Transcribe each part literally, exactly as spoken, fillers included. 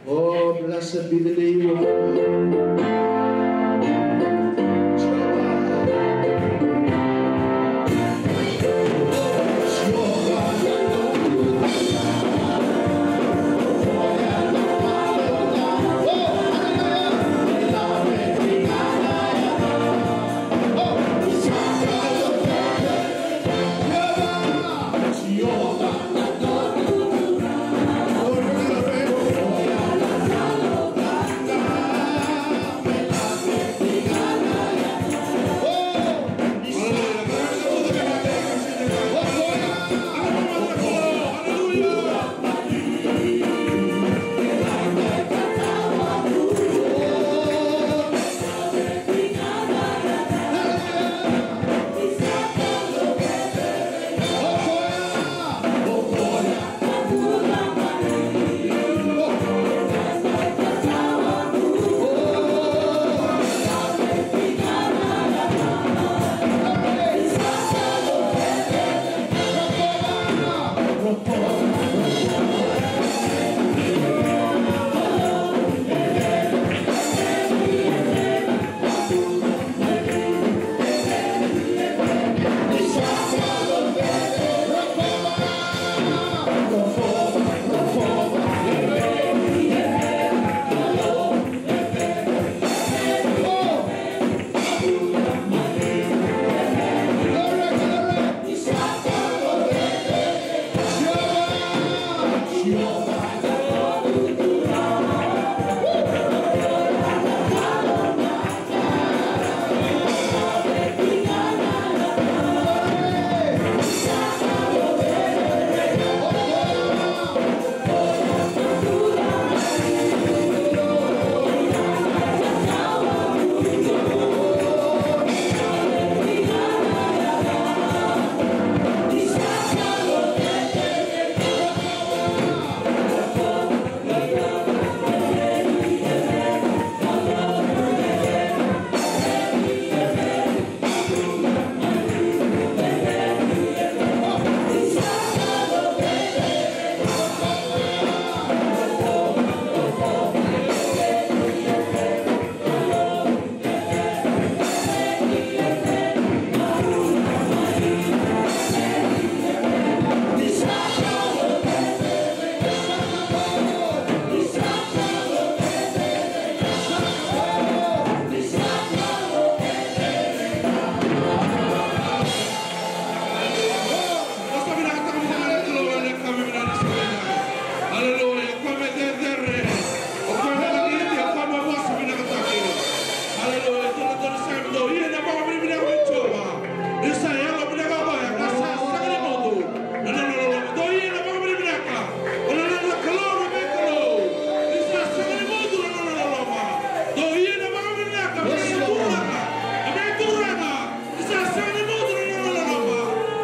Oh, blessed be the name of the Lord. Aleluya. O koya me cecere, o koya me lagiti, o koya me vosa vinakataki. Aleluya. Dou na dou na sega ni dou ia na vakavinavinaka vei Jiova. Ni sa yalo vinaka o koya ka sa sega ni mudu na nona loloma. Dou ia na vakavinavinaka. O na nona Kalou na veikalou. Ni sa sega ni mudu na nona loloma. Dou ia na vakavinavinaka vei na Turaga na veituraga. Ni sa sega ni mudu na nona loloma.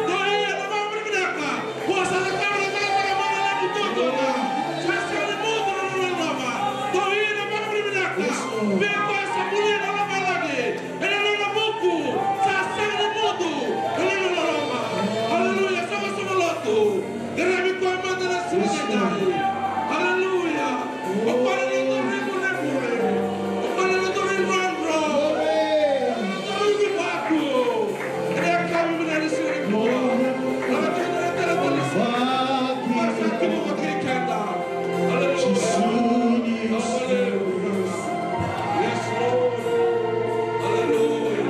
Dou ia na vakavinavinaka. Ko sa cakava na cakacaka mai na levu duadua ga. Sa sega ni mudu na nona loloma. Dou ia na vakavinavinaka. Vei koya sa bulia na lomalagi ena nona vuku. Sa sega ni mudu na nona loloma. Aleluya. Savasava lotu. Qaravi koya mada na siga nikua. Aleluya. O koya na nodaru ivurevure. O koya na nodaru idrodro. O koya na nodaru ivakavakau. Ena yakavi vinaka ni siga nikua. Aleluya. Aleluya. Aleluya. Yes, Lord. Aleluya.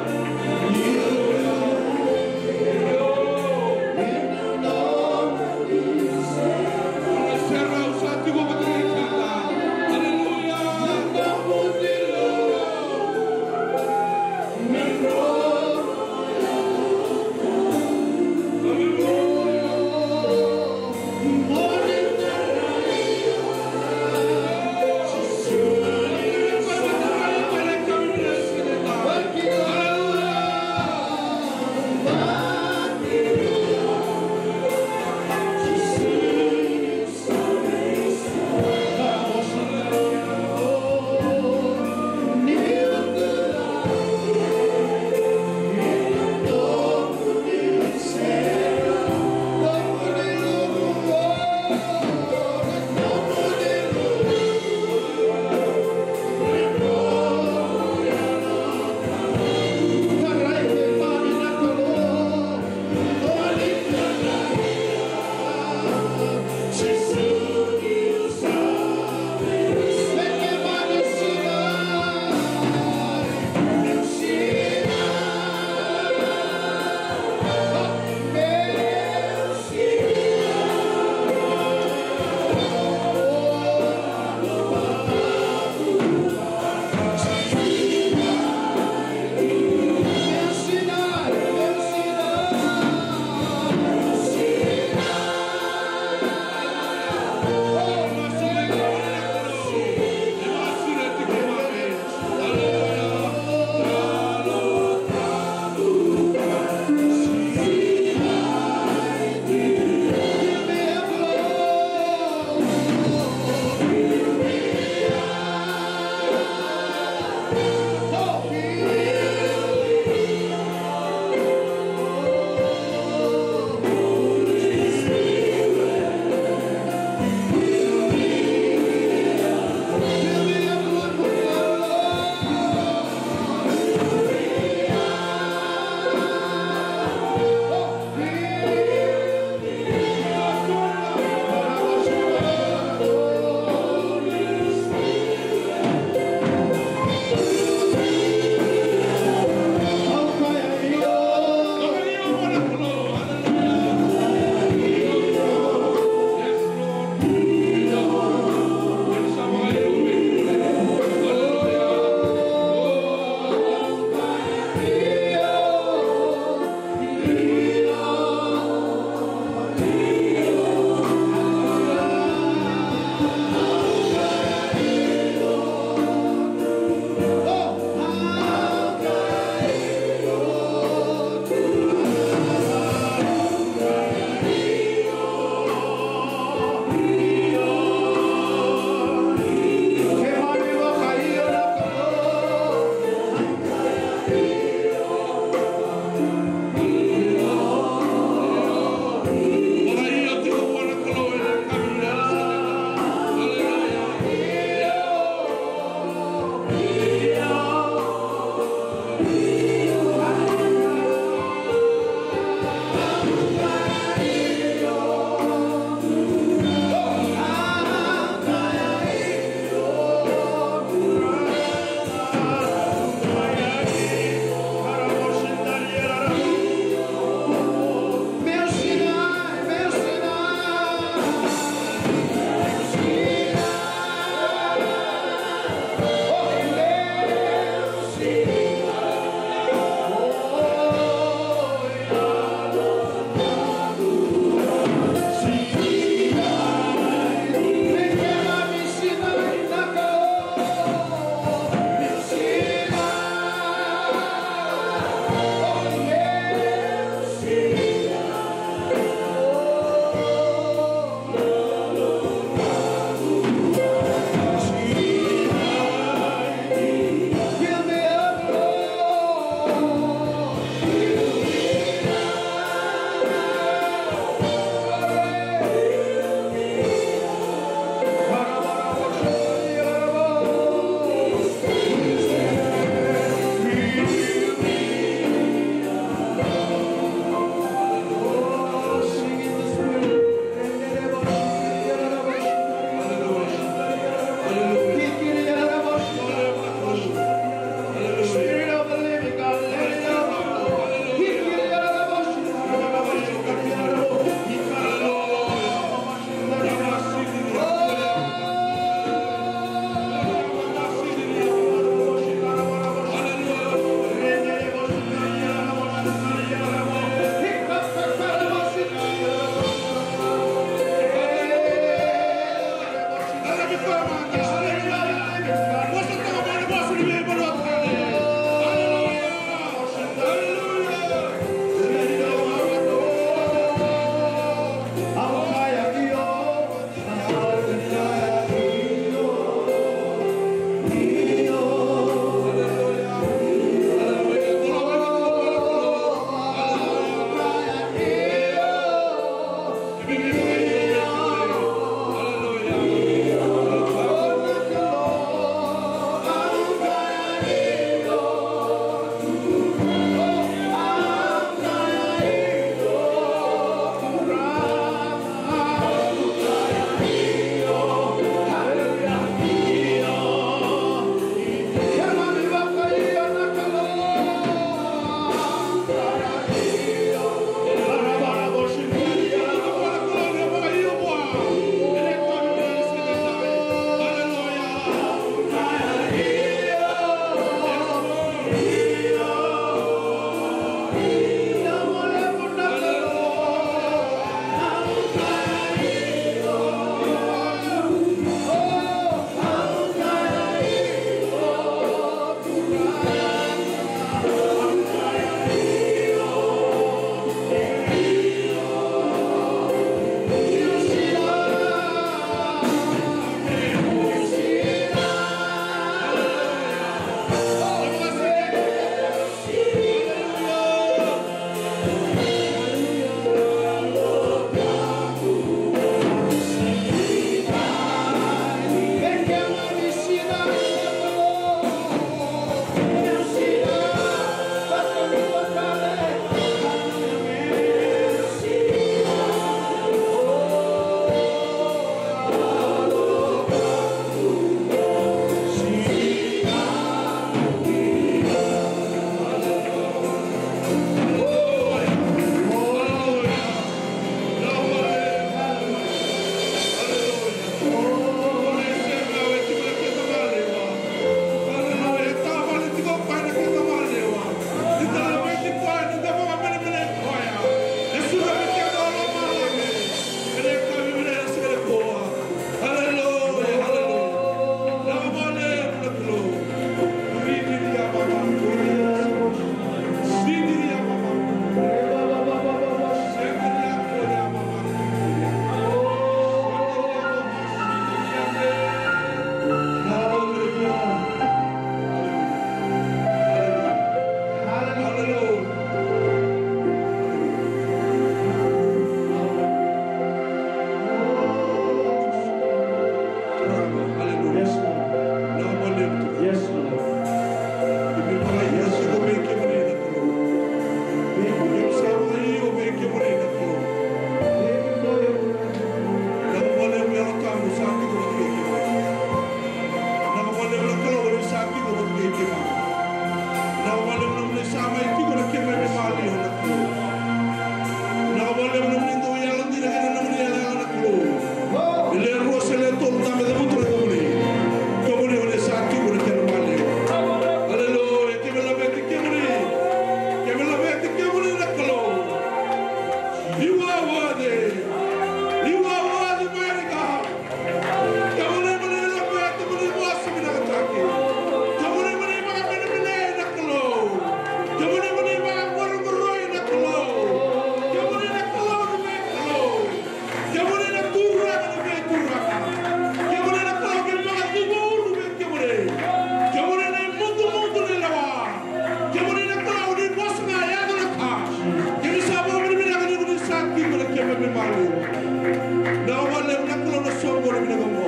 Vinaka vakalevu na Kalou na soqoni vinaka qo.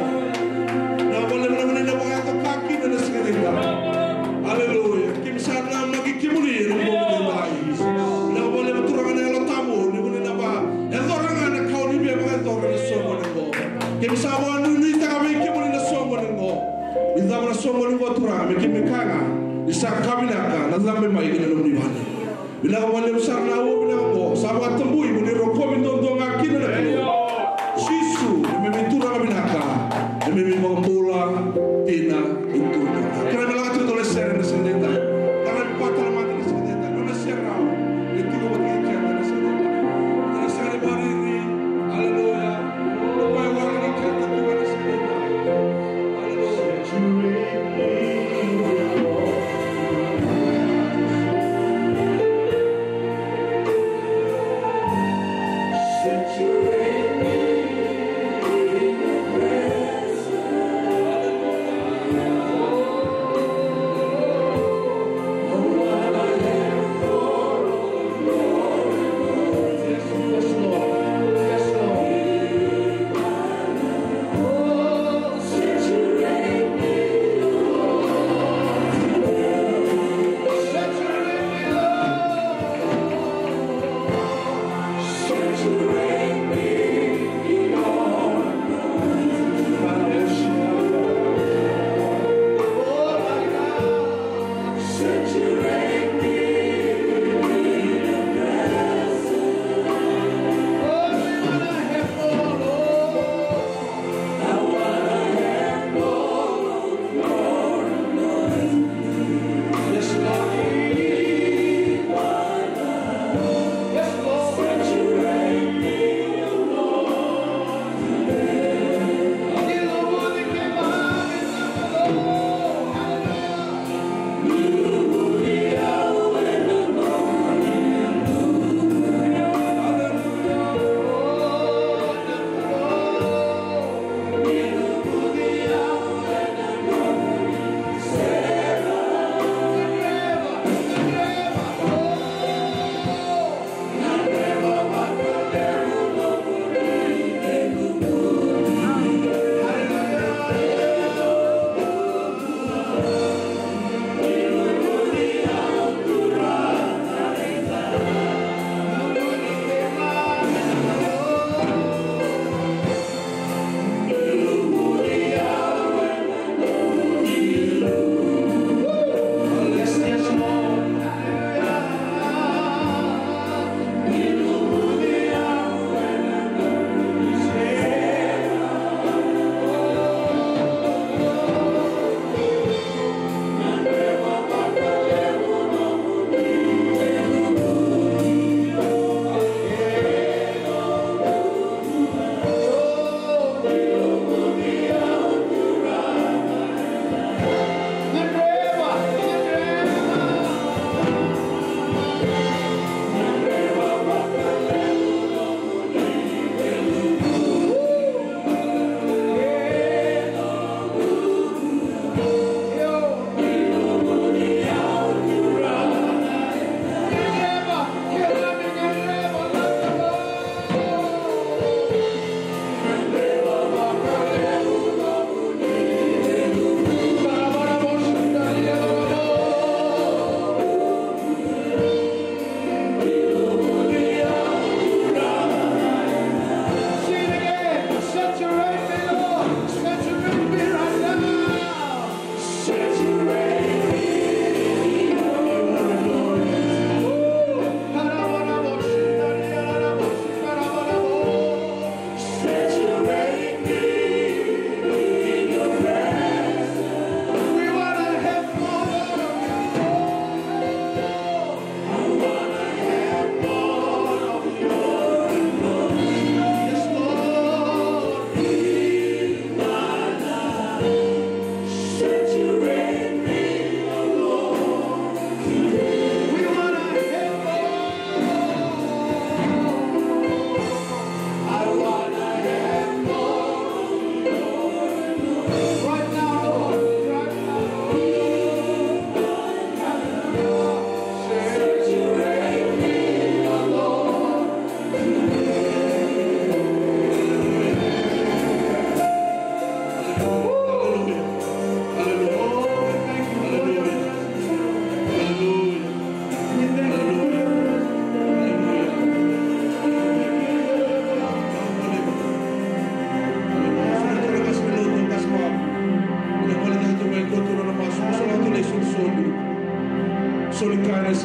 Vinaka vakalevu na vanua ni na vakayaco ka kina na siga nikua. Aleluya. Keimami sa namaki kemuni ena bogi nikua. Vinaka vakalevu Turaga na Yalo Tabu ni koni na vakayacora ga na ka o ni via vakayacora na soqoni qo. Keimami sa vakanuinuitaka vei kemuni na soqoni qo. Ni cava na soqoni qo Turaga me keimami kaya ga ni sa ka vinaka na cabe mai ki na nomuni vale. Vinaka vakalevu sara na aua vinaka qo. Sa vakatabui mo ni rokovi duadua ga kina na Kalou. Jisu, neimami Turaga vinaka, neimami iVakabula, dina, iTuraga. Kerea me lako tiko dua na sere na siga nikua. Tara ni patara mata na siga nikua. Nona serau e tiko vata kei keda na siga nikua. Na sere ni mariri. Aleluya. Aleluya.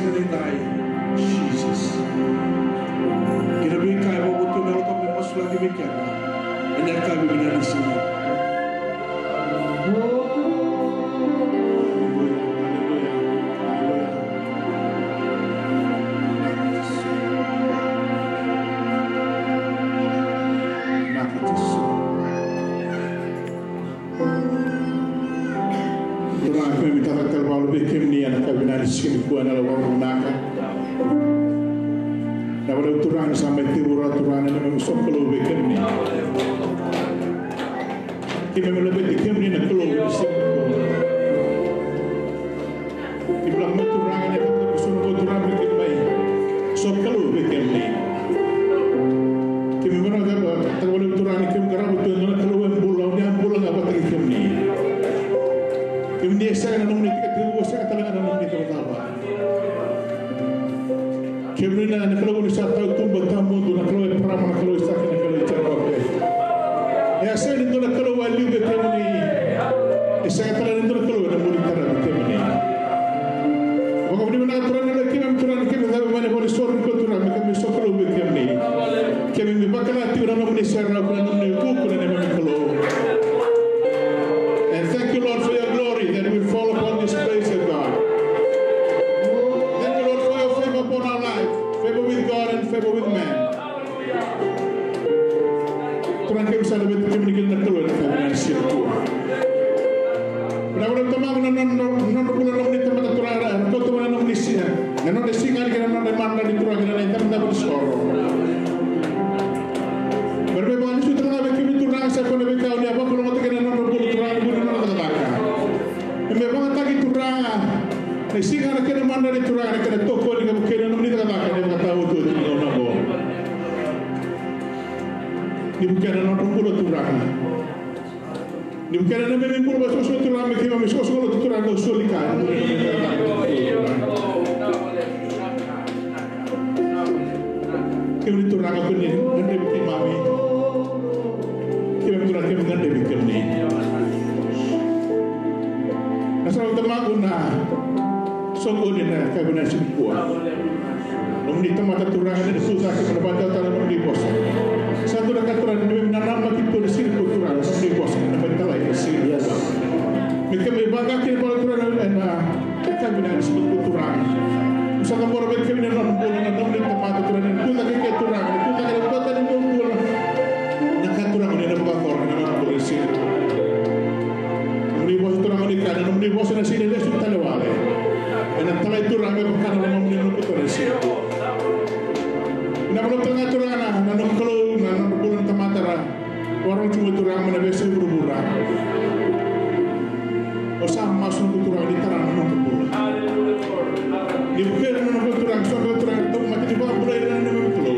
Siga nikua, Jesus. Kei na veika e vakavotu me lako me masulaki vei keda ena yakavi vinaka ni siga. Aleluya, aleluya, aleluya. Vinaka Jisu. Turaga, keimami tara tale vakaoqo vei kemuni ena yakavi vinaka ni siga nikua, na lewa vinaka. Na lewa Turaga ni sa mai tekivu rawa Turaga na neimami sokalou vei kemuni. Keimami laveti kemuni na Kalou ni siga nikua. Keimami lako mai Turaga ena yakavi vinaka ni siga nikua Turaga me keimami mai sokalou vei kemuni. Keimami vinaka vakalevu Turaga ni keimami qarava tu e dua na Kalou e bula, o ni a bula ga vata kei kemuni. Kemuni e sega na nomuni tekitekivu, sega tale ga na nomuni icavacava. Kemuni na, na Kalou ni sa tautuba tawamudu, na Kalou Eparama, na Kalou Aisake, na Kalou Jekope. E a sega ni dua na Kalou e liu vei kemuni. E sega tale ni dua na Kalou ena buli tara vei kemuni. Vakavinavinaka Turaga na keimami Turaga ni keimami cabe mai na vale ni soro nikua Turaga me keimami sokalou vei kemuni. Keimami vakila tiko na nomuni serau kei na nomuni vuku na neimami Kalou. And thank you, Lord, for your glory that will fall upon this place, O God. Thank you, Lord, for your favor upon our life, favor with God and favor with man. Turaga keimami sa laveti kemuni kina na Kalou ena yakavi vinaka ni siga nikua. Vinaka vakalevu Tamaqu na nodra, nodra bula na nomuni tamata Turaga era kauta mai na nomuni siga, na nodra siga kei na nodra imadrali Turaga kei na idavodavo ni soro. Mera mai vakalesuya tale ga vei kemuni Turaga sa ikoya na veika o ni a vakalougatataka kina na nodra bula Turaga, na bula ni nodra cakacaka. Me vakayagataki Turaga na siga na kena imadrali Turaga, na kena tokoni ka vukei na nomuni cakacaka ena ivakataotioti ni gauna oqo. Ni vukea na nodra bula Turaga. Ni vukea na neimami bula vakasoqosoqo Turaga me keimami soqosoqo lotu Turaga ka soli ka. Kemuni Turaga ko ni gadrevi keimami. Keimami Turaga keimami gadrevi kemuni. Na sa Tamaqu na soqoni ena yakavi vinaka ni siga nikua. Nomuni tamata Turaga ni tu cake me na vakatautala na nomuni vosa. Sa dua na ka Turaga ni me nanamaki tu ena siga nikua Turaga, nomuni vosa na mai talai ena siga nikua. Me keimami vaqara kina vale Turaga ena yakavi vinaka ni siga nikua Turaga. Sa cabora vei kemuni na nona bula na nomuni tamata Turaga ni tu cake ke Turaga, ni tu cake na vata ni bula. Na ka Turaga ni na vakacora na nona bula ena siga. Nomuni vosa Turaga ni kaya, nomuni vosa na sega ni lesu tale wale. Ena talai Turaga me vaka na lomamuni na noqu tale sega. Vinaka vakalevu Turaga na, na noqu Kalou, na noqu bula na tamata ra. Vakarorogo tu mai Turaga mai na veiyasai vuravura. O sa masu noqu Turaga ni tara na noqu bula. Ni vukei ira na noqu Turaga, so na Turaga, taumate ni vakabulai ira na neimami Kalou.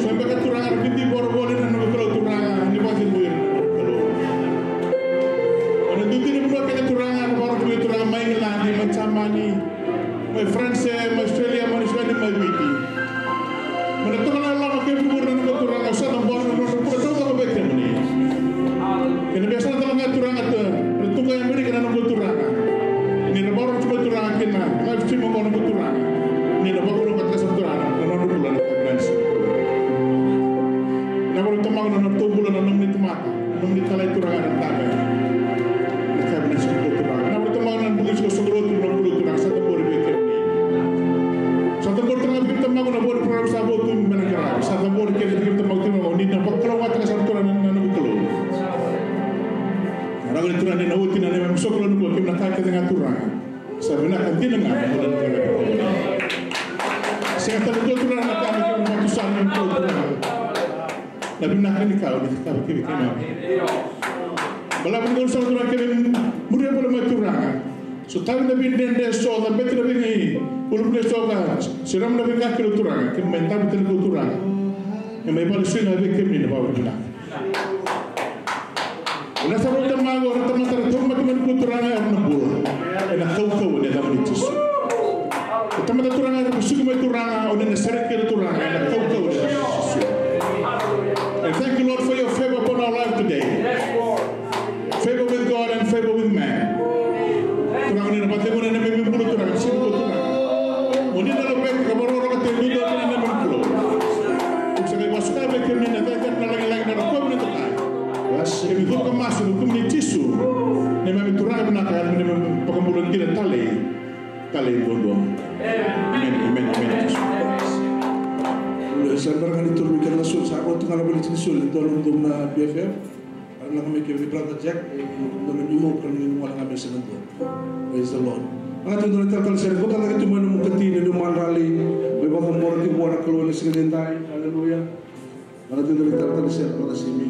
So beka Turaga, ra bibi vorovoli na noqu Kalou Turaga, ni vakacegui ira na noqu Kalou. O na dui tini vanua kece Turaga, na vakarorogo tu mai Turaga, mai Igiladi, mai Jamani, mai Faranse, mai Australia, mai Niusiladi, mai Viti. Mai na toka na loloma kei vuravura na noqu Turaga, sa cabora na nodra bula taucoko vei kemuni. Kei na veiyasana tale ga Turaga tu, na tuqa e Amerika na noqu Turaga. Ni na vakarorogo tu mai Turaga kina live stream oqo noqu Turaga. Ni na vakalougatataka sara Turaga na nodra bula na kainasi. Na vakalougatataka na nodratou bula na nomuni tamata. Nomuni talai Turaga na tama. Na kainasi ko Turaga. Na vakalougatataka na bula ni soqosoqo lotu, na bula Turaga sa cabori vei kemuni. Sa cabori Turaga vei kemuni Tamaqu na voli program sa votu me na qaravi. Sa cabori kece vei kemuni Tamaqu Turaga, ni na vakalougatataka sara Turaga na noqu Kalou. Rawa ni Turaga ni na oti na neimami sokalou nikua kei na ka kece ga Turaga. Sa vinaka dina ga na bula ni Turaga. Sega tale dua Turaga na ka me kemuni vakatusa na noqu Turaga. Na vinaka ni ka o ni cakava kivei keimami. Balavu ni gauna sara Turaga keimami muria voli mai Turaga. Sotavi na veidredre eso, cabeti na veiulubale eso ka siroma na veika kilo Turaga. Keimami mai dabe tale ko Turaga. Keimami vakalesui ga vei kemuni na vakavinavinaka. Vinaka sara Tamaqu, o ira na tamata era tauvimate mai nikua Turaga era na bula. Ena kaukauwa ni yacamuni Jisu. O tamata Turaga era vesuki mai Turaga, o ni na sereki ira Turaga, ena kaukauwa ni yacamuni Jisu. And thank you, Lord, for your favor upon our life today. Favor with God and favor with man. Turaga ni na vakacegui na neimami bula Turaga, sega ni ko Turaga. Sa na vakabula kina tale, tale duadua. Amen, amen, amen. Sa bera ga ni tolu na kena soli, sa rauta ga na valeti ni soli, dua na dua na B F F. Ara laga mai kei brother Jack, e dua na New Hope, ka na gone ga me sa na dua. Praise the Lord. Laga tu dua na talatala sere, vakataki tu mai na nomu kati, na nomu madrali, mai vakabula tiko vua na Kalou ena siga nikua. Hallelujah. Laga tu dua na talatala sere, brother Simi.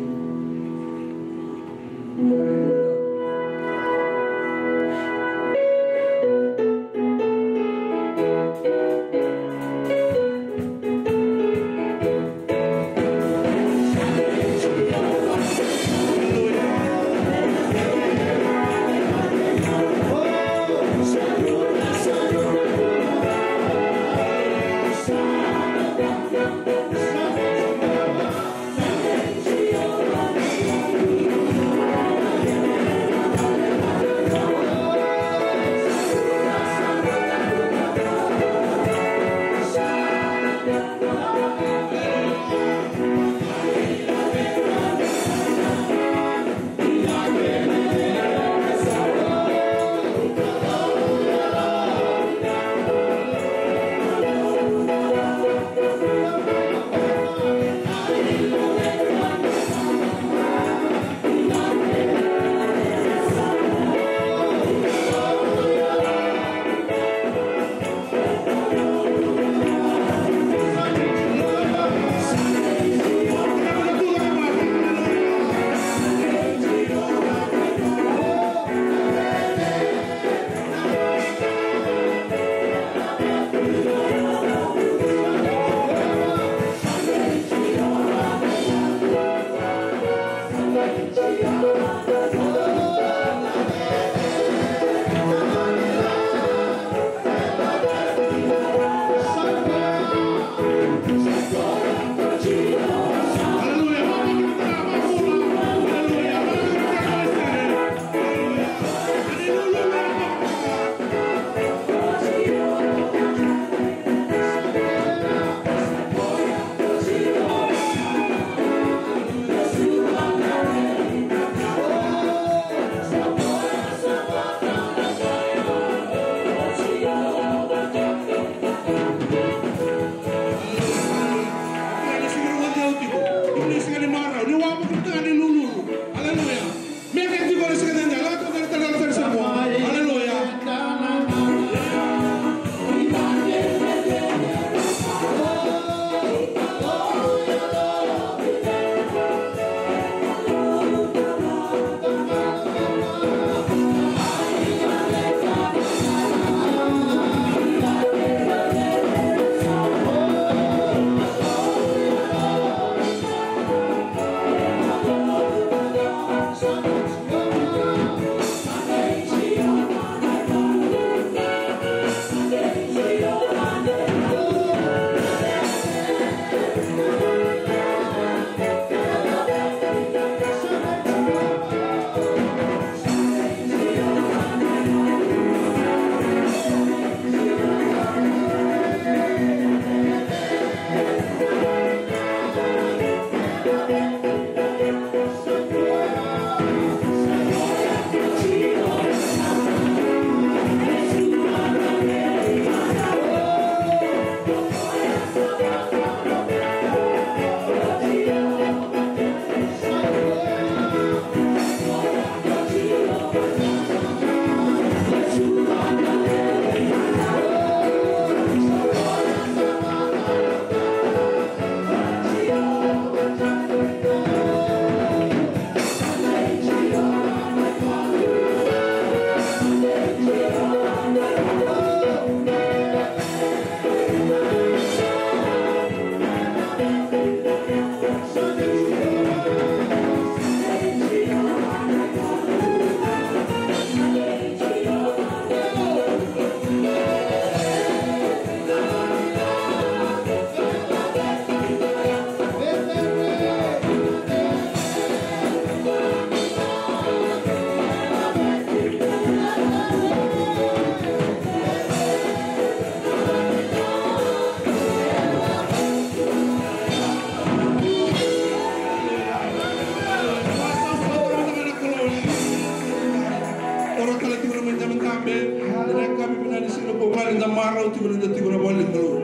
Tiko na vale ni Kalou.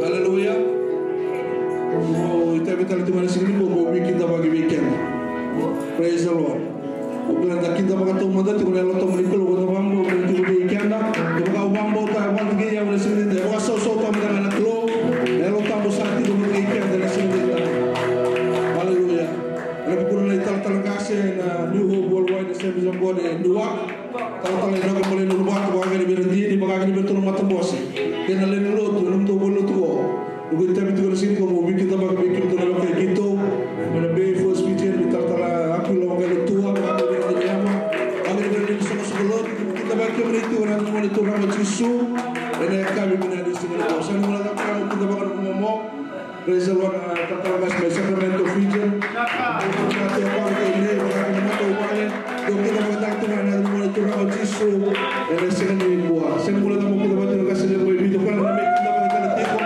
Aleluya. Au itavi tale tiko na siga nikua mo veikidavaki vei keda. Praise the Lord. Au kila da kidavaka taumada tiko na Yalo Tabu ni Kalou, da vakabauta tiko vei keda. Kevaka au vakabauta vata kei au na siga nikua, vakasausau taumada na Kalou. Na Yalo Tabu sa tiko vata kei keda na siga nikua. Aleluya. Ena vukuna na italatala qase na New Hope Worldwide Assemblies of God e Newark. Talatala Inaki Maleni Uluvatu, vakakina vei ira na dini, vakakina vei iratou na matabose kei na lewe ni lotu ena nomudou vale ni lotu qo. Noqu itavi tiko na siga nikua mo veikidavaki vei kemudou na wekai keitou mai na Bay First Fijian, vei talatala Aquila Waqailotua, vakakina vei ira na dini yava, vakakina vei ira na dini soqosoqo lotu. Kidavaki kemuni tiko ena yaca ni Gone Turaga o Jisu ena yakavi vinaka ni siga nikua. Sa ni gona caka mo kidavaka na nomu momo. Praise the Lord, uh, talatala qase mai Sacramento, Fijian. Talatala Tevaka kei Nei, vakakina na matavuvale. Dou kidavaka tale tu ga ena yaca ni Gone Turaga o Jisu ena siga nikua. Sega ni guilecava mo kidavaka tiko na qase levu mai Viti, o koya na mai kidavaka tale tiko.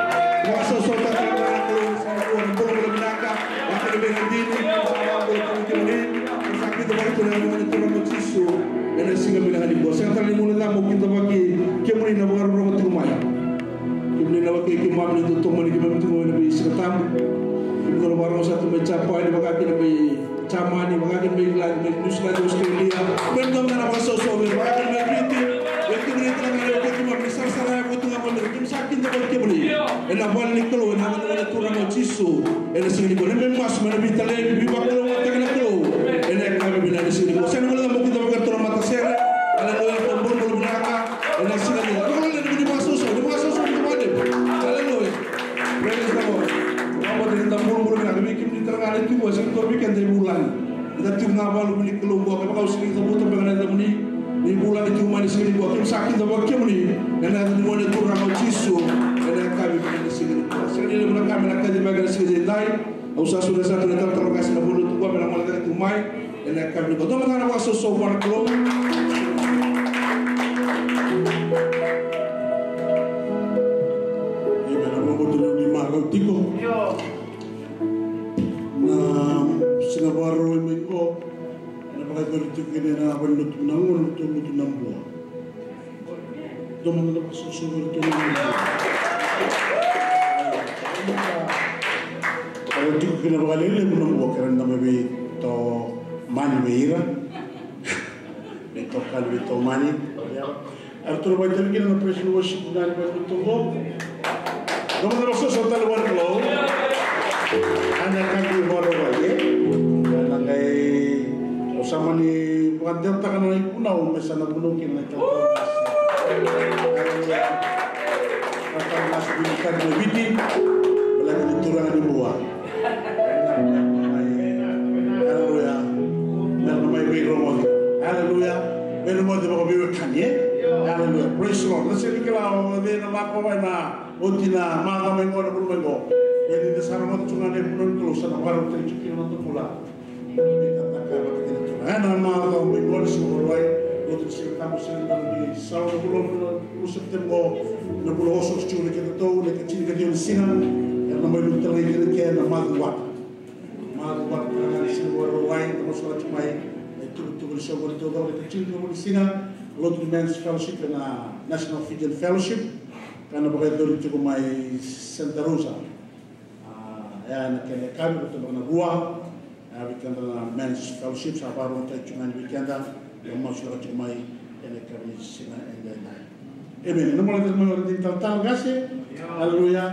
Vakasausau tale ga na Kalou ena siga nikua, na bula bula vinaka. Vakakina vei ira na dini, sa vakabula tu kemuni. Sa kidavaka tu ena yaca ni Gone Turaga o Jisu ena siga vinaka nikua. Sega tale ni guilecava mo kidavaki kemuni na vakarorogo tiko mai. Kemuni na wekai keimami, ni dou tomani keimami tiko mai na veisiga tabu. Kemudou na vakarorogo sa tu mai Japani, vakakina mai Jamani, vakakina mai England, mai New Zealand, Australia. Kemudou na vakasausau vei, vakakina mai Viti. Vei kemuni tale ga na wekai keimami, ni sarasara yavu tu ga mai, keimami sa kidavaki kemuni ena vale ni Kalou, ena yaca ni Gone Turaga o Jisu. Ena siga nikua, na me masu mai na veitalevi, veivakalougatataki na Kalou ena yakavi vinaka ni siga nikua. Sega ni guilecava mo kidavaka tu na matasere. Aleluya, na bulabula vinaka. Ena siga nikua, na vakalougatataki, ni vakasausau, ni vakasausau, ni vakalougatataki. Aleluya. Praise the Lord. Vakabauta ni da bulabula vinaka. Vei kemuni tale ga na tiko, sa tiko vei keda e vulagi. Eda tiko ga valuvu ni Kalou qo, kevaka au sega ni cavuta beka na yacamuni, ni vulagi tiko mai na siga nikua, keimami sa kidavaki kemuni ena yaca ni Gone Turaga o Jisu ena yakavi vinaka ni siga nikua. Sega ni levu na ka me na kacivaki ena siga edaidai. Au sa sureta sara tu na talatala qase na vale ni lotu qo me na gole cake tiko mai ena yakavi nikua. Dou mada na vakasausau vua na Kalou. Emeni. Na vakabauta ni marau tiko. Na siga Vakarauwai mai qo, ena vakayacori tiko kina ena valenilotu na gauna, na lotu, lotu Nabua. Dou mada na vakasausau vei iratou na Nabua. Era tiko kina vakalelevu Nabua, kerea ni da mai veitomani vei ira. Veitokani, veitomani. Eratou na vakaitavi kina na praise and worship na ni vakaitavi toka. Dou mada na vakasausau tale vua na Kalou. Ena yakavi Vakarauwai, e? Ena qai, au sa mani vakadewataka na ivunau me sa na vunau kina na italatala. Aleluya. Talatala qase Viti, kari mai Viti. Baleta ni turaga ni Bua. Aleluya. Mera na mai veirogoci. Aleluya. Veirogoci vakaveiwekani, e? Aleluya. Praise the Lord. Na sega ni kila o cei na lako ena oti na macawa mai qo, na vula mai qo. Ia ni da sa rogoca tu ga na ivunau ni Kalou, sa na vakarautaki tiko kina na noda bula. Ena macawa mai qo na siga Vakarauwai, oti na Siga Tabu, Siga Tabu ni Sau, na vula, na vula o Sepiteba qo, na vula osooso tiko na keda tou, na ikatini ka ciwa ni siga, era na mai lutu tale ga kina ke na macuata. Macuata tale ga ni siga Vakarauwai, na masulaki mai na itukutuku ni soqoni taucoko, na ikatini ka ciwa ni siga, lotu ni Men's Fellowship ena National Fijian Fellowship, ka na vakayacori tiko mai Santa Rosa. A, ya na kena yakavi, vata vaka na rua, a, vei keda na Men's Fellowship, sa vakarogotaki tiko ga yani vei keda, na masulaka tiko mai ena yakavi ni siga edaidai. Emeni. Na mola tale mai o ira na talatala qase. Aleluya.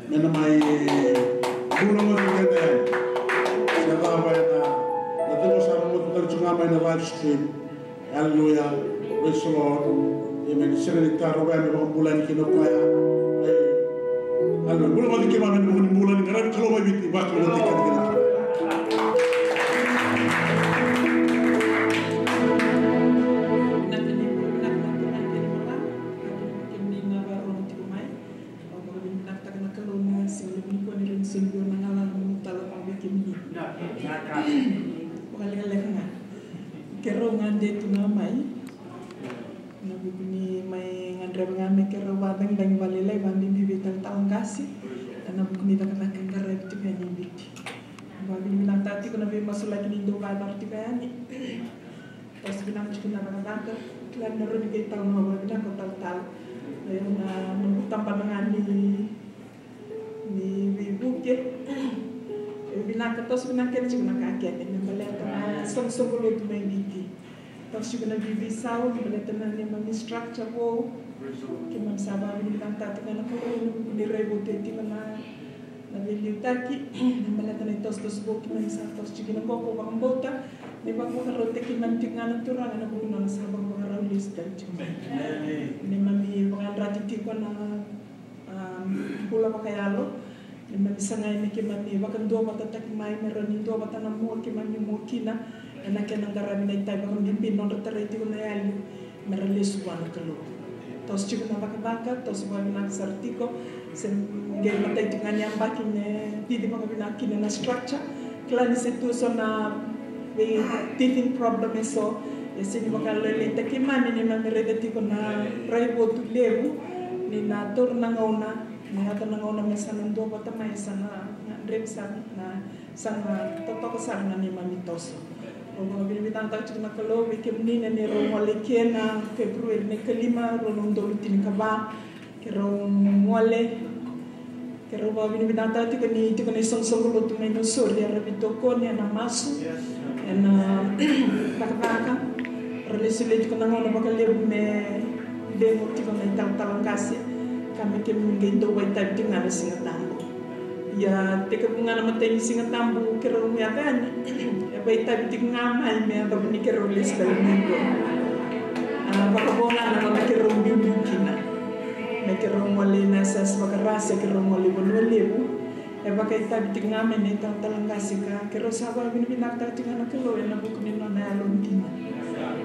Me na mai vunau vata kei keda yani. Se cava ena, na tiko sa rogoca tale tiko ga mai na live stream. Aleluya. Praise the Lord. Emeni. Sega ni taro vei me vakabula yani kina o koya. Aleluya. Bula vata kei keimami ena vuku ni bula ni qaravi Kalou mai Viti. Vakabula tiko yani kina. Vinaka ni bula, vinaka na turaga kei na marama, vinaka ni kemuni na vakarorogo tiko mai. Au vakavinavinakataka na Kalou na siga levu nikua ni rawa ni soli vei au na galala meu tala mai vei kemuni. Vakalekaleka ga. Keirau gade tu ga mai. Ena vuku ni mai gadreva ga me keirau vakadagidagi vakalailai vakabibi vei talatala qase. Ena vuku ni cakacaka e qaravi tiko yani e Viti. Vakavinavinakataka tiko na veimasulaki ni dau vakayacora tiko yani. Toso vinaka tiko na cakacaka. Kila ni na rawa ni qai tau na vakavinavinaka o talatala. Ena noqu tabana ga ni, ni veivuke. E vinaka, toso vinaka kece tiko na ka kece me baleta na soqosoqo lotu mai Viti. Toso tiko na veiveisau me baleta na neimami structure vou. Keimami sa vakavinavinakataka tiko ga na Kalou ena vuku ni raivotu e tiko na, na veiliutaki me baleta na itosotoso vou keimami sa toso tiko kina qo. Ko vakabauta ni vakavakarautaki keimami tiko ga na Turaga ena vuku ni nona sa vakavakarau lesu tale tiko mai. Neimami vakayadrati tiko na, a, bula vakayalo. Neimami sagai me keimami vakaduavatataki mai me rawa ni duavata na mua keimami mua kina ena kena qaravi na itavi, vakabibi nodra tarai tiko na yali me ra lesu vua na Kalou. Toso tiko na cakacaka, toso vakavinaka sara tiko. Se qai matai tiko ga ni yabaki me cici vakavinaka kina na structure. Kila ni se tu so na vei teething problem e so, e sega ni vakalailaitaki keimami, neimami raica tiko na raivotu levu ni na taura na gauna, na yaco na gauna me sa na duavata mai, sa na, na drevi sara na, sa na totoka sara na neimami toso. Au vakavinavinakataka tiko na Kalou vei kemuni na neirau gole i ke na February na ikalima, rua na udolu tinikava. Keirau gole, keirau vakavinavinakataka tiko ni tiko na isoqosoqo lotu mai Nausori era veitokoni ena masu, ena cakacaka. Ra lesu lai tiko na gauna vakalevu me cegu tiko na italatala qase, ka me kemuni qai dau vakaitavi tiko ga na Siga Tabu. Ia tekivu ga na imatai ni Siga Tabu keirau mai yaco yani, e vakaitavi tiko ga mai me yacova ni keirau lesu tale mai qo. A, vakavo ga na gauna keirau biubiu kina me keirau gole ina yasayasa vaka-Rasa, keirau gole i Vanua Levu. E vakaitavi tiko ga mai na italatala qase ka keirau sa vakavinavinakataka tiko ga na Kalou ena vuku ni nona yalodina.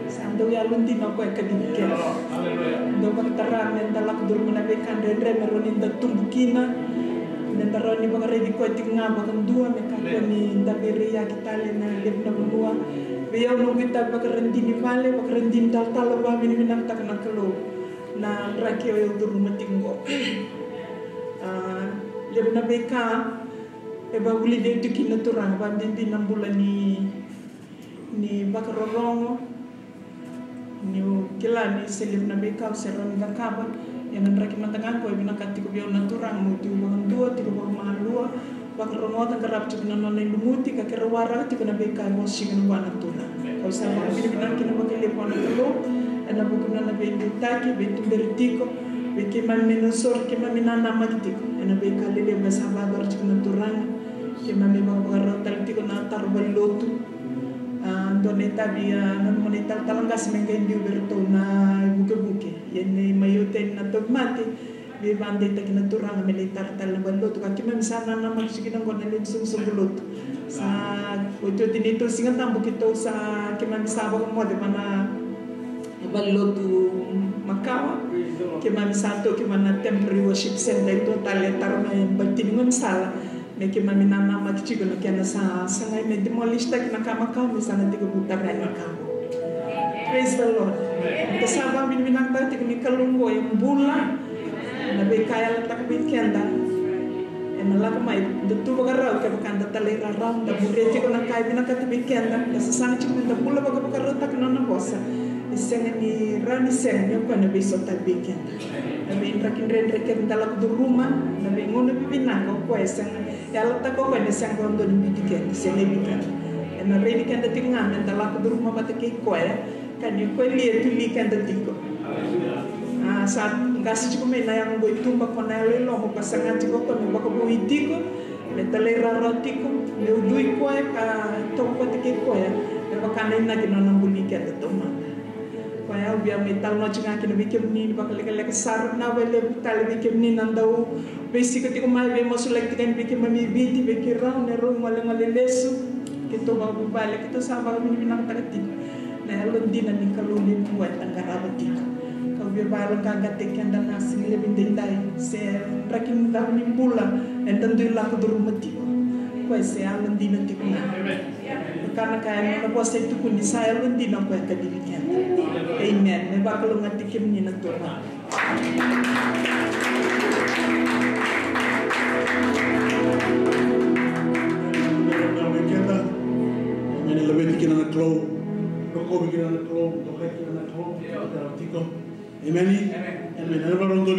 Sa dau yalodina o koya ka dina kece. Dau vakatara me da lako curuma na veika dredre me rawa ni da tubu kina, me da rawa ni vakaraici koya tiko ga vakadua, me kakua ni da veiraiyaki tale na levu na vanua. Vei au, noqu itavi vakaradini vale, vakaradini talatala, vakavinavinakataka na Kalou na draki au curuma tiko qo. A, levu na veika e vakavulici au tiko kina na Turaga, vakabibi na bula ni, ni vakarorogo. Niu kila ni se levu na veika au se rawa ni cakava ena draki mada ga qo. E vinakata tiko vei au na Turaga meu tu vakadua, tiko vakamalua, vakarogoca, qarava tiko na nona ilumuti, ka keirau waraka tiko na veika e vosa tiko kina vua na Turaga. Kau sa vakavinavinaka kina vakalevu vua na Kalou ena vuku ni nona veiliutaki, veituberi tiko vei keimami mai Nausori, keimami nanamaki tiko ena veika lelevu e sa vakayacora tiko na Turaga. Keimami vakavakarau tale tiko na taro valenilotu. A, dua na itavi, a, nanuma na italatala qase me qai biu vei iratou na ivukevuke. Ia ni mai oti yani na tauvimate, veivakadeitaki na Turaga me lai tara tale na valenilotu, ka keimami sa nanamaki tiko kina qo na lewe ni soqosoqo lotu. Sa otioti neitou Siga Tabu keitou sa, keimami sa vakamoce va na valenilotu makawa. Keimami sa toki va na temporary worship center, e dua tale e tara mai Batini Gaunisala. Me keimami nanamaki tiko na kena sa sagai me demolish taki na ka makawa, me sa na tekivu tarai na ka. Praise the Lord. Eda sa vakavinavinakataka tiko ni Kalou oqo e bula. Na veika e yalataka vei keda ena lako mai, da tu vakarau kevaka da talairawarawa, da muria tiko na ka e vinakata vei keda, da sasaga tiko me da bula vakavakarautaka na nona vosa. E sega ni rawa ni sega, ni o koya na veisotavi vei keda. Na veidrakidredre kece da lako curuma, na veigauna vivinaka, o koya e sega, e yalataka o koya ni sega vakadua ni biuti keda, sega ni biuti keda. Ena raini keda tiko ga me da lako curuma vata kei koya, ka ni o koya li e tu li keda tiko. A, sa qase tiko mai na yago qo i tuba, ko na yalo i loma, ka saga tiko o koya me vakavoui tiko, me talairawarawa tiko, me ucui koya ka toka vata kei koya, me vaka na inaki na nona buli keda taumada. Koya au via mai talanoa tiko ga kina vei kemuni, ni vakalekaleka sara, vinaka vakalevu tale vei kemuni na dau veisiko tiko mai, veimasulaki tiko yani vei keimami i Viti, vei keirau na neirau golegole lesu. Keitou vakavuvale, keitou sa vakavinavinakataka tiko na yalodina ni Kalou levu eda qarava tiko. Kau via vakayaloqaqataki keda na siga levu edaidai, se draki ni cava ni bula eda dui lako curuma tiko, koya se yalodina tiko ga. Vaka na ka e nona vosa e tukuni, sa yalodina o koya ka dina keda. Amen. Me vakalougatataki kemuni na Turaga. Amen. Laveti kina na Kalou. Rokovi kina na Kalou. Dokai kina na Kalou. Tiko. Amen. Amen. Ena vakadodonu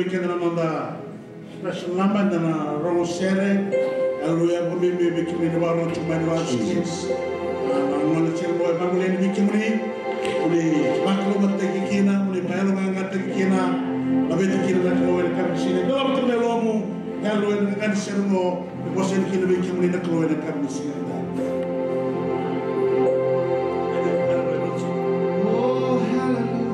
Special number da na rogo sere. Aleluya, ko bibi vei kemuni na vakarorogo tiko mai na vakasikisi. Na gole sere ko e vagoleni vei kemuni. Koni vakalougatataki kina, koni vakayaloqaqataki kina. Laveti kina na Kalou ena yakavi ni siga. Dolava tiko na yalomu. Aleluya, na gagani sere mo. E vosa yani kina vei kemuni na Kalou ena yakavi ni siga. Oh, hallelujah.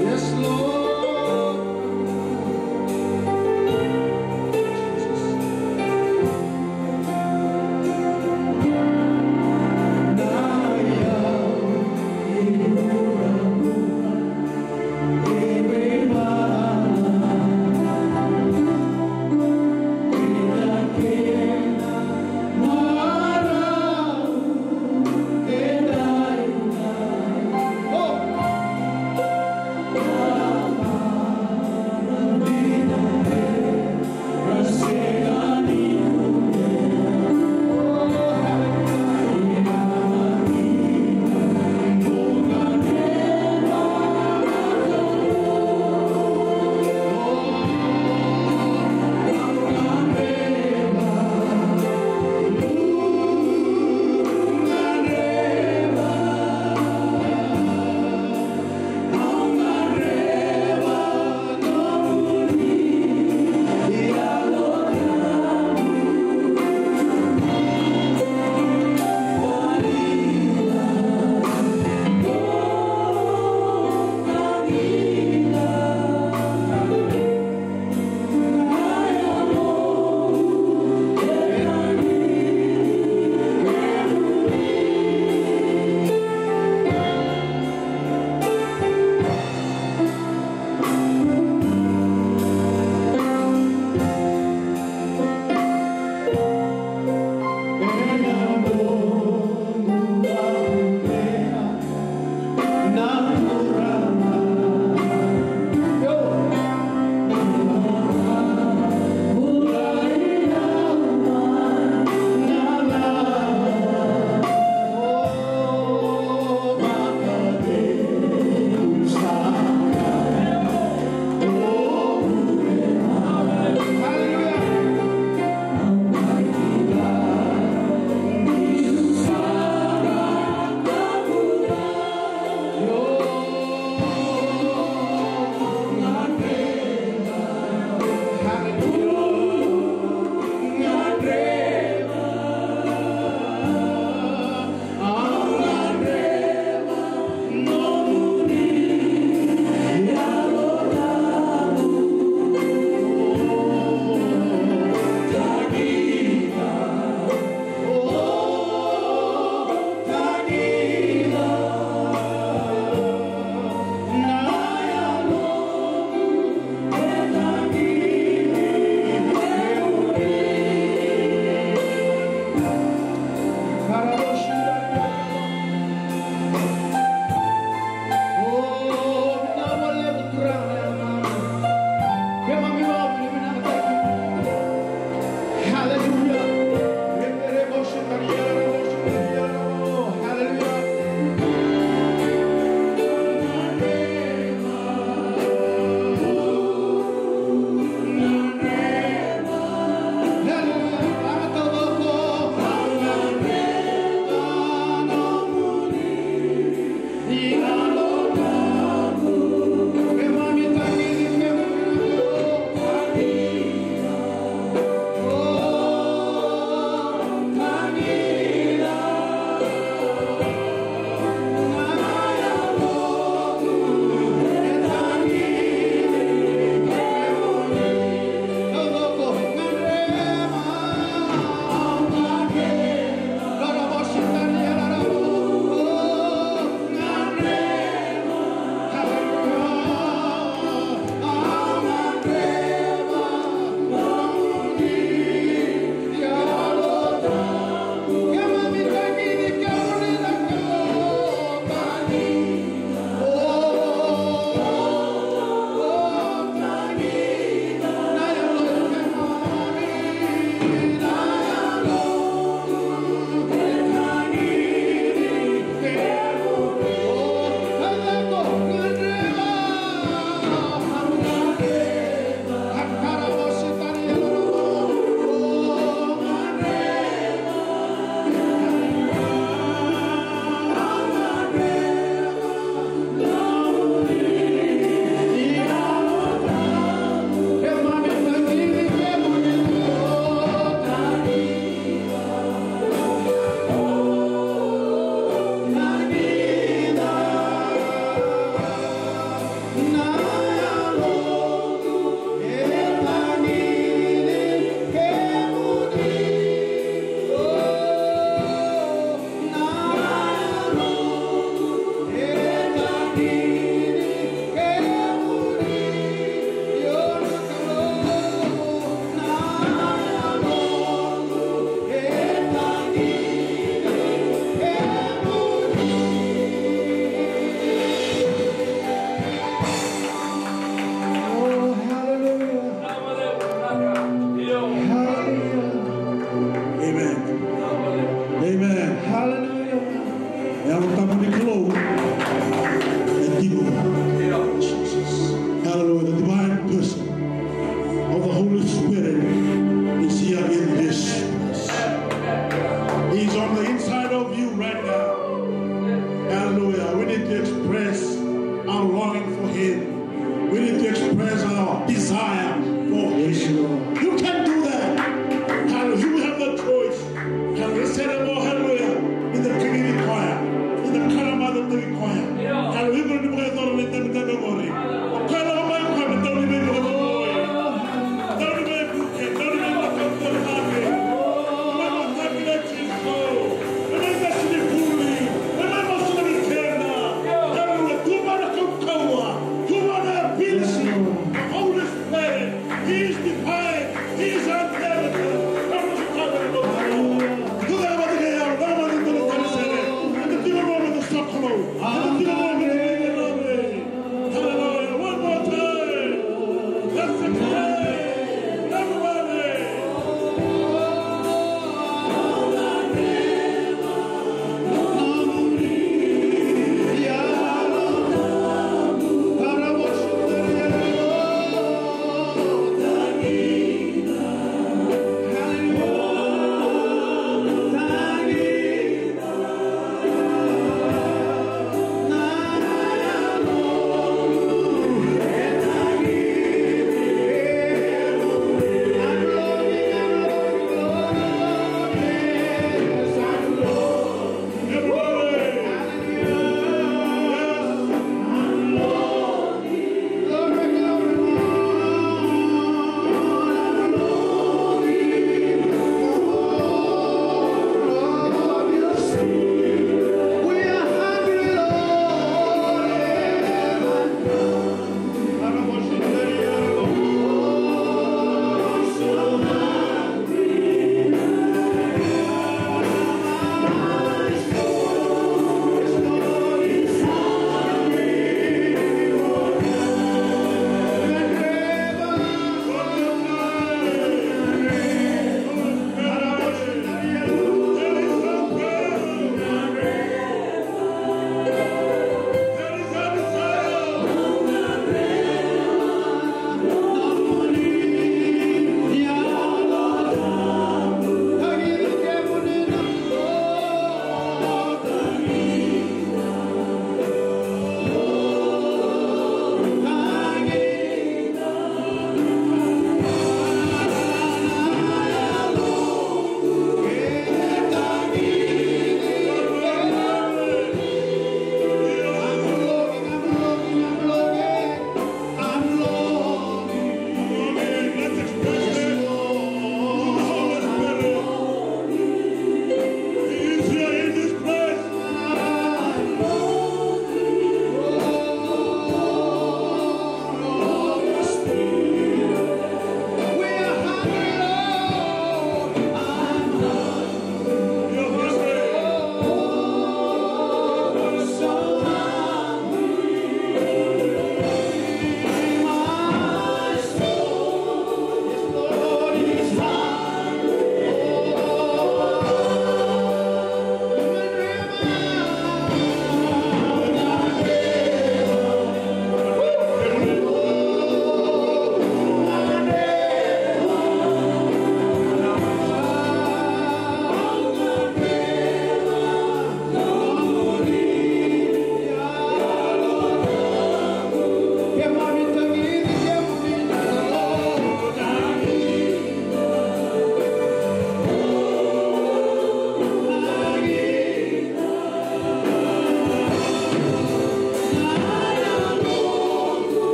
Yes, Lord. Jesus.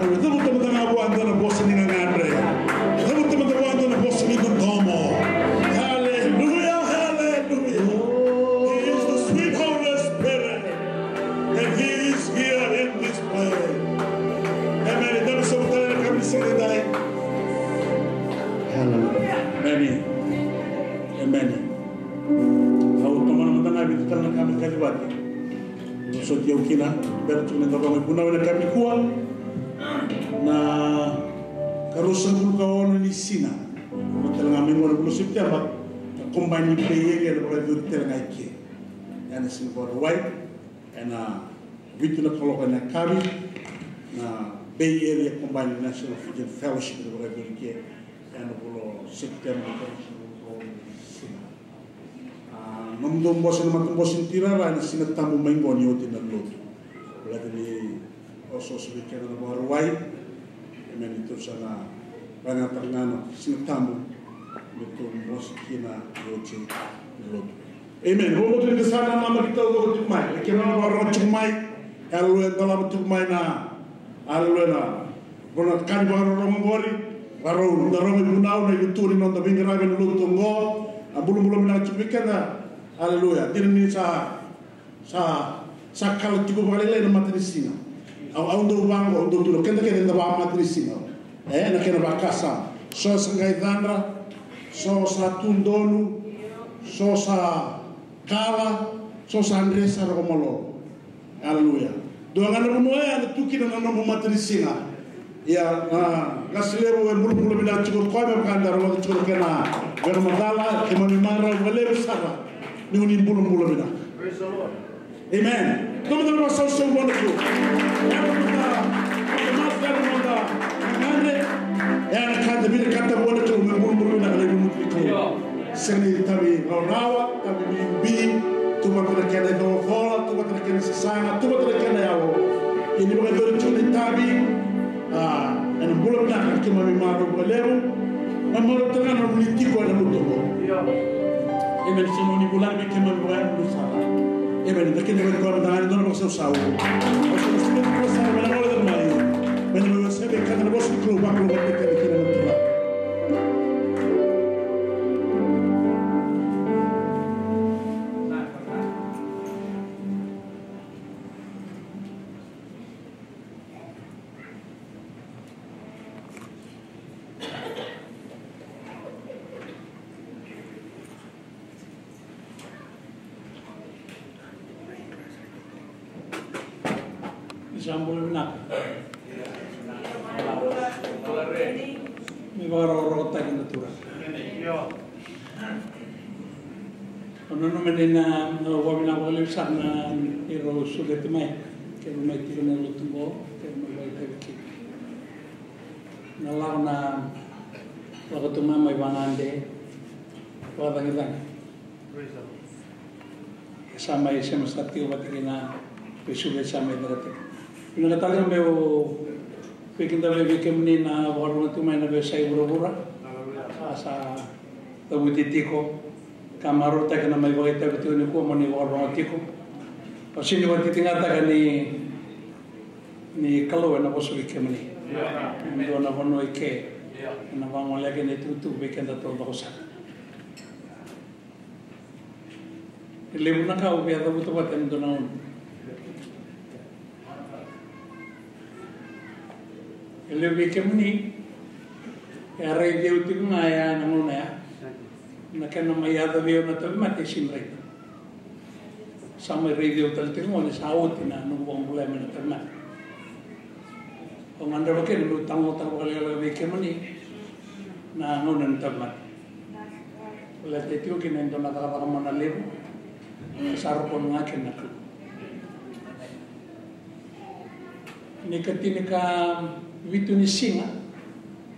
Cavuta mada ga vua e dua na vosa ni gagadre. Cavuta mada vua e dua na vosa ni domo. Hallelujah, hallelujah. He is the sweet Holy Spirit. And he is here in this place. Amen. Daru sa vota na kami sa dai. Hallelujah. Amen. Amen. Au tomana mada ga e vitu tale na ka me kacivaki. Au soti au kina, bera tu na ka vaka ivunau ena ka nikua. Na ka ruasagavulu ka ono ni siga. Na tale ga mai qo na vula o September, na combine ni Bay Area ena vakayacori tale ga i ke. Ena siga Vakarauwai, ena vitu na kaloko ena yakavi, na Bay Area Combined National Fijian Fellowship ena vakayacori i ke. Ena vula o September, ka ruasagavulu ka ono ni siga. A, Nomudou bose na matabose ni Tirara ena Siga Tabu mai qo ni oti na lotu. Baleta ni osooso vei keda na Vakarauwai. Emeni. Tou sa na vakayagataka ga na Siga Tabu me tou bose kina ni oti na lotu. Emeni. Vakabauta ni da sa nanamaki taucoko tiko mai. E kena na vakarorogo tiko mai. Aleluya, dolava tiko mai na Aleluya. Na vanua ka ni vakarorogo oqori, vakarau da rogo ivunau na itutu ni noda veiqaravi ena lotu oqo. A bulabula vinaka tiko vei keda. Aleluya. Dina ni sa, sa, sa kala tiko vakalailai na matanisiga. Au, au dau vaqo, au dau tukuna, keda kece eda vamatanisiga. E, na kena vakasama. So sa qai cadra, so sa tu donu, so sa kala, so sa dre sara ko malo. Aleluya. Dua ga na vanua ya na tu kina na nomu matanisiga. Ia, na qase levu e bulabula vinaka tiko o koya me vaka eda rogoca tiko na kena vakamacala, keimami marau vakalevu sara ni o ni bulabula vinaka. Praise the Lord. Amen. Kemuni na vakasausau vua na Kalou. Ia na noda, noda masu, ia na noda gagadre. Ia na ka da vinakata vua na Kalou me bulabula vinaka na ilumu ni Kalou. Sega ni tavi rawarawa, tavi bibi, tu vata na kena icolacola, tu vata na kena sasaga, tu vata na kena yawa. Ia ni vakayacori tiko na itavi, a, ena bula vinaka, keimami marau vakalevu. Na marau tale ga na nomuni tiko ena lotu oqo. Emeni. Sa nomuni vulagi vei keimami vakayago sara. Emeni. Da kidavaki koya mada ga ena dua na vakasausau. Au sa na sika tiko sara me na gole tale mai. Me na mai wasea vei keda na vosa ni Kalou, vakalougatataki keda kina na Turaga. Ni sa bula vinaka. Me vakarokorokotaki na Turaga. Au nanuma ni na, na vakavinaka vakalevu sara na neirau sureti mai, keirau mai tiko na lotu qo, keirau mai vakaitavi kina. Na lako na lako tu mai mai vanade, vakacagicagi. E sa mai sema sa tiko vata kei na veisulu e sa mai caka tiko. Vinaka tale ga meu veikidavaki vei kemuni na vakarogo tiko mai na veiyasai vuravura. A sa cavuti tiko. Ka marautaki na mai vakaitavi tiko nikua mo ni vakarorogo tiko. Au sega ni vakatitiqataka ni, ni Kalou ena vosa vei kemuni. Ena dua na vanua i ke ena vagolea kina itukutuku vei keda taucoko sara. E levu na ka au via cavuta vata ena dua na gauna. E levu vei kemuni e a raici au tiko ga ya na gauna ya. Na kena mai yaco vei au na tauvimate e sega ni raica. Sa mai raici au tale tiko ga ni sa oti na noqu vakabulai mai na tauvimate. Au gadreva kina meu tagotaka vakalekaleka vei kemuni na gauna ni tauvimate. Baleta e tiko kina e dua na cakacaka mana levu. Sa rokona ga kina na Kalou. Ni ka tinikavitu ni siga,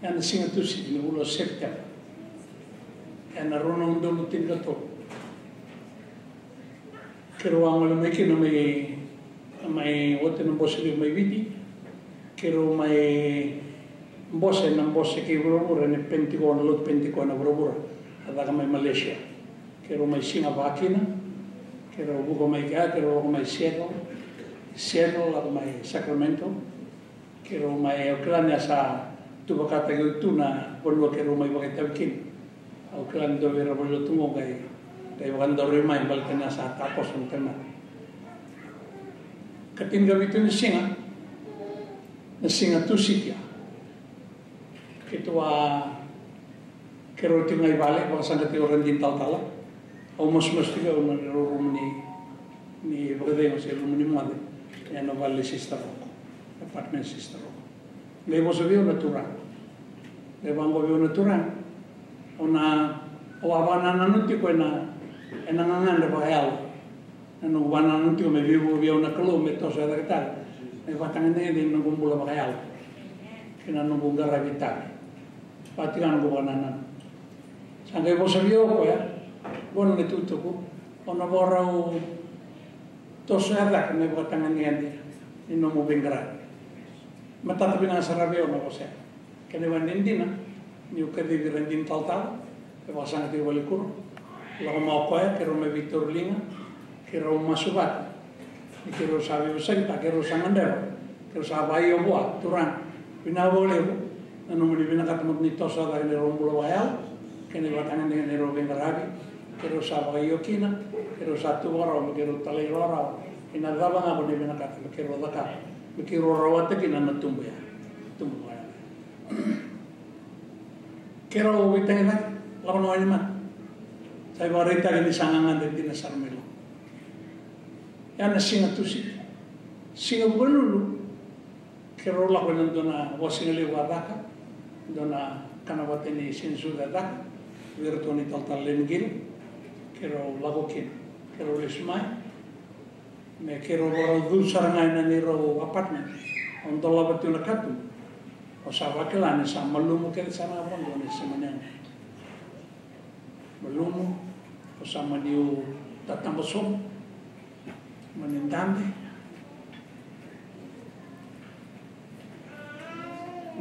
ena siga Tusiti ni vula o Sepiteba, ena rua na udolu tinikatolu. Keirau a gole mai kina mai, mai oti na bose levu mai Viti. Keirau mai bose na bose kei vuravura ena Penitiko, na lotu Penitiko ena vuravura. A caka mai Malaysia. Keirau mai siga va kina. Keirau vuka mai kea, keirau lako mai Seattle. Seattle, lako mai Sacramento. Keirau mai, au kila ni a sa tuvakataki au tu na vanua keirau mai vakaitavi kina. Au kila ni dua vei ira vale lotu qo qai, qai vakadoroi mai baleta ni a sa takoso na tauvimate. Ka tinikavitu ni siga, na siga Tusiti ya. Keitou a, keirau tiko ga i vale, vakasaqa tiko o Radini talatala. Au masumasu tiko au ena rumu ni, ni vakacegu se rumu ni moce. Ena vale ni Sister Roko. Apartment Sister Roko. Qai vosa vei au na Turaga. Qai vaqo vei au na Turaga. Au na, au a vakanananu tiko ena, ena gagadre vakayalo. Na noqu vakanananu tiko me veivuke vei au na Kalou me toso e cake tale. Me vakatagedegede na noqu bula vakayalo. Kei na noqu qaravi tale. Vaka tiko na noqu vakanananu. Sa qai vosa vei au o koya. Qo na itukutuku. O na vakarau toso e cake na ivakatagedegede ni nomu veiqaravi. Matata vinaka sara vei au na vosa ya. Kena ivakadinadina, niu kacivi ira e dina talatala, e vakasaqa tiko i valenibula. Lako mai o koya, keirau mai veitauri liga, keirau masu vata. Ni keirau sa veivosakitaka, keirau sa gadreva, keirau sa vakaio vua, turaga. Vinaka vakalevu na nomuni vinakata mo ni toso e cake na neirau bula vakayalo kei na ivakatagedegede ni neirau veiqaravi. Keirau sa vakaio kina, keirau sa tu vakarau me keirau talairawarawa ina cava ga ko ni vinakata me keirau cakava, me keirau rawata kina na tubu ya, tubu vakayalo. Keirau veitagicaki, lako na wainimate. Sa ivakaraitaki ni sa gagadre dina sara mai loma. Ya na siga Tusiti. Siga Vukelulu, keirau lako ena dua na vakasigalevu a caka, dua na kana vata ni siga ni sucu e caka vei iratou na italatala lewe ni qili. Keirau lako kina, keirau lesu mai. Me keirau vakarau curu sara ga ena neirau apartment. Au dolava tiko na katuba. Au sa vakila ni sa malumu kece sara ga vakadua na sema ni yago. Malumu. Au sa maniu tataba sobu, mani dabe.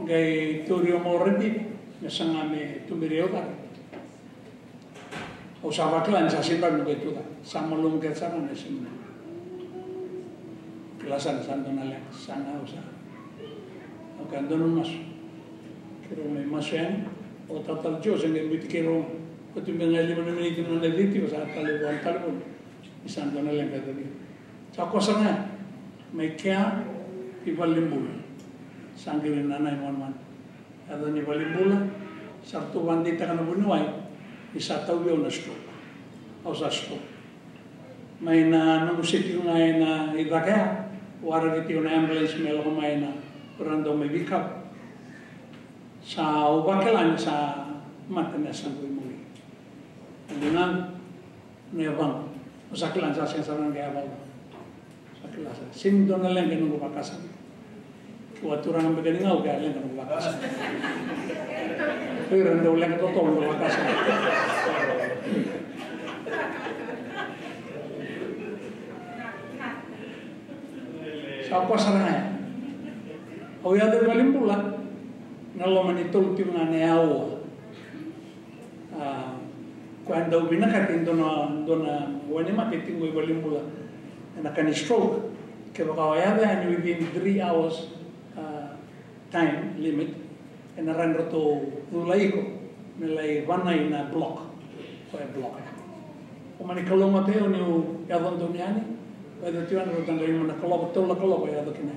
Qai tauri au mai o Radivi me saga me tuberi au cake. Au sa vakila ni sa sega ni qai tu cake, sa malumu kece sara na sema. Kila sara ni sa dua na leqa, sa ga au sa. Au kaya dua na masu. Keirau mai masu yani, o talatala Joe se qai biuti keirau. Ko tu beka ga e lima na miniti na nona cici, au sa tale vua na talevoni. Ni sa dua na leqa e tavia. Sa koya sara ga mai kea i valenibula. Sa qiri na nine one one. Yaco ni valenibula, sa ratou vakadeitaka na vuniwai ni sa tauvi au na stroke. Au sa stroke. Mai na noqu se tiko ga ena icaka ya, waraki tiko na ambulance me lako mai na, o ira dau mai veikau. Sa au vakila ni sa mate na yasaqu i Moli. Na ligaqu, na yavaqu. Au sa kila ni sa sega sara ga ni qai yavaqu. Sa kila sara. Sega ni dua na leqa ena noqu vakasama. Keitou a turaga beka ni gau, ke a leqa noqu vakasama. Ko ira na dau leqa totolo noqu vakasama. Sa koya sara ga ya. Au yaco i valenibula ena loma ni tolu tiko ga na aua. A, koya dau vinakati e dua na, dua na wainimate tiko i valenibula ena ka ni stroke. Kevaka o yaco yani within three hours, a, time limit, ena rawa ni ratou cula iko me lai vanai na block. Koya e block ya. O mani Kalou ga o au niu yaco donu yani. O yaco tiko yani ratou qai lima na kaloko, tolu na kaloko e yaco kina.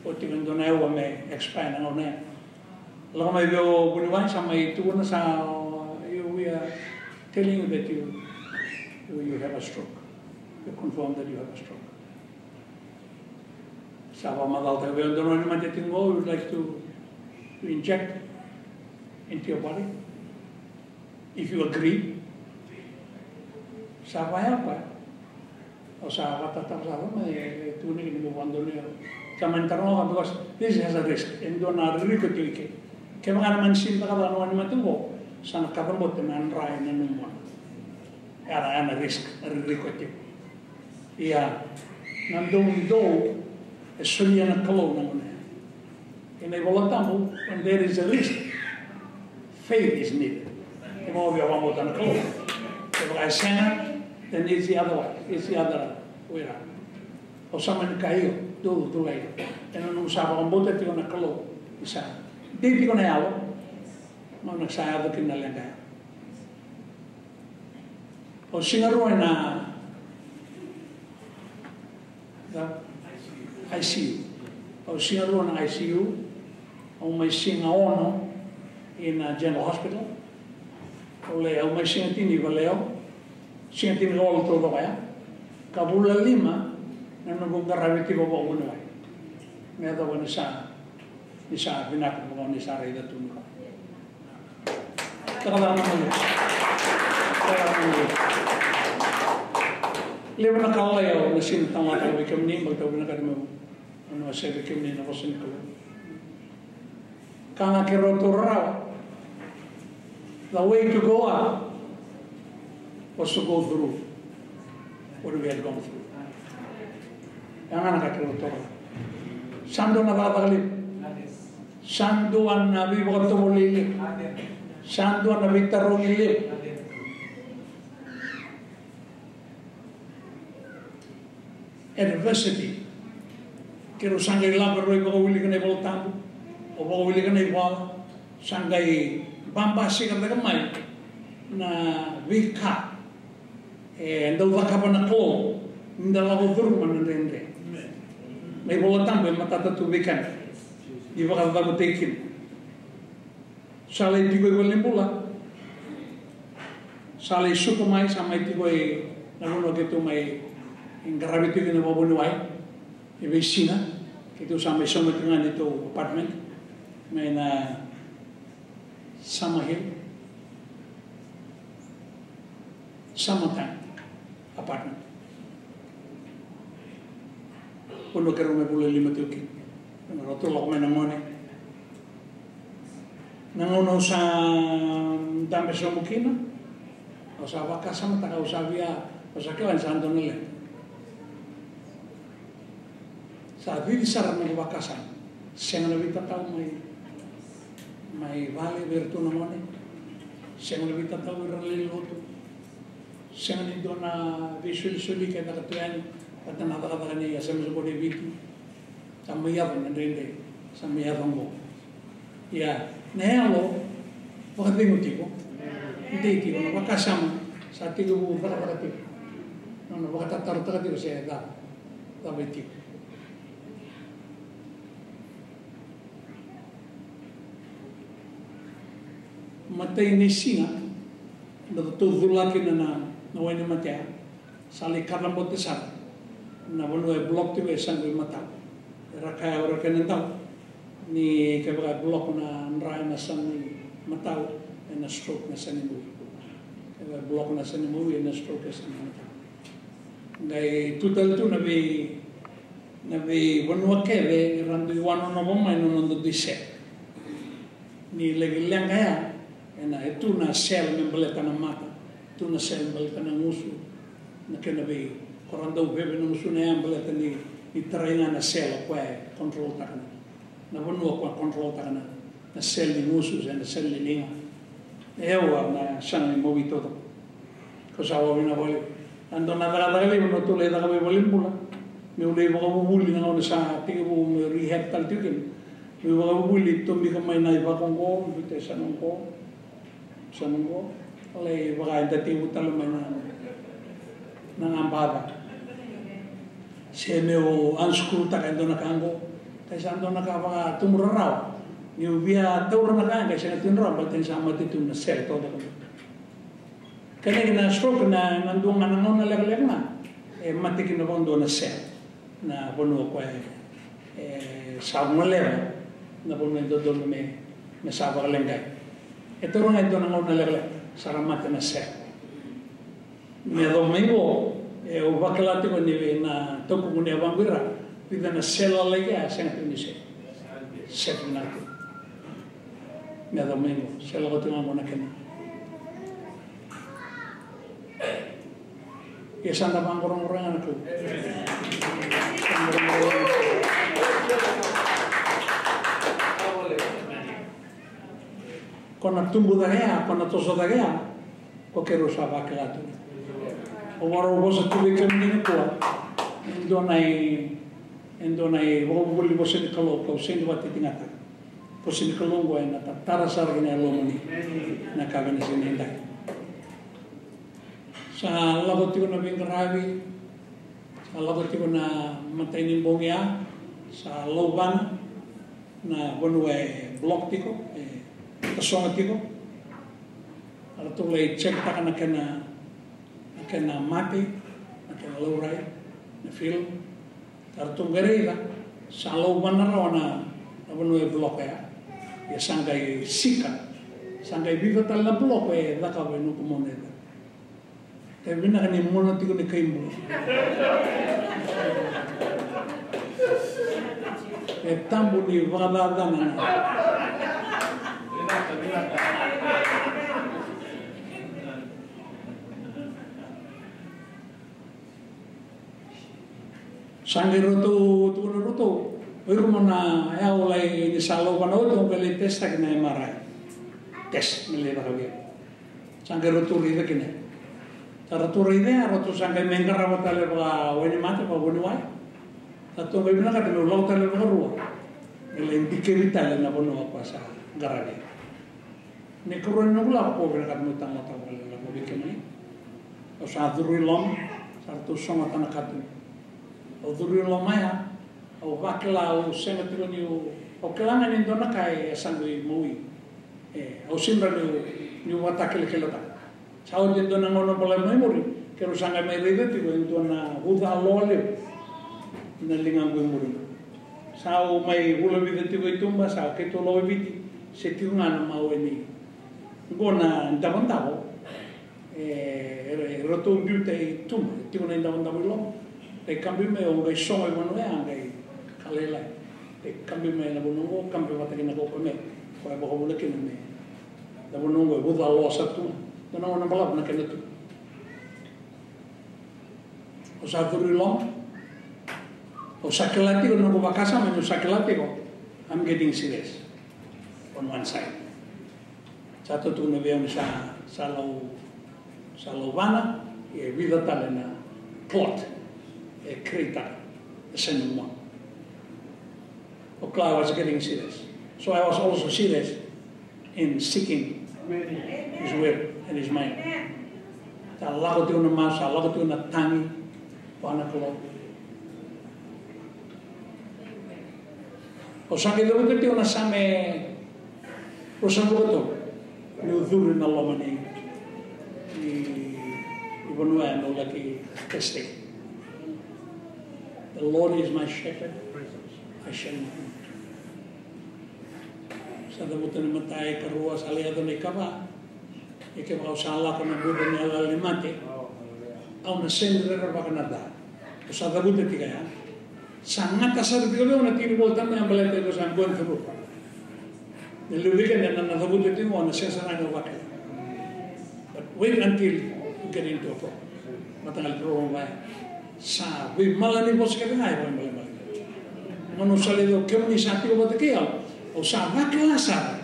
O tiko e dua na aua me expire na gauna ya. Lako mai vei au o vuniwai, sa mai tukuna, sa, you, we are telling you that you, you, you have a stroke. We confirm that you have a stroke. Sa vakamacalataka vei au e dua na wainimate tiko qo, we would like to, to inject into your body. If you agree. Sa vaya o koya. Au sa vakatataro sara, me tukuni kina meu vakadonui au. Sa mani taroga, because this has a risk. E dua na ririko tiko i ke. Kevaka na mani sega ni cakava na wainimate qo, sa na kacabote na dra ena nomu mona. Era, era na risk, na ririko tiko. Ia, na doudou e solia na Kalou na gauna ya. Ena iVolatabu, when there is a risk, faith is needed. Kevaka o via vakabauta na Kalou. Kevaka e sega, then it's the other way, it's the other way around. O sa mani kaya, io, dou, dou kaya. Ena nomu sa vakabauta tiko na Kalou, ni sa dei tiko na yalo, gauna sa yaco kina na leqa ya. Au siga rua ena, na I C U. Au siga rua na I C U. Au mai siga ono ina General Hospital. Au lai, au mai siga tini i Vallejo. Siga tini ka walu taucoko ya. Ka vula lima na noqu qaravi tiko vakavuniwai. Me yacova ni sa, ni sa vinaka vaka ni sa raica tu ni. Cakacaka na Kalou. Cakacaka na Kalou. Levu na ka lalai au na sega ni talanoataka vei kemuni, baleta au vinakata meu, meu wasea vei kemuni na vosa ni Kalou. Ka ga keirau taura rawa. The way to go up was to go through. What we have gone through. Ya ga na ka keirau taura. Sa dua na cakacaka levu. Sa dua na veivakatovolei levu. Sa dua na veitarogi levu. Adversity. Keirau sa qai lako, rau vakawilika na iVola Tabu, au vakawilika na ivola, sa qai babasika cake mai na veika e dau cakava na Kalou ni da lako curuma na dredre. Na iVola Tabu e matata tu vei keda ni vakacavuta kina. Sa lai tiko i valenibula, sa lai suka mai, sa mai tiko i na vanua keitou mai qaravi tiko kina vakavuniwai. E veisiga keitou sa mai sauma tiko ga neitou apartment mai na Summer Hill, Summertime apartment. Vanua keirau mai vula lima tiko kina. Rau tu lako mai na gone. Na gauna au sa dabe sobu kina, au sa vakasamataka, au sa via, au sa kila ni sa dua na leqa. Sa cici sara na noqu vakasama. Sega na veitatau mai, mai vale vei iratou na gone. Sega na veitatau vei ira na lewe ni lotu. Sega ni dua na veisolisoli e caka tu yani vata na cakacaka ni S M S qo e Viti. Sa mai yaco na dredre, sa mai yaco qo. Ia na yalo vakacegu tiko, dei tiko na vakasama, sa tekivu cakacaka tiko. Nona vakatatarotaka tiko se cava, cava e tiko. Matai ni siga da tou cula kina na, na wainimate ya, sa lai kacabote sara na vanua e block tiko e yasaqu imatau. Era kaya o ira kei na dau ni kevaka e block na dra ena yasana imatau, ena stroke na yasana imawi. Kevaka e block na yasana imawi, ena stroke na yasana imatau. Qai tu tale tu na vei, na veivanua kece era dui wanonova mai na noda dui sele. Ni laki leqa ya, ena, e tu na cell me baleta na mata, tu na cell me baleta na gusu, na kena vei, ko ra dau veve na gusu na ya baleta ni, ni tarai ga na cell o koya e control taka na, na vanua o koya e control taka na, na cell ni gusu se na cell ni liga. E yawa na saga ni mawi toto. Ko sa wawa vinaka vakalevu. A dua na cakacaka levu na tou lai caka mai valenibula. Meu lai vakavuvuli na gauna sa tekivu meu rehab tale tiko kina. Meu vakavuvuli, tomika mai na ivako qo, biuta e yasana qo, yasana qo. Lai vaka eda tekivu tale mai na, na gabaca. Se meu unscrew taka e dua na ka qo. Kai sa dua na ka vakatubu rarawa. Niu via taura na ka qai sega tu ni rawa, baleta ni sa mate tu na cell totoka. Kena kina stroke na, na dua ga na gauna lekaleka ga, e mate kina vakadua na cell. Na vanua o koya e, e sa goleva, na vanua e dodonu me, me sa vakaleqai. E taura ga e dua na gauna lekaleka, sa ra mate na cell. Me yacova mai qo, e, au vakila tiko ni vei na taukuku ni yavaqu ira, vica na cell lalai kea, sega tiko ni cell. Cell vinaka tiko. Me yacova mai qo, se lako tiko ga qo na kena. Ia sa da vaqoroqoro ga na Kalou. Ko na tubu cake ya, ko na toso cake ya, ko keirau sa vakila tu. Au vakarau vosa tu vei kemuni nikua. E dua na i, e dua na ivakavuvuli vosa ni Kalou, kau sega ni vakatitiqataka. Vosa ni Kalou qo ena tatara sara ki na yalomuni na ka vei na siga nidai. Sa lako tiko na veiqaravi, sa lako tiko na matai ni bogi ya, sa lauvana na vanua e block tiko, e tasoga tiko. Ratou lai check taka na kena, na kena mate, na kena laurai, na film. Ka ratou qai raica sa lauvana rawa na, na vanua e block ya. Ia sa qai sika, sa qai vica tale na block e cakava e noqu mona e caka. Ka vinaka ni mona tiko ni kai bula. E tabu ni vakacacana na. Sa qai ratou tukuna ratou, o ira mo na yau lai ni sa lau vana oti, o qai lai testaki na M R I test me lai caka vei ira. Sa qai ratou raica kina. Sa ratou raica, ratou sa qai mai qarava tale vaka wainimate, vaka vuniwai. Ratou qai vinakata meu lako tale vakarua me lai dikevi tale na vanua ko sa qaravi. Ni karua ni noqu lako, ko vinakata meu tamataka vale lako vei kemuni. Au sa curu i loma, sa ratou sogota na katuba. Au curu i loma ya, au vakila, au sega tiko niu, au kila ga ni dua na ka e sa qai maui. E, au sega niu, niu vakatakilakilataka. Sa oti e dua na gauna balavu mai muri, keirau sa qai mai raica tiko e dua na vuca loa levu na ligaqu e muri. Sa au mai vula vica tiko i tuba, sa keitou lako i Viti, se tiko ga na mau e ni. Qo na davodavo, e, e, e ratou biuta i tuba, e tiko na idavodavo i loma. Qai kabi mai, au qai sogo i vanua ya, qai ka lailai. Qai kabi mai na vanua qo, kabi vata kei na kaukamea, koya e vakavuna kina me na vanua qo e vuca loa sara tu ga. Dua na gauna balavu na kena tu. Au sa curu i loma. Au sa kila tiko na noqu vakasama, au sa kila tiko, I'm getting serious on one side. Sa tukuna vei au ni sa, sa lau, sa lau vana, e vica tale na clot e create-taka, e sega ni moce. Au kila I was getting serious. So I was also serious in seeking His will and His mind. Sa lako tiko na masu, sa lako tiko na tagi vua na Kalou. Au sa qai cavuta tiko na Same ruasagavulu ka tolu, niu curu ina loma ni, ni, ni vanua ya meu laki testaki. The Lord is my shepherd, I shall not want. Sa cavuta na imatai, karua, sa lai yaco na ikava. Ia kevaka au sa lako ena buca ni yalayala ni mate, au na sega ni rerevaka na ca. Au sa cavuta tiko ya. Sa gata sara tiko vei au na tiki ni Vola Tabu ya baleta au sa going through. Na levu vei keda na, na cavuta tiko, au na sega sara ga ni vakila. But wait until you get into a problem. Mataqali problem vaya. Sa veimalanivosa beka ga e vakamalemale. Gauna au sa lai cau, kemuni sa tiko vata kei au, au sa vakila sara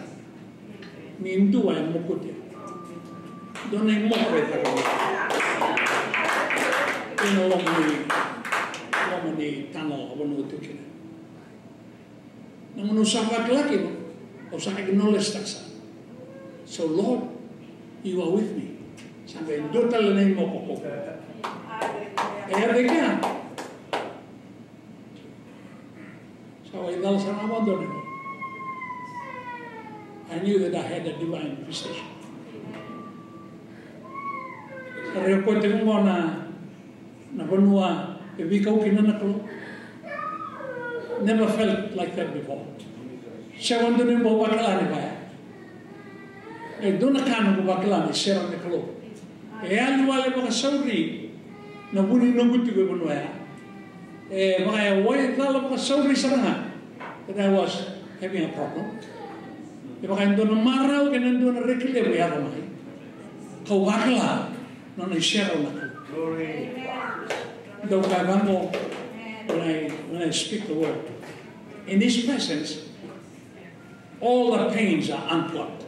ni dua e mokuti au. Dua na imoko e caka mai. Ena loma ni, loma ni tana, loma ni tuki. Na gauna au sa vakila kina, au sa acknowledge-taka sara. So Lord, you are with me. Sa qai dua tale na imoko ko. E a vei kea. Sa waicala sara ga vakadua na. I knew that I had a divine visitation. Sa raica koya tiko qo na, na vanua e veikau kina na Kalou. Never felt like that before. Sega vakadua niu bau vakila ni vaya. E dua na ka noqu vakila ni sere ni Kalou. E yali wale vakasauri na vu ni noqu tiko e vanua ya. E vaka e waicala vakasauri sara ga that I was having a problem. E vaka e dua na marau kei na dua na reki levu e yaco mai. Kau vakila na nona isere na Kalou. Dau kaya vaqo, when I, when I speak the word, in His presence, all the pains are unplugged.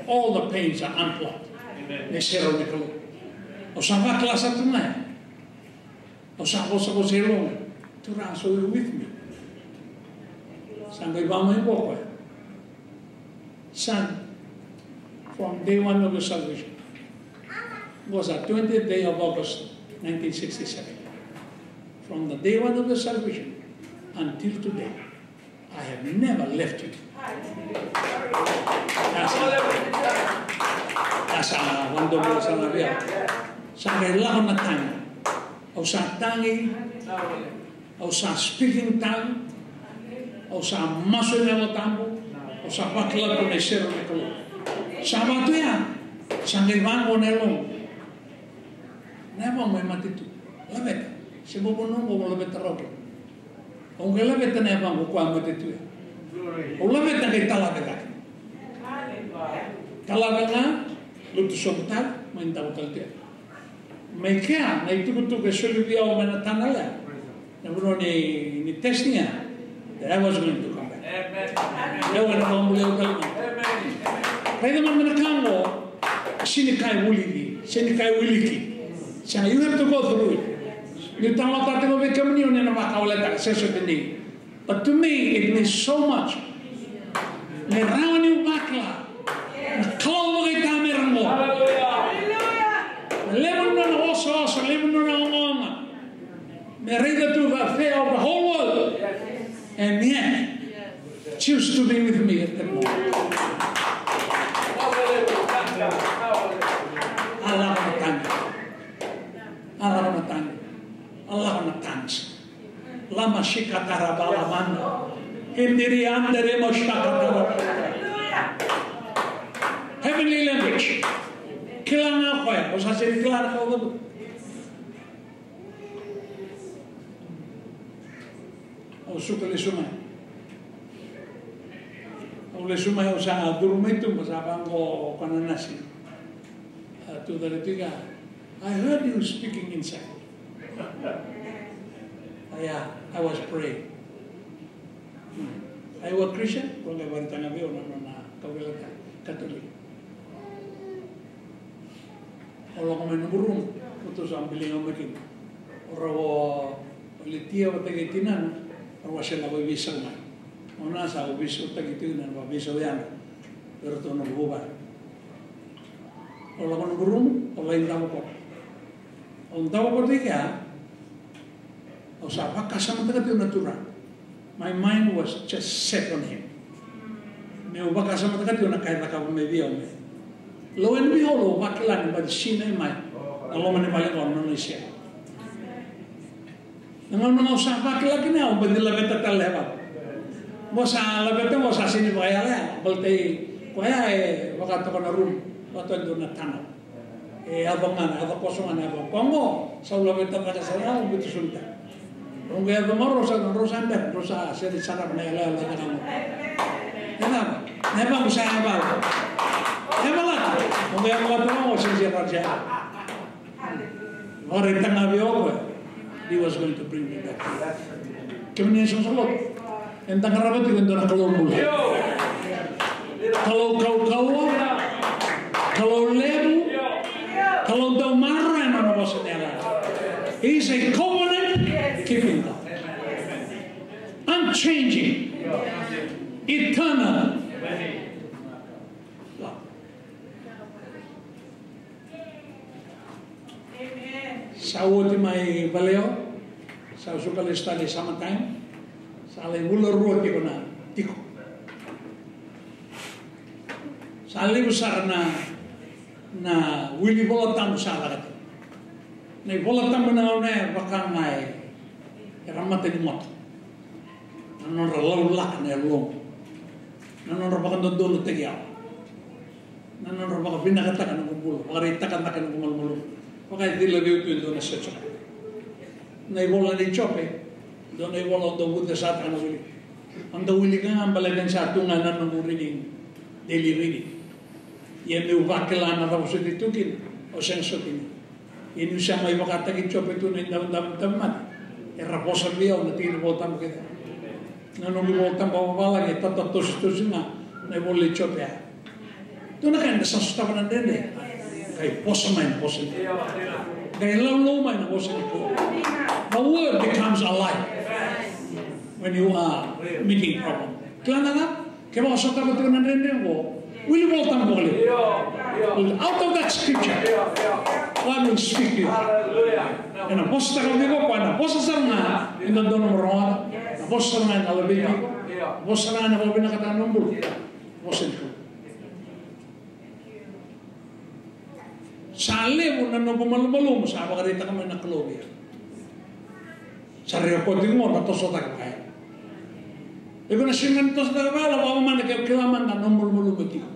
All the pains are unplugged. Amen. Na isere ni Kalou. Au sa vakila sara tu mai. Au sa vosavosa e loqu. Turaga, so you with me. Sa qai vaka mai vua o koya. Son, from day one of your salvation. It was the twentieth day of August, nineteen sixty-seven. From the day one of your salvation until today, I have never left you. That's a, that's a wonderful salvation. Sa qai lako na tagi. Au sa tagi. Au sa speaking tongue. Au sa masu ena Yalo Tabu. Au sa vakila tu na isere ni Kalou. Sa vaka tu ya. Sa qai vaqo na yaloqu. Na yavaqu e mate tu. Laveta. Se bobo noqu mo laveta roke. Au qai laveta na yavaqu, o koya mate tu ya. Au laveta qai talave cake. Talave ga, lutu sobu tale, mai davo tale tu ya. Mai kea, na itukutuku e soli vei au mai na tana lea. Na vanua ni, ni testing ya, that I was going to come back. Lewa na vakabulai au tale mai. Raica mada na ka oqo, sega ni ka e wiliki, sega ni ka e wiliki. Sega, you have to go through it. Niu talanoataka tiko vei kemuni, o ni na vakawaletaka, sega soti ni. But to me, it means so much. Me rawa niu vakila na Kalou vakaitamera oqo. Na levu ni nona osooso, levu ni nona ogaoga. Me raica tu the affair of the whole world. And yet, choose to be with me at the moment. A lako na tagi. A lako na tagi. A lako na tagi. Lama shikatara balamana. Hindiri andere mo shakatara. Heavenly language. Kila ga o koya, o sa sega ni kila na ka o cavuta. Au suka lesu mai. Au lesu mai, au sa curu mai tu, sa vaqo o koya na nasi. A tucake tiko ga. I heard you speaking inside. Aya, I was praying. Are you a Christian? Ko qai vakaraitaka vei au na nona kauveilatai Katolika. Au lako mai noqu rumu, ko tou sa biliga mai kina. O rau o Litia vata kei tinana, rau a se lako i veisau mai. Au na sa au veisautaki tiko na vakaveisau yadra. Vei ratou na vuvale. Au lako noqu rumu, au lai davo koto. Au davo koto i kea, au sa vakasamataka tiko na Turaga. My mind was just set on him. Meu vakasamataka tiko na ka e cakava mai vei au mai. Lo and behold, au vakila ni baci sinai mai na loma ni vale qo na nona isere. Na gauna ga au sa vakila kina, au baci laveta tale e vale. Qo sa laveta qo sa sega ni vakayala ya, baleta i koya e vakatoka na rumu, vakatoka e dua na tana. E yaco ga na, yaco koso ga na yaco. Koya qo sa laveta cake sara ga, au biuta sara tale. Au qai yaco mai, rau sa, rau sa bera, rau sa sega ni sarava na yalayala cake qo. E cava? Na yavaqu sa yavala. Yavalata. Au qai yavalata ga, au sega ni sarava. Vakaraitaka ga vei au o koya, he was going to bring me back. Kemuni na soqosoqo lotu, eda qarava tiko e dua na Kalou bula. Kalou kaukauwa, Kalou levu, Kalou dau maroroya na nona vosa ni yalayala. He is a covenant keeping God. Unchanging. Eternal. Sa oti mai Vallejo, sa suka lesu tale i Summertime, sa lai vula rua tiko na tiko. Sa levu sara na, na wili Vola Tabu sa caka tiko. Na iVola Tabu na gauna ya vaka ga e, era mata ni moto. Na nodra laulaka na yaloqu. Na nodra vakadodonutaki au. Na nodra vakavinakataka noqu bula, vakaraitaka cake noqu malumalumu. Vakaicila vei au tu e dua na search. Na ivola nei Jope, dua na ivola au dau vucesataka na wili. Au dau wilika ga baleta ni sa tu ga na noqu reading, daily reading. Ia meu vakila na cava soti tu kina, au sega soti ni. Ia niu sa mai vakataki Jope tu na idavodavo ni tauvimate, era vosa vei au na tikina iVolatabu kece. Na noqu iVolatabu vakavalagi e tatatositosi ga na ivola i Jope ya. Dua na ka eda sa sotava na dredre. Qai vosa mai na vosa ni Kalou. Qai laulau mai na vosa ni Kalou. The word becomes alive when you are making problem. Kila na ka? Kevaka o sotava tiko na dredre oqo, wili Volatabu vakalevu. Out of that scripture, God will speak to you. Ena vosataka vei iko o koya, na vosa sara ga e dodonu mo rogoca, na vosa sara ga ena laveti iko, na vosa sara ga ena vakavinakataka na nomu bula. Vosa ni Kalou. Sa levu na noqu malumalumu sa vakaraitaka mai na Kalou vei au. Sa rekoti qo na toso cake vakayalo. Iko na sega ni toso cake vakayalo, vakamana ke kila mada na nomu malumalumu tiko.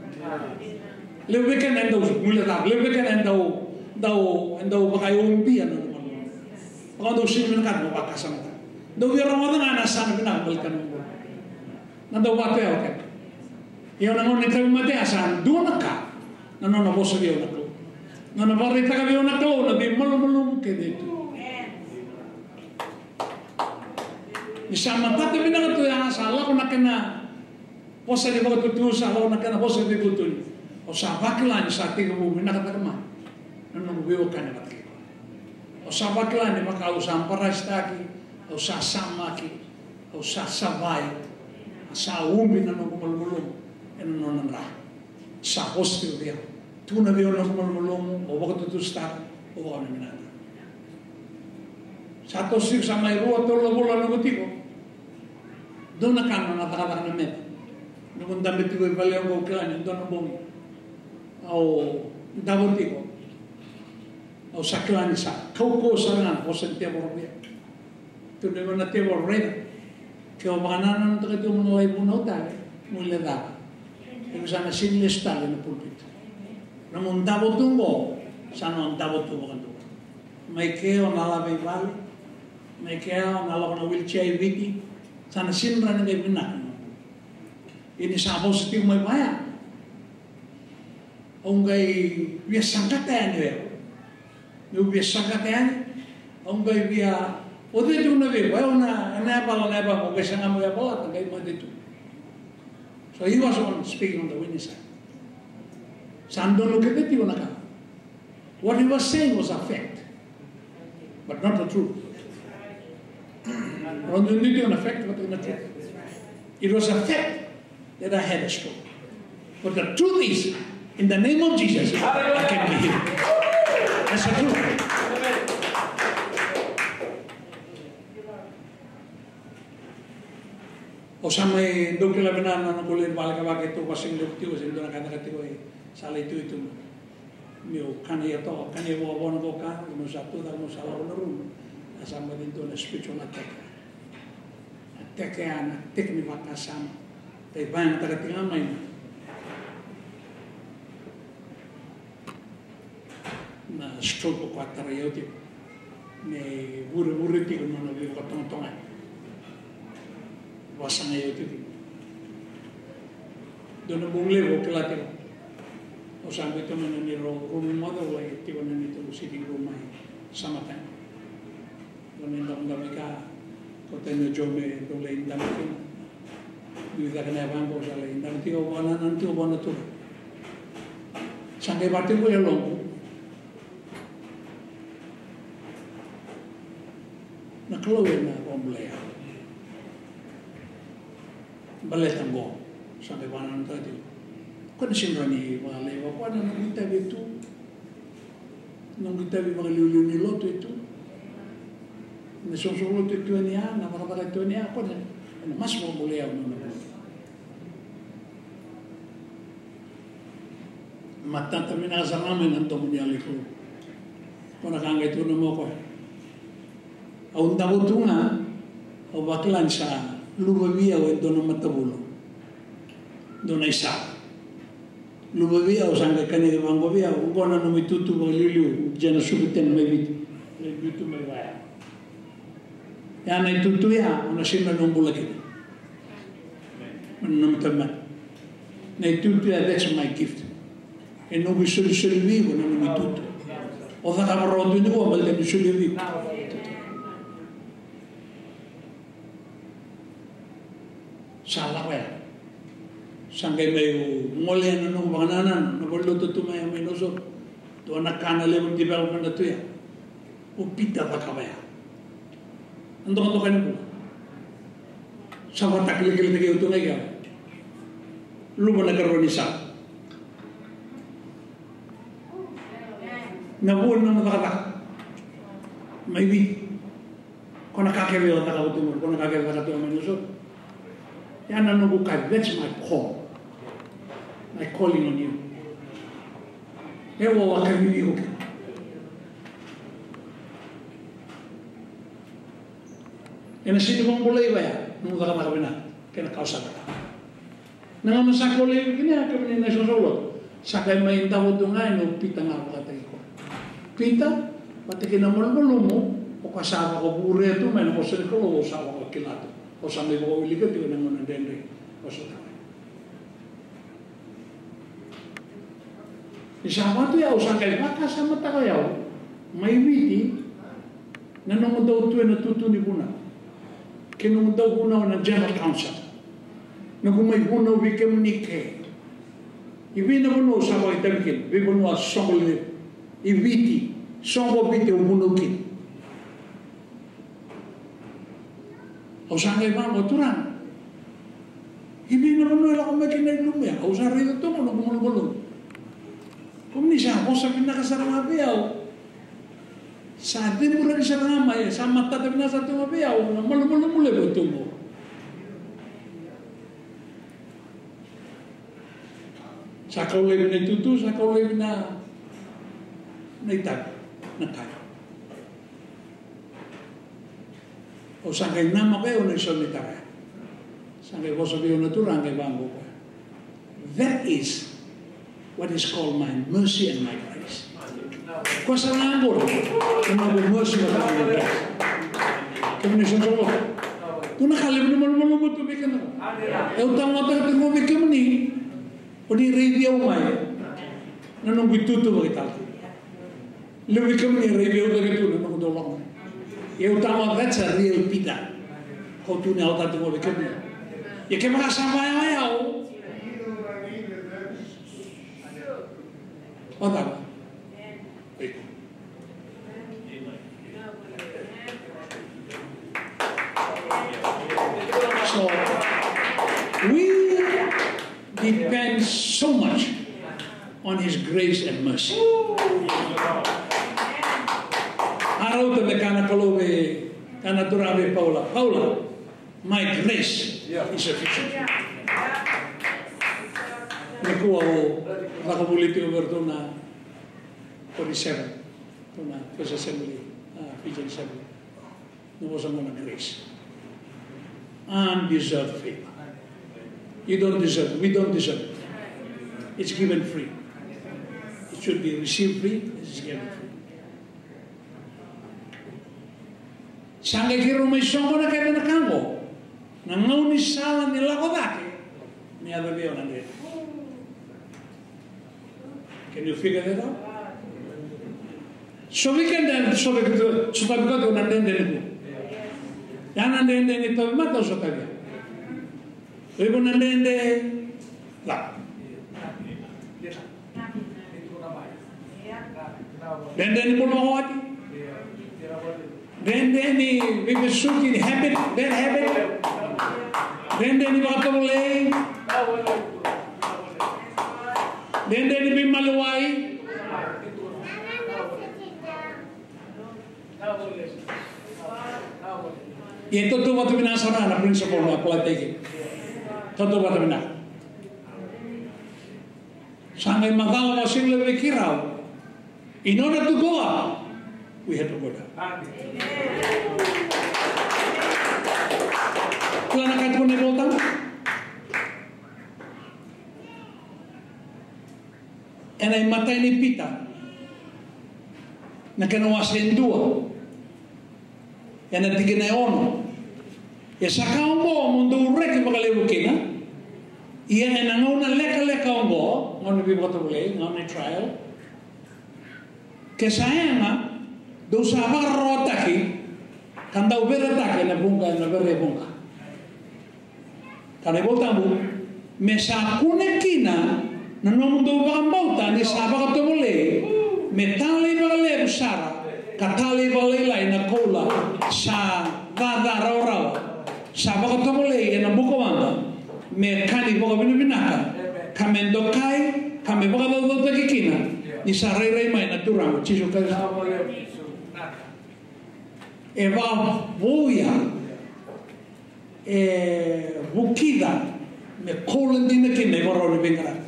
Levu vei keda e dau guilecava, levu vei keda e dau, dau, e dau vakaiubia na nomu malumalumu. Vaka dau sega ni vinakata mo vakasamataka. Dau via rogoca ga na yasana vinaka baleta na nomu malumalumu. Na dau vata ya o keda. Ia na gauna ni tauvimate ya sa dua na ka na nona vosa vei au na Kalou. Na nona vakaraitaka vei au na Kalou na veimalumalumu kece tu. Ni sa matata vinaka tu ya, sa lako na kena vosa ni vakatutu, sa lako na kena vosa ni veivutuni. Au sa vakila ni sa tekivu vinakataka mai na noqu veiwekani vata kei koya. Au sa vakila ni vaka au sa barasitaki, au sa samaki, au sa savai, a sa ubi na noqu malumalumu ena nona dra. Sa vosa tiko vei au. Tukuna vei au na noqu malumalumu, au vakatutusitaka, au vakavinavinaka. Sa toso tiko, sa mai rua, tolu na vula noqu tiko. Dua na ka na cakacaka na meca. Noqu dabe tiko i vale oqo, au kila ni dua na bogi au davo tiko, au sa kila ni sa kaukauwa sara ga na vosa ni tevoro vei au. Tukuna vei au na tevoro, raica, ke o vakanananutaka tiko mo na lai vunau tale, mo lai cava? Iko sa na sega ni lesu tale ena pulpit. Nomu davo tu oqo sa na davo tu vakadua. Mai ke o na lave i vale. Mai ke o na lako na wheelchair i Viti. Sa na sega ni rawa ni qai vinaka. Ia ni sa vosa tiko mai vaya, au qai via saqata yani o yau. Meu via saqata yani, au qai via, o cei tukuna vei iko? O yau na, na yavala, na yavala, au qai saga meu yavalata, qai mate tu. So he was on speaking on the winning side. Sa donu kece tiko na ka. What he was saying was a fact, but not the truth. Rondu ni tiko na fact, but not the truth. It was a fact that I had a stroke. But the truth is, in the name of Jesus, I can be healed. That's the truth. Au sa mai dau kila vinaka na noqu lai vale ka vaka e tou vakasinaiti tiko, se dua na ka e caka tiko, e sa lai tu i tuba. Meu kana ia toka, kana ia vakavona ko ka, meu sa tu cake, meu sa lako na rumu. A sa mai dua na spiritual attack. Attack ya na attack ni vakasama. Kai vakayagataka tiko ga mai na na stroke ko a tarai au tiko. Me vurevure tiko na nona veivakatogatoga. Vasagai au tiko. Dua na bogi levu au kila tiko. Au sa biuta mai na neirau rumu moce, au lai tiko na neitou sitting room mai Samatani. Dua na idavodavo i ka, ko tani o Joe me dau lai dabe kina. Dui caka na yavaqu, au sa lai dabe tiko, au vakanananu tiko vua na Turaga. Sa qai vakatekivu e yaloqu na Kalou ena vakabulai au. Baleta qo, sa qai vakanananu tale tiko. Ko na sega ni rawa ni vakalaiva, ko na noqu itavi e tu. Noqu itavi vakaliuliu ni lotu e tu. Na soqosoqo lotu e tu yani ya, na cakacaka e tu yani ya, ko na, ena masu vakabulai au na nona bula. Matata vinaka sara ga mai na domo ni Yalo i Kalou. Ko na ka qai tukuna mai o koya. Au davo tu ga, au vakila ni sa luva vei au e dua na matavulo. Dua na isau. Luva vei au, sa qai kania vaqo vei au, oqo na nomu itutu vakaliuliu, jia na suku tena mai Viti. Lai biu tu mai vaya. Ya na itutu ya, o na sega ni bula kina. Na nomu tamata. Na itutu ya, that's my gift. E noqu isolisoli vei iko na nomu itutu. O cakava rawa tu ni ko baleta ni soli vei iko. Sa lako ya. Sa qai mai gole na noqu vakanananu, na valenilotu tu mai, mai Nausori. Dua na ka na levu ni development tu ya. O Pita cakava ya. Na dokadoka ni bula. Sa vakatakilakila taki au tu ga i kea. Luva na karua ni sa. Na vua ni nona cakacaka. Mai Viti. Ko na ka kece o cakava tu mai, ko na ka kece o cakava tu mai Nausori. Ya na noqu ka, that's my call. My calling on you. E o a kacivi iko kina. Ena sega ni vakabulai vaya, nomu cakacaka vinaka, kei na ka o sa cakava. Na gauna sa kau laivi kina ya, kemuni na isoqosoqo lotu, sa qai mai davo tu ga yani o Pita ga vakataki koya. Pita, vata kei na malumalumu, o koya sa vakavurea tu mai na vosa ni Kalou, au sa vakakila tu. Au sa mai vakawilika tiko ena gauna dredre au sotava. Ni sa vaka tu ya, au sa qai vakasamataka o yau mai Viti na nomu dau tu ena tutu ni vunau. Kei noqu dau vunau ena General Council. Noqu mai vunau vei kemuni ke. I vei na vanua au sa vakaitavi kina, veivanua soqo levu. I Viti, soqo Viti au vunau kina. Au sa qai vaqo, Turaga. I vei na vanua e lako mai kina na ilumu ya? Au sa raica tu ga noqu malumalumu. Kemuni sa vosa vinaka sara ga vei au. Sa ceburaki sara ga mai, sa matata vinaka sara tu ga vei au na malumalumu levu e tu qo. Sa kau laivi na itutu, sa kau laivi na, na itavi, na kai. Au sa qai namaka, au na isau ni tara. Sa qai vosa vei au na Turaga, qai vaqo o koya. That is what is called my mercy and my grace. Koya sa na qori na noqu mercy, na noqu grace. Kemuni sa solo. Tu na ka levu ni malumalumu tu vei kemuni. Au tagotaka tiko vei kemuni. O ni raici au mai na noqu itutu vakaitalatala. Levu vei kemuni e raici au cake tu na noqu dau lako mai. Ia au tama, that's a real Peter. Kau tu ni au tatu vei kemuni. Ia kevaka sa vayawaya au. O cava? So, we depend so much on His grace and mercy. A rauta me kaya na Kalou vei, kaya na Turaga vei Paula, Paula, my grace is sufficient for you. Nikua au caka vuli tiko vei iratou na forty-seven, tu na First Assembly, a, Fijian Assembly. Na vosa qo na grace. Undeserved favor. You don't deserve, we don't deserve it. It's given free. It should be received free, it's given free. Sa qai keirau mai soqo na keda na ka qo. Na gaunisala ni lako cake me yaco vei au na dredre. Can you figure that out? So we can then, so we can, so that we got na dredre nikua. Ya na dredre ni tauvimate, so that we. Iko na dredre la. Dredre ni bula vakawati. Dredre ni veivesuki, ni habit, bad habit. Dredre ni vakatovolei. Dredre ni veimaliwai. Ia tautauvata vinaka sara na principle na apply tiko. Tautauvata vinaka. Sa qai macala vakasivia vei keirau. In order to go up, we have to go down. Kila na ka e tukuna na iVolatabu ena imatai ni Pita, na kena wase e dua, ena tikina e ono. E sa ka oqo mo dou reki vakalevu kina. Ia ena gauna lekaleka oqo, gauna ni veivakatovolei, gauna ni trial, ke sa yaga, dou sa vakarokorokotaki ka dau veretaki ena vuqa, ena vere e vuqa. Ka na iVolatabu, me sa kune kina na nomudou vakabauta ni sa vakatovolei, me talei vakalevu sara ka talei vakalailai na koula sa caca rawarawa, sa vakatovolei ena bukawaqa, me ka ni vakavinavinaka, ka me dokai, ka me vakacaucautaki kina ni sa rairai mai na Turaga o Jisu Karisito. E vakavouya, e vukica me koula dina kina na ivakarau ni veiqaravi.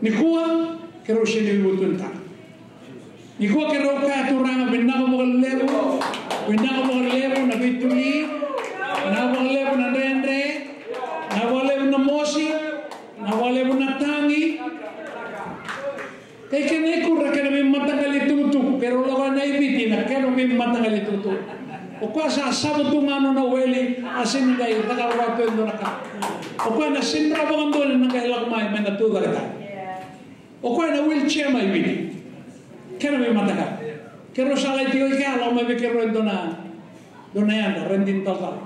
Nikua keirau sega ni veivutunitaka. Nikua keirau kaya, Turaga, vinaka vakalevu, vinaka vakalevu na veituli, vinaka vakalevu na dredre, vinaka vakalevu na mosi, vinaka vakalevu na tagi. Kei kena ikuri, kena veimataqali tukutuku, keirau lako yani i Viti na kena veimataqali tukutuku. O koya sa sava tu ga nona weli, a sega ni qai cakava tu e dua na ka. O koya na sega ni rawa vakadua ni na qai lako mai, mai na tucake tale. O koya na wheelchair mai Viti. Kena veimataqali. Keirau sa lai tiko i kea, lako mai vei keirau e dua na, dua na yada, Redini talatala.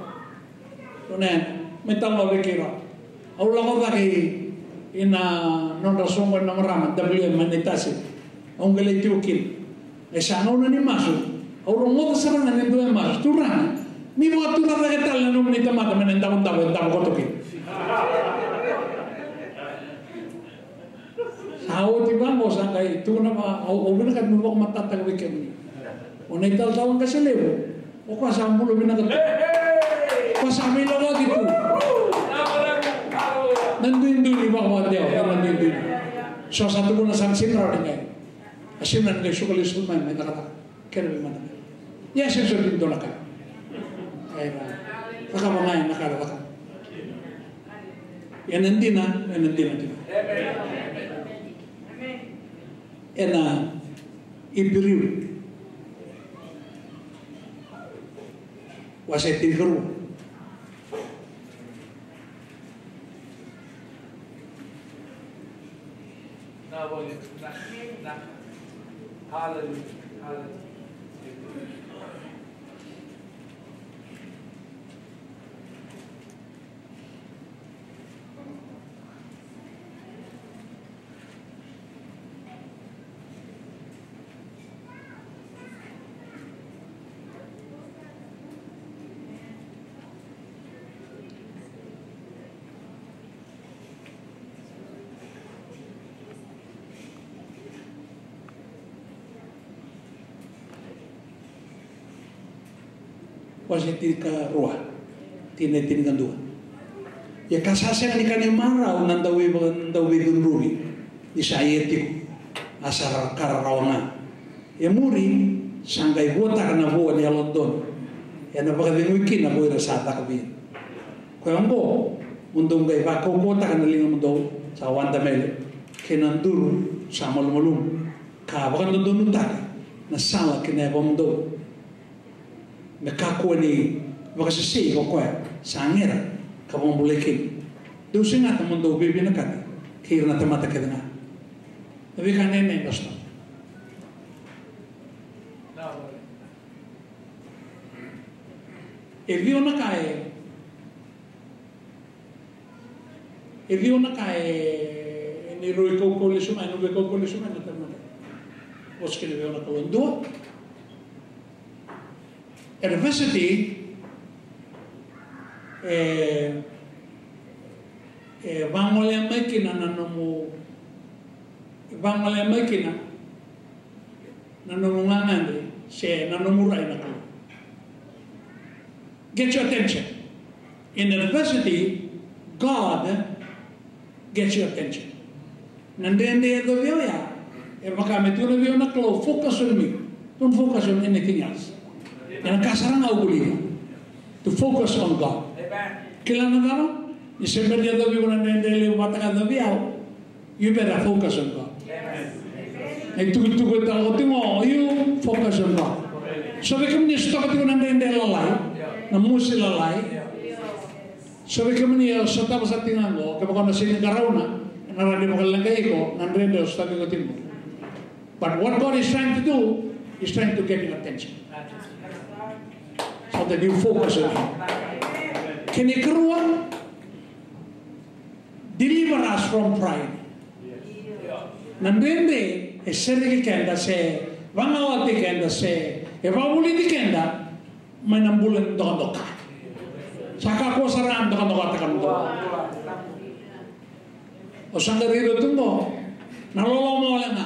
Dua na yaya mai talanoa vei keirau. Au lako cake i, ina nodra soqo na marama, W M, mai Naitasi. Au qai lai tiko kina. E sa gauna ni masu, au rogoca sara ga ni dua e masu, "Turaga, ni vakaturaga cake tale na nomuni tamata mai na davodavo e davo koto kina." Sa oti vaqo sa qai tukuna vaka, au, au vinakata meu vakamatatataka vei kemuni. O na italatala qase levu, o koya sa bula vinaka tu. O koya sa veilakoyaki tu. Na duidui ni vakavakadewa, na duidui. So sa tukuna sa na sega ni rawa ni qai. A sega ni qai suka lesu mai, mai cakacaka. Kena veimataqali. Ia, sega soti ni dua na ka. Ia, cakava ga na ka era cakava. Ia na dina, ia na dina, dina. Ena Iperiu wase tinikarua. Hallelujah. Hallelujah. Wase tinikarua, tikina e tinikadua. Ia ka sa sega ni ka ni marau na dauvei-, dauveicudruvi ni sa ia tiko, a sa ra-, ka rarawa ga. E muri sa qai vuataka na vua ni yalododonu, ena vakacegui kina ko ira sa caka vei ira. Koya oqo, mo dou qai vakaukauwataka na ligamudou sa wadamele, kei na duru sa malumalumu, ka vakadodonutaka na sala ki na yavamudou, me kakua ni vakasesei ko koya sa gera ka vakabulai kina. Dou segata mo dou veivinakati kei ira na tamata kece ga. Na veika nene e dosta. E ciwa na ka e, e ciwa na ka e, e ni rui kaukauwa lesu mai, e ni rui kaukauwa lesu mai na tamata. Vosa kina vei au na Kalou. Dua, adversity, e, e vagolea mai kina na nomu, e vagolea mai kina na nomu gagadre se na nomu rai na Kalou. Get your attention. In adversity, God gets your attention. Na dredre e yacovi au ya, e vaka me tukuna vei au na Kalou, focus on me. Don't focus on anything else. Ena ka sara ga au vulica. To focus on God. Kila na cava? Ni se bera ni yacovi iko na dredre levu vata ka yacovi au, you better focus on God. Na itukutuku e tala oti qo, you focus on God. So vei kemuni e sotava tiko na dredre lalai, na mosi lalai. So vei kemuni e sotava sara tiko qo, kevaka o na sega ni qarauna, ena rawa ni vakaleqai iko na dredre o sotava tiko qo. But what God is trying to do, is trying to get your attention. So that you focus on Him. Kena ikarua, deliver us from pride. Na dredre e sereki keda se vagalalataki keda se e vakavulici keda mai na bula ni dokadoka. Sa kakua sara ga ni dokadokataka na dua. O sa qai raica tu qo na loloma wale ga.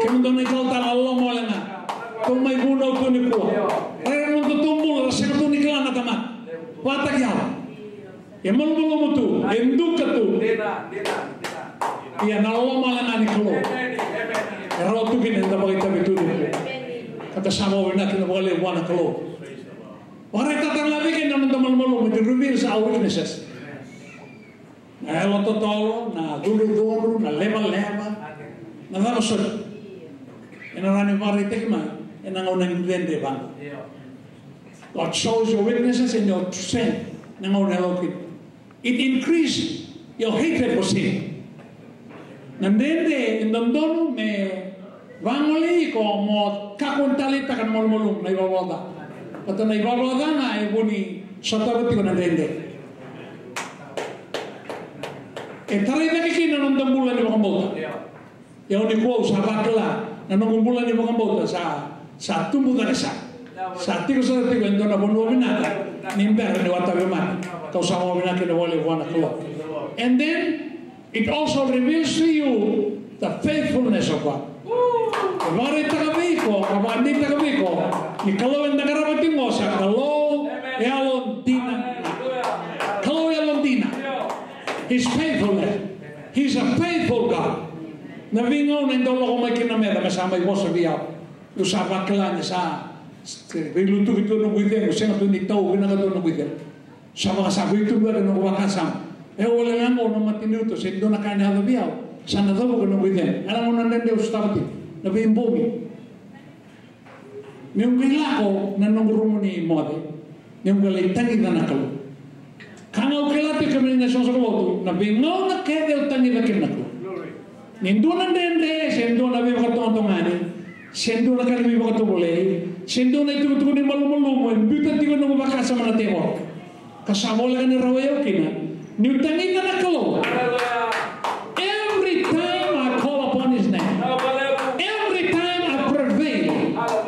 Kemudou na italatala, loloma wale ga. Tou mai vunau tu nikua. Raica na nodatou bula, ra sega tu ni kila na tamata. Vakataki yawa. E malumalumu tu, e duka tu. Ia na loloma wale ga ni Kalou e rawa tu kina eda vakaitavi tu nikua. Ka da sa vakavinavinaka vakalevu vua na Kalou. Vakaraitaka ga vei keda na noda malumalumu, it reveals our weaknesses. Na yalo totolo, na cudrucudru, na levaleva, na cava soti. Ena rawa ni vakaraitaki mai ena gauna ni dredre vaqo. God shows your weaknesses and your strength. Na gauna e lako kina, it increase your hatred for sin. Na dredre e dodonu me vagolei iko mo kakua ni taleitaka na malumalumu, na ivalavala ca. Baleta na ivalavala ca ga e vu ni Sotava tiko na dredre. E tarai cake kina na noda bula ni vakabauta. Ia au nikua au sa vakila na noqu bula ni vakabauta sa, sa tubu cake sara. Sa tiko sara tiko e dua na vanua vinaka ni bera niu a tauvimate. Kau sa vakavinavinaka kina vakalevu vua na Kalou. And then it also reveals to you the faithfulness of God. E vakaraitaka vei iko, ka vakadeitaka vei iko ni Kalou eda qarava tiko qo sa Kalou yalodina. Kalou yalodina. He's faithful. He's a faithful God. Na veigauna e dau lako mai kina na meca me sa mai vosa vei au, au sa vakila ni sa veilutuki tu noqu icegu, sega tu ni tau vinaka tu noqu icegu. Sa vaka sa veitubera noqu vakasama. E wale ga qo na matanitu se dua na ka ena yaco vei au, sa na cavuka noqu icegu. Era gauna dredre au sotava tiko na veibogi. Meu qai lako na noqu rumu ni moce, meu qai lai tagica na Kalou. Ka ga au kila tiko kemuni na soqosoqo lotu, na veigauna kece au tagica kina na Kalou. Ni dua na dredre, se dua na veivakatogatoga ni, se dua na ka ni veivakatovolei, se dua na itukutuku ni malumalumu e biuta tiko noqu vakasama na tevoro. Ka sa voleka ni rawai au kina niu tagica na Kalou. Every time I call upon his name, every time I prevail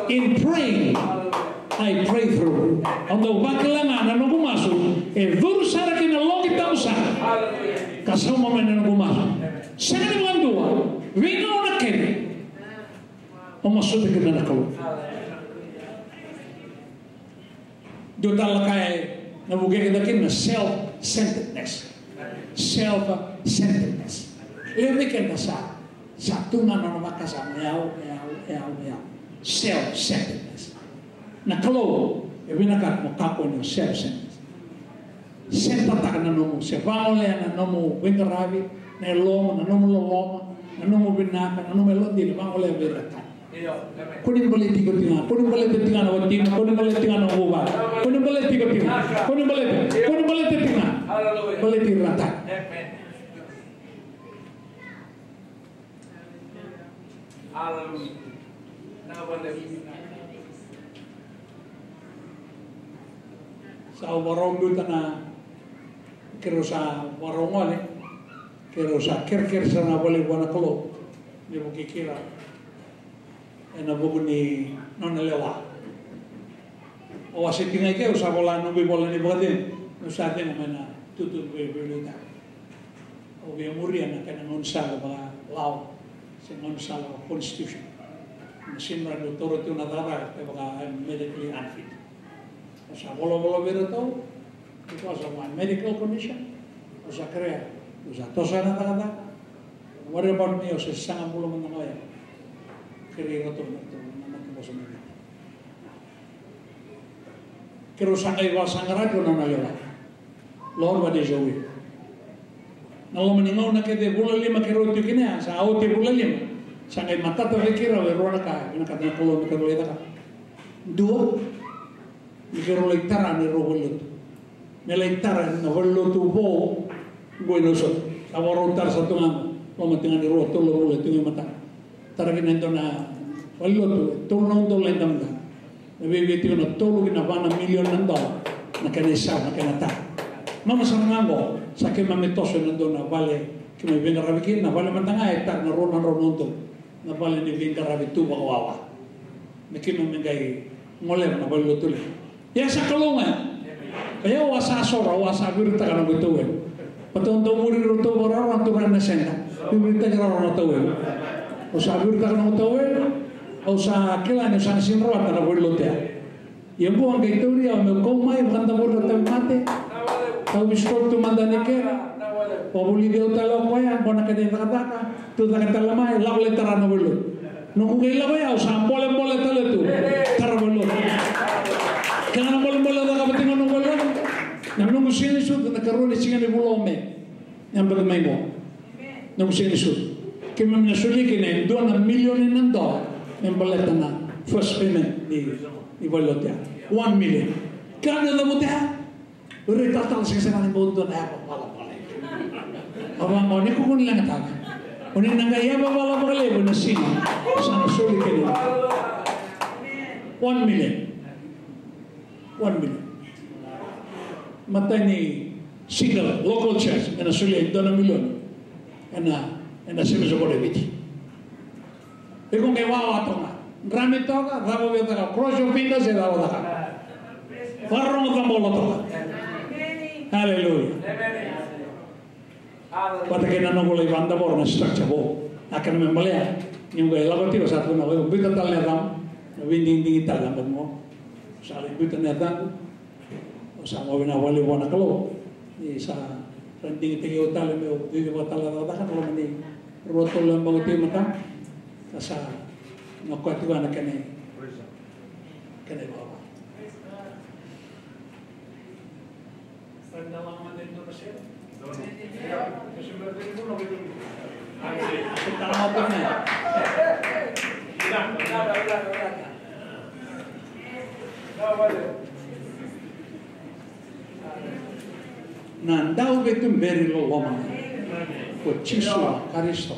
in praying, I pray through. Au dau vakila ga na noqu masu e curu sara ki na loqi tabu sara. Ka sauma mai na noqu masu. Sega ni vakadua, veigauna kece o masuta kina na Kalou. Dua tale na ka ena vukei keda kina na self-centeredness. Self-centeredness. Levu vei keda sa, sa tu ga na nona vakasama, o yau, o yau, o yau, o yau. Self-centeredness. Na Kalou e vinakata mo kakua ni o self-centeredness. Sentataka na nomu, se vagolea na nomu veiqaravi, na yalomu, na nomu loloma, na nomu vinaka, na nomu yalodina, vagolea vei ira tani. Ko ni baleti iko tiko ga, ko ni baleti tiko ga na watina, ko ni baleti tiko ga na vuvale, ko ni baleti iko tiko ga, ko ni baleti, ko ni baleti tiko ga. Baleti ira tani. Aleluya. Sa vakarau biuta na, keirau sa vakarau gole, keirau sa kerekere sara ga vakalevu vua na Kalou me vukei keirau ena vuku ni nona lewa. Au a se tiga i ke, au sa vola noqu ivola ni vakacegu, au sa cegu mai na tutu ni veiveiliutaki. Au via muria na kena gaunisala vakalawa se gaunisala vaka constitution. Na same ra niu taura tiko na cakacaka kevaka I am medically unfit. Au sa volavola vei iratou because of my medical condition. Au sa kerea, au sa toso ena cakacaka. Don't worry about me, au se saga bula mada ga oya. Kerei iratou na ratou na mate vosa mai vei. Keirau sa qai vakasaqara tiko na nona lewa. Lord, what is your will? Na loma ni gauna kece e vula lima keirau tiko kina ya, sa oti e vula lima. Sa qai matata vei keirau e rua na ka e vinakata na Kalou me keirau lai cakava. Dua, ni keirau lai tara na neirau valenilotu. Me lai tara na valenilotu vou qo i Nausori. Sa vakarau tara sa tu ga qo, loma tiko ga ni rua, tolu na vula e tu ga i matana. Tara kina e dua na valenilotu e tolu na udolu na idavodavo. Na viavia tiko na tolu ki na va na milioni na dola na kena isau, na kena tara. Nona sara ga qo, sa keimami toso ena dua na vale keimami veiqaravi kina, na vale mada ga e tara na rua na drau na udolu. Na vale ni veiqaravi tu vakawawa me keimami qai goleva na valenilotu levu. Ia sa Kalou ga. Ia au a sa soro, au a sa viritaka noqu tauwelu. Baleta au dau muri iratou vakararawa na turaga na seda. Viritaki rawa na tauwelu. Au sa viritaka noqu tauwelu. Au sa kila niu sa na sega ni rawata na valenilotu ya. Ia qo a qai tauri au meu kau mai vakadavori na tauvimate. Tau restore tu mada na kena. Vakavulici au tale o koya, qo na kena icakacaka. Tu cake tale mai, lako lai tara na valenilotu. Noqu qai lako ya, au sa bolebole tale tu. Tara valenilotu. Kena bolebole cakava tiko na valenilotu. Na noqu siga ni sucu na ikarua ni siga ni vula o Me. Ni a baki mai qo. Noqu siga ni sucu. Keimami na solia kina e dua na milioni na dola me baleta na first payment ni, ni valenilotu ya. One million. Kila na cavuta ya. Ira e talatala sega sara ni bau dua na yavavala vakalevu. Au vaqo, ni kua ni leqataka. O ni na qai yavavala vakalevu ena siga sa na soli kina. One million. One million. Matai ni single local church ena solia e dua na milioni ena, ena Simeso Koro e Viti. Iko qai wawa toka, drami toka, cava vei toka, cross your fingers e cava toka. Vakarorogo, cabolo toka. Hallelujah. Vata kei na noqu lai vakadavora na structure vou. A kena me balea ni qai lako tiko sa tukuna vei au, biuta tale na yacamu. Na veidigidigi tale na bau mo sa lai biuta na yacamu. Au sa vakavinavinaka vakalevu vua na Kalou ni sa rawa ni digitaki au tale meu cici vakatalacakacaka ena loma ni rua tolu na yabaki tiko e matada. Ka sa na koya tiko ga na kena, kena ivakavaka. Na Dauveituberi loloma ko Jisu Karisito.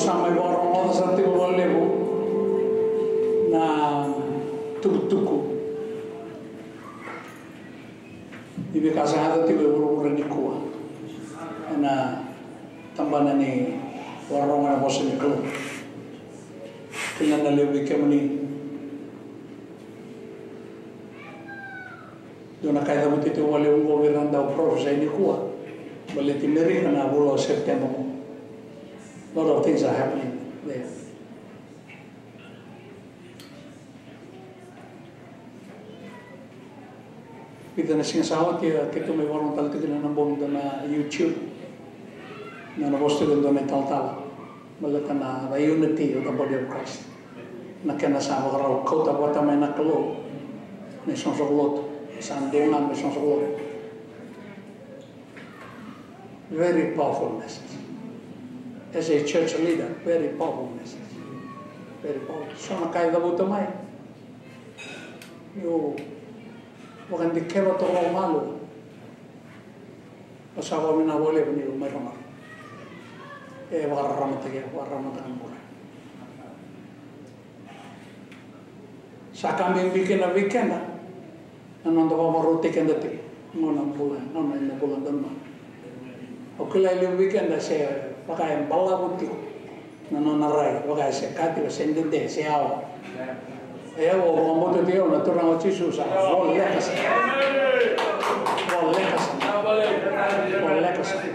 Sa mai vakarogoca sara tiko vakalevu na tukutuku ni veika sa yaco tiko e vuravura nikua ena tabana ni vakarorogo ena vosa ni Kalou. Kila na levu vei kemuni dua na ka e cavuti tiko vakalevu oqo vei ira na dau parofisai nikua. Baleti Merika na vula o Sepiteba oqo. Lot of things are happening there. Vica na siga sa oti a keitou mai vakarogo tale tiko kina na bogi dua na YouTube. Na na vosa tiko e dua na italatala. Baleta na the unity of the body of Christ. Na kena sa vakarau kauta vata mai na Kalou na isoqosoqo lotu. Sa dua ga na isoqosoqo lotu. Very powerful message. As a church leader, very powerful message. Very powerful. So na ka e cavuta mai, niu vakadikeva toka vakamalua. Au sa vakavinavinaka vakalevu niu mai rogoca. E vakararamataki, vakararamataka na bula. Sa ka bibi kina vei keda na noda vakavarautaki keda tiko. Gauna bula, gauna ena bula donu mai. Au kila e levu vei keda se vaka e balavu tiko na nona rai, vaka e se ka tiko se dede, se yawa. E au vakabauta tiko na Turaga o Jisu sa voleka sara. Voleka sara. Voleka sara.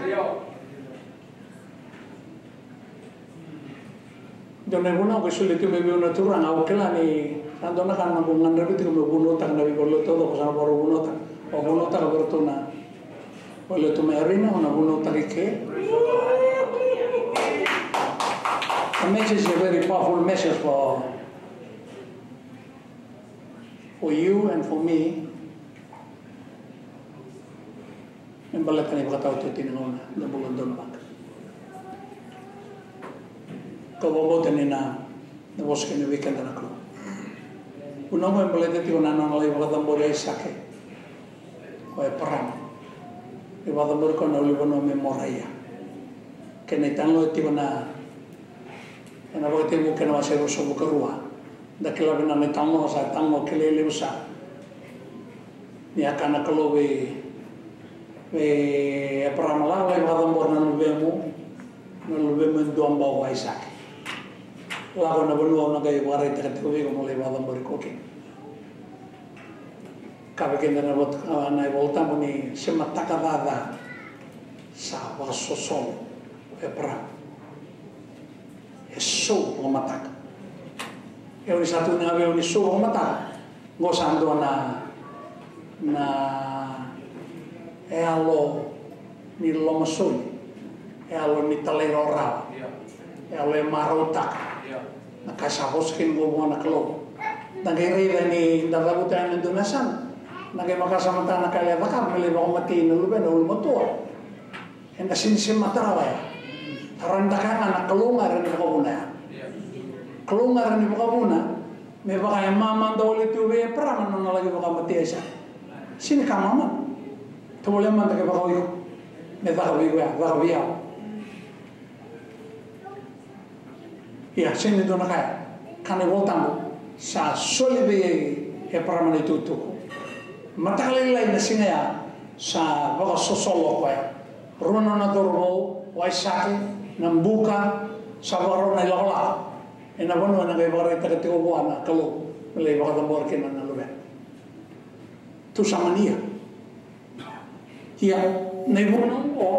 Dua na ivunau qai solia tiko mai vei au na Turaga, au kila ni sa dua na ka na noqu gadrevi tiko meu vunautaka na veivale taucoko, sa na vakarau vunautaka. Au vunautaka vei iratou na vale tu mai Arena, au na vunautaka i ke. The message is a very powerful message for, for you and for me. Me baleta na ivakataotioti ni gauna, na bula donu vaka. Kau vakabauta ni na, na vosa kina vei keda na Kalou. Vunau me baleta tiko na nona lai vakacabori Aisake. O Eparama. Lai vakacabori koya na ulunivanua me Moraia. Kena italanoa tiko na, ena Vakatekivu kena wase ruasagavulu ka rua. Da kila vinaka na italanoa, sa italanoa kilai levu sara. Ni a kaya na Kalou vei, vei Eparama, lako lai vakacabora na luvemu, na luvemu e dua bau, o Aisake. Lako ena vanua au na qai vakaraitaka tiko vei iko mo lai vakacabori koya kina. Kaya vei keda na iVola Tabu ni se mataka caca sa vakasosolo o Eparama. E sou vakamataka. E au ni sa tukuna ga vei au ni sou vakamataka. Qo sa dua na, na yalo ni lomasoli. Yalo ni talairawarawa. Yalo e marautaka. Na ka sa vosa kina qo vua na Kalou. Da qai raica ni da cavuta yani e dua na yasana. Da qai vakasamataka na ka e lai cakava me lai vakamatei na luvena, ulumatua. Eda sinisimata rawa ya. Rawa ni da kaya ga na Kalou ga e rawa ni vakavuna ya. Kalou ga e rawa ni vakavuna. Me vaka e mamada wale tu vei Eparama na nona laki vakamatei Aisake. Sega ni ka mamada. Tovolea mada ke vaka o iko. Me caka vei iko ya, caka vei au. Ia, sega ni dua na ka ya. Kaya na iVola Tabu, sa soli vei Eparama na itukutuku. Mataka lailai na siga ya, sa vakasosolo o koya. Rua na nona cauravou, o Aisake, na buka, sa vakarau na ilakolako. Ena vanua ena qai vakaraitaka tiko vua na Kalou, me lai vakacabora kina na luvena. Tu sa mani ia. Ia, na ivunau oqo,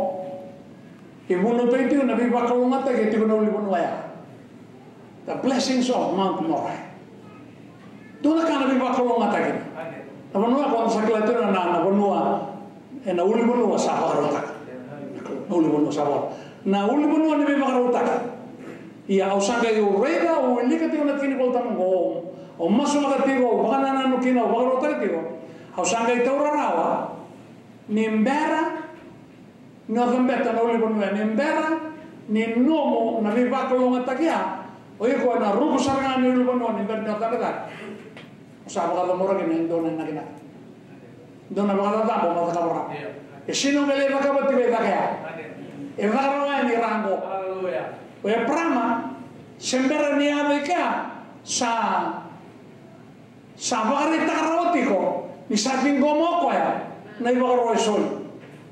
e vunautaki tiko na veivakalougatataki e tiko na ulunivanua ya. The blessings of Mount Moriah. Dua na ka na veivakalougatataki. Na vanua ko sa kila tiko na, na vanua, e na ulunivanua sa vakarautaka. Na ulunivanua sa vakarautaka. Na ulunivanua ni veivakarautaki. Ia au sa qai, au raica, au wilika tiko na tiki ni Volatabu oqo, au masulaka tiko, au vakanananu kina, au vakarautaka tiko. Au sa qai taura rawa ni bera ni o cabeta na ulunivanua, ni bera ni nomu na veivakalougatataki ya, o iko ena ruku sara ga ni ulunivanua ni bera ni o cabeta. O sa vakacabora kina e dua na inakinaki. Dua na vakacacabo mo cakava rawa. E sega ni o qai lai cakava tiko e cake ya. E caka rawa yani ra oqo. Aleluya. O Eparama, se bera ni yaco i kea, sa, sa vakaraitaka rawa tiko ni sa ciqoma o koya na ivakaro e soli,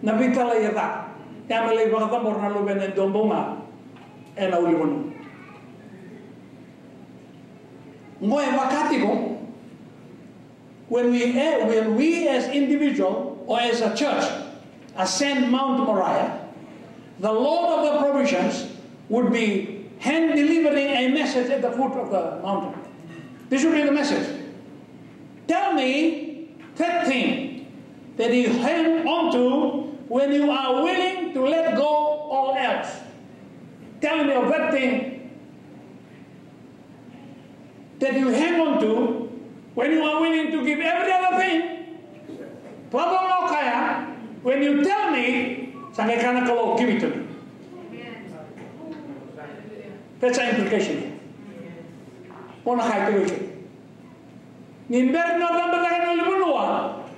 na veitalai e ca, e a me lai vakacabora na luvena e dua bau ga ena ulunivanua. Qo e vaka tiko, when we, eh, when we as individual or as a church ascend Mount Moriah, the Lord of the provisions would be hand delivering a message at the foot of the mountain. This would be the message. Tell me that thing that you hang on to when you are willing to let go all else. Tell me of that thing that you hang on to when you are willing to give every other thing. Problem no kaya, when you tell me, sa qai kaya na Kalou, give it to me. That's the implication. Ona kaya tiko i ke. Ni bera ni o cabetaka na ulunivanua,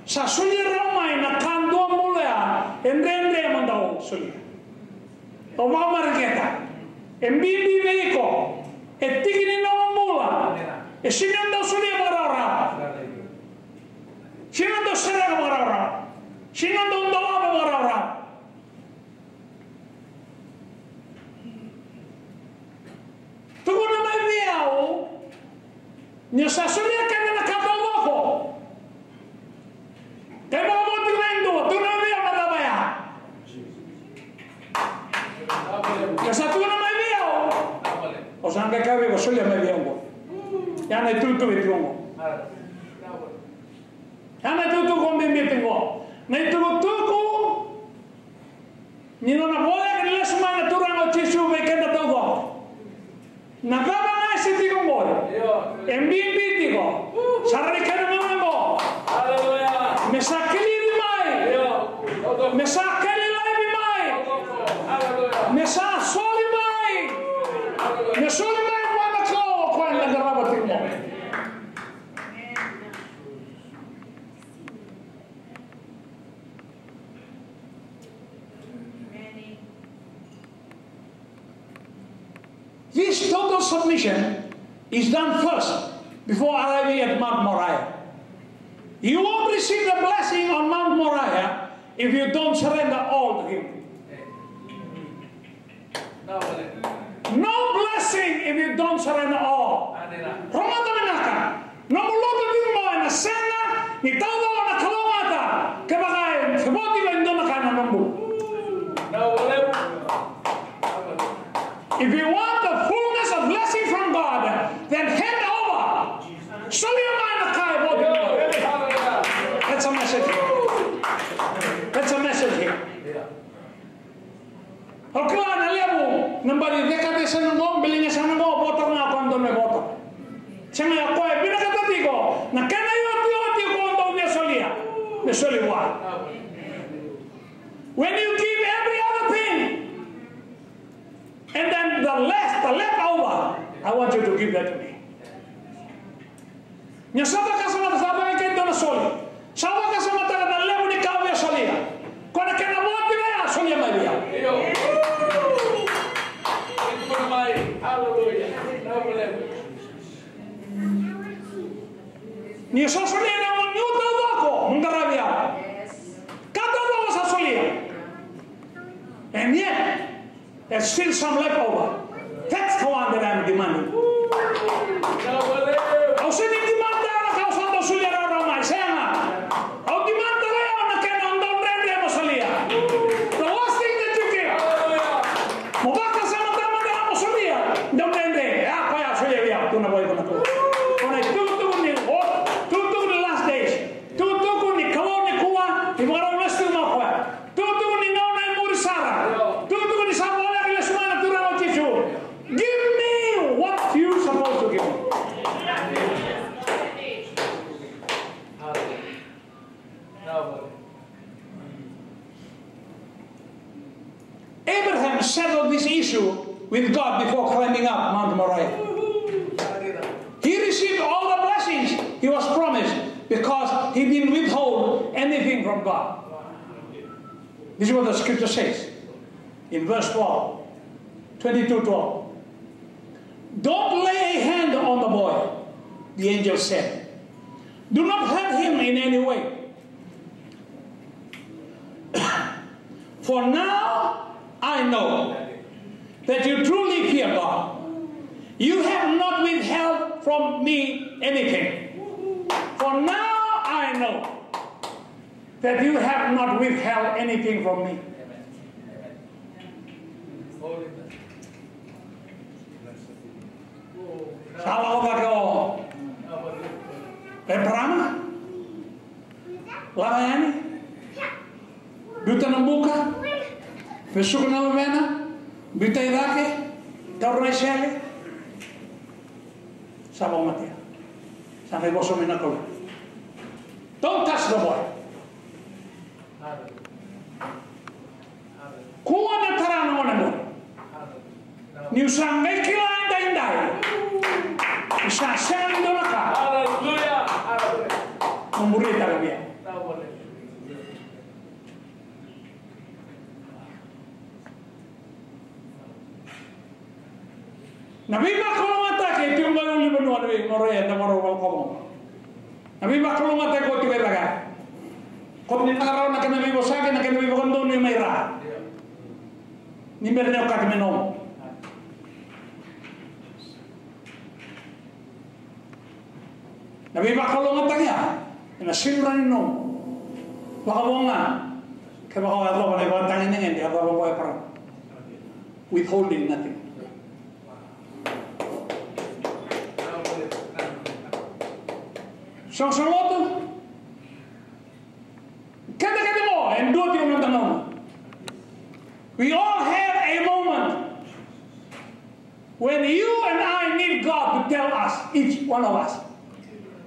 sa solia rawa mai na ka dua bula ya e dredre mo dau solia. O vakamareqeta, e bibi vei iko, e tiki ni nomu bula, e sega ni o dau solia vakarawarawa. Sega ni o dau sereka vakarawarawa. Sega ni o dau dolava vakarawarawa. Tukuna mai vei au, ni o sa solia kece na ka taucoko. Ke vakavotu mai e dua, tukuna mai vei au na cava ya. Ke sa tukuna mai vei au, o sa qai kaya vei au, solia mai vei au qo. Ya na itukutuku e tiko qo. Ya na itukutuku o bibi e tiko qo. Na itukutuku ni nona voleka ni lesu mai na Turaga o Jisu vei keda taucoko. Na cava ga e se tiko qori, e bibi tiko. Sa raica na gauna qo. Aleluya. Me sa kelivi mai. Me sa keli laivi mai. Aleluya. Me sa soli mai. Me soli mai vua na Kalou o koya eda qarava tiko. This total submission is done first before arriving at Mount Moriah. You won't receive the blessing on Mount Moriah if you don't surrender all to Him. No blessing if you don't surrender all. Rogoca vinaka. Nomu lotu tiko qo ena sega ni taucoko na kalougata kevaka e se vo tiko e dua na ka ena nomu bula. If you want the fullness of blessing from God, then hand over. Solia mai na ka e vo tiko. That's a message here. That's a message here. Au kila na levu na bali cekate sega qo, bilinga sega qo, vota ga ko donu e vota. Sega, ya koya e vinakata tiko na kena iotioti ko dou me solia, me soli vua. When you give every other thing, and then the less, the left over, I want you to give that to me. Ni sa vakasamataka, sa vakasamataka na levu ni ka o via solia. Ko na kena vo tiko ya, solia mai vei au. Ni sa solia na mo niu taucoko, mo qaravi au. Ka taucoko sa solia. And yet, there's still some left over. That's the one that I'm demanding. Au sega ni demand tale na ka au sa dau solia rawarawa mai, sega. Au demand tale ya na kena dau dredre mo solia. The last thing that you give. Mo vakasamataka mada mo solia, dau dredre. Ya koya solia vei au, tukuna vei au na Kalou. Ko na itukutuku ni, o, tukutuku ni last days. Tukutuku ni Kalou nikua, ni vakarau lesu tiko mai o koya. Tukutuku ni gauna e muri sara. Tukutuku ni sa voleka ni lesu mai na Turaga o Jisu. Give me what you supposed to give me. Abraham settled this issue with God before climbing up Mount Moriah. He received all the blessings he was promised because he didn't withhold anything from God. This is what the scripture says in verse twelve, twenty-two twelve. Don't lay a hand on the boy, the angel said. Do not hurt him in any way. For now I know that you truly fear God. You have not withheld from me anything. For now I know that you have not withheld anything from me. Sa lako cake o Eparama. Lako yani. Biuta na buka. Vesuka na luvena. Biuta i cake. Taura na isele. Sa vakamatea. Sa qai vosa mai na Kalou. Don't touch the boy. Kua ni tara na gone qo. Niu sa qai kila edaidai ni sa sega ni dua na ka. Aleluya. Aleluya. Mo muri taka via. Na veivakalougatataki e tiko mai ulunivanua na veimaroroi eda marau vakalokoca. Na veivakalougatataki ko tiko e caka. Ko ni na rawa na kena veivosaki, na kena veivakadonui mai ra. Ni bera ni okati me nomu. Na veivakalougatataki ya ena sega ni rawa ni nomu. Vakavo ga kevaka o yacova na ivakatagedegede e yacova o Eparama. Withholding nothing. Soqosoqo lotu. Keda kece qo e dua tiko na noda gauna. We all have a moment when you and I need God to tell us, each one of us.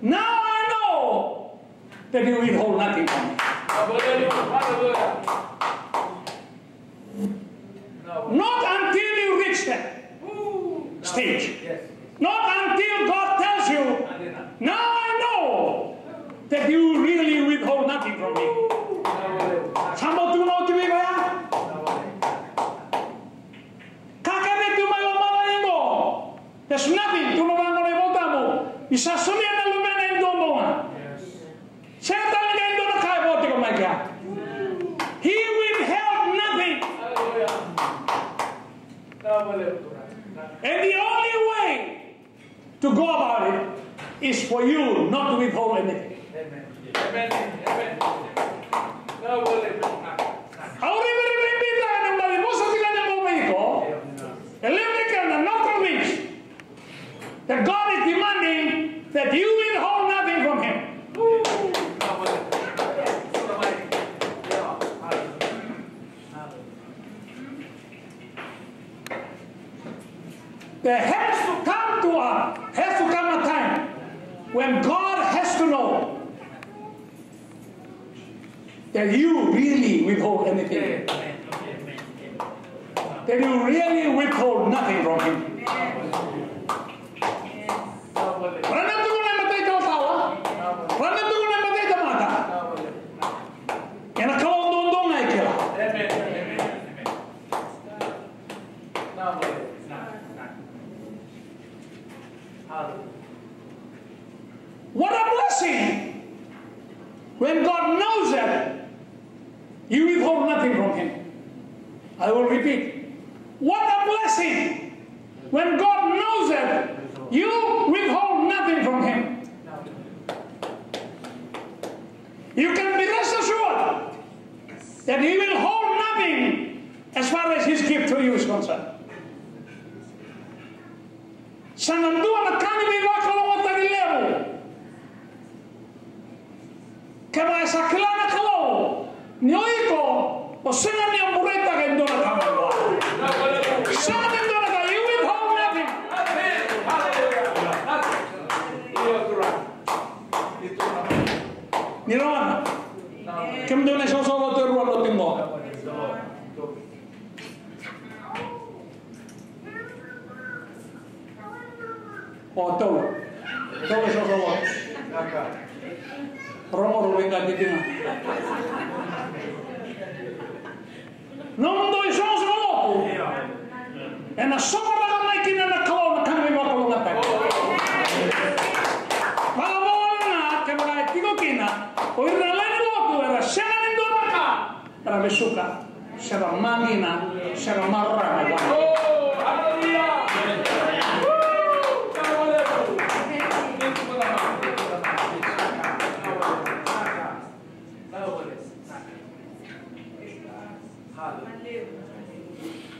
Now I know that you withhold nothing from me. Not until you reach that stage. Not until God tells you, now I know that you really withhold nothing from me. Sa bau tukuna oti vei koya. Ka kece tu mai lomalagi qo. There's nothing, tukuna vaqo na iVolatabu. Ni sa solia na luvena e dua bau ga. Sega tale ni dua na ka e vo tiko mai kea. He withheld nothing. And the only way to go about it is for you not to withhold anything. Au raica ni bibi tale na nomu vosa tiko ena bogi qo. E levu ni kena, not convinced that God is demanding that you withhold nothing from him. There has to come to a, has to come a time when God has to know that you really withhold anything. That you really withhold nothing from him. Raica tu na imatai ni tamata. Raica tu na imatai ni tamata. Ena Kalou duadua ga e kila. What a blessing when God knows that you withhold nothing from him. I will repeat. What a blessing when God knows that you withhold nothing from him. You can be rest assured that he will hold nothing as far as his gift to you is concerned. Sa na dua na ka ni veivakalougatataki levu. Kevaka e sa kila na Kalou ni o iko o sega ni o bureitaka e dua na ka mai vua. Sega ni dua na ka, you withhold nothing. Ni rawa na kemudou na isoqosoqo lotu e rua lotu qo. O tolu. Tolu e sosovo. Rogorogo vei ga titina. Nomudou isosovo. Ena sovaraka mai kina na Kalou na ka mai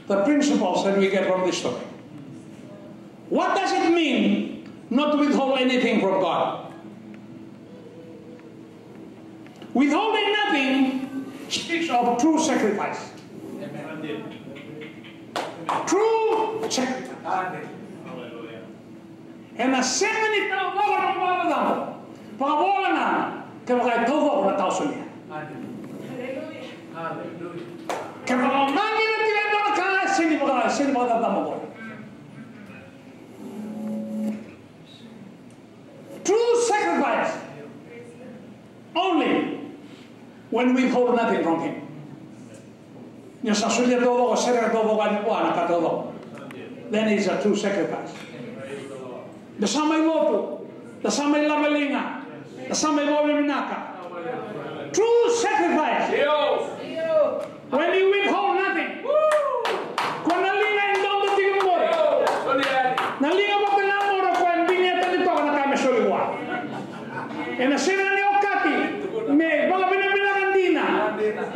The principles that we get from this story. What does it mean not to withhold anything from God? Withholding nothing speaks of true sacrifice. True sacrifice. Ena sega ni taucoko na vakacabo. Vakavola na, kevaka e taucoko na ka o solia. Kevaka o magi na tiko e dua na ka, e sega ni vaka, e sega ni vakacabo koya. True sacrifice only when we withhold nothing from him. Ni o sa solia taucoko, sereka taucoko yani vua na ka taucoko. Then it's a true sacrifice. Da sa mai lotu, da sa mai lava liga, da sa mai vakavinavinaka. True sacrifice. When you withhold nothing. Ko na liga e dodo tiko qori. Na liga vata na qori ko e binia tani toka na ka me soli vua. Ena sega ni okati me vakavinavinaka dina,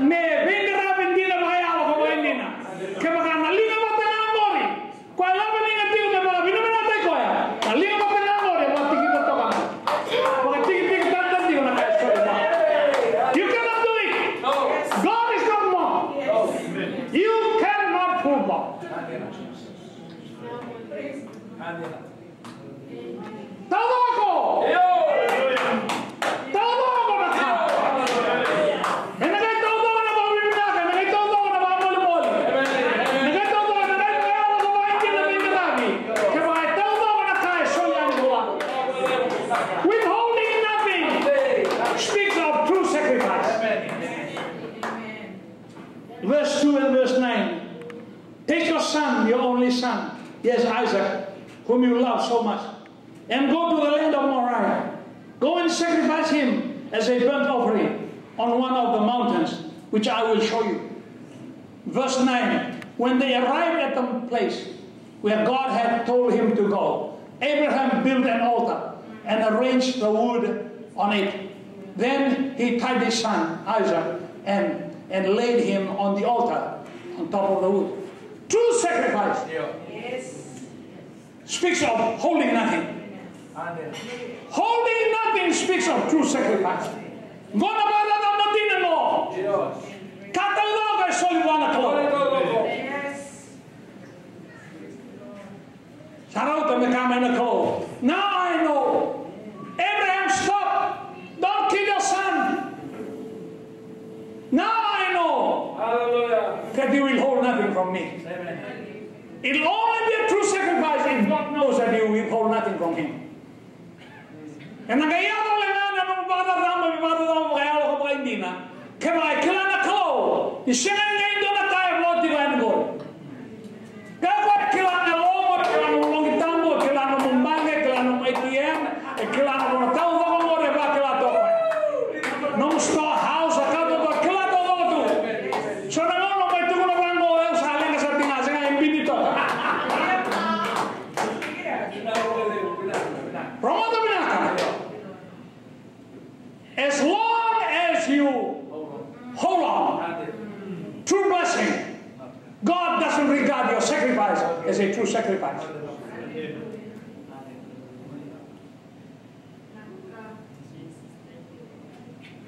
me veiqaravi dina vakayalo ka vakaidina. Kevaka na liga vata na qori, koya lava liga tiko me vakavinavinakataki koya, na liga vata na qori e vakatikitikitaka toka. Vakatikitikitaka tiko na ka e soli vua. You cannot do it. God is not mocked. You cannot fool God. Taucoko! Taucoko na ka! Ena qai taucoko na vakavinavinaka, ena qai taucoko na vakamolimoli. Ena qai taucoko, ena qai vakayalo ka vakaidina veiqaravi. Kevaka e taucoko na ka e soli yani vua. Withholding nothing speaks of true sacrifice. Verse two and verse nine. Take your son, your only son, yes, Isaac, whom you love so much, and go to the land of Moriah. Go and sacrifice him as a burnt offering on one of the mountains, which I will show you. Verse nine. When they arrived at the place where God had told him to go, Abraham built an altar and arranged the wood on it. Then he tied his son Isaac and, and laid him on the altar on top of the wood. True sacrifice speaks of holding nothing. Holding nothing speaks of true sacrifice. Qo na vakacacabo dina qo. Ka taucoko e soli vua na Kalou. Sa rauta me kaya mai na Kalou. Now I know. Abraham, stop. Don't kill your son. Now I know that you will hold nothing from me. It'll only be a true sacrifice if God knows that you will hold nothing from him. Ena qai yaco tale ga na nomu vakacacabo, me vakacacabo vakayalo ka vakaidina. Kevaka e kila na Kalou ni sega ni dua na ka e vo tiko yani qori. Kevaka e kila na loma, kila na nomu loqi tabu, kila na nomu baqe, kila na nomu A T M, e kila na nona taucoko qori, e vakila toka. Nomu storehouse, a ka toka, kila toka tu. So na gauna mai tukuna vaqo, au sa leqa sara tiko ga, sega, e bini toka. Rogoca vinaka. As long as you hold on, true blessing, God doesn't regard your sacrifice as a true sacrifice.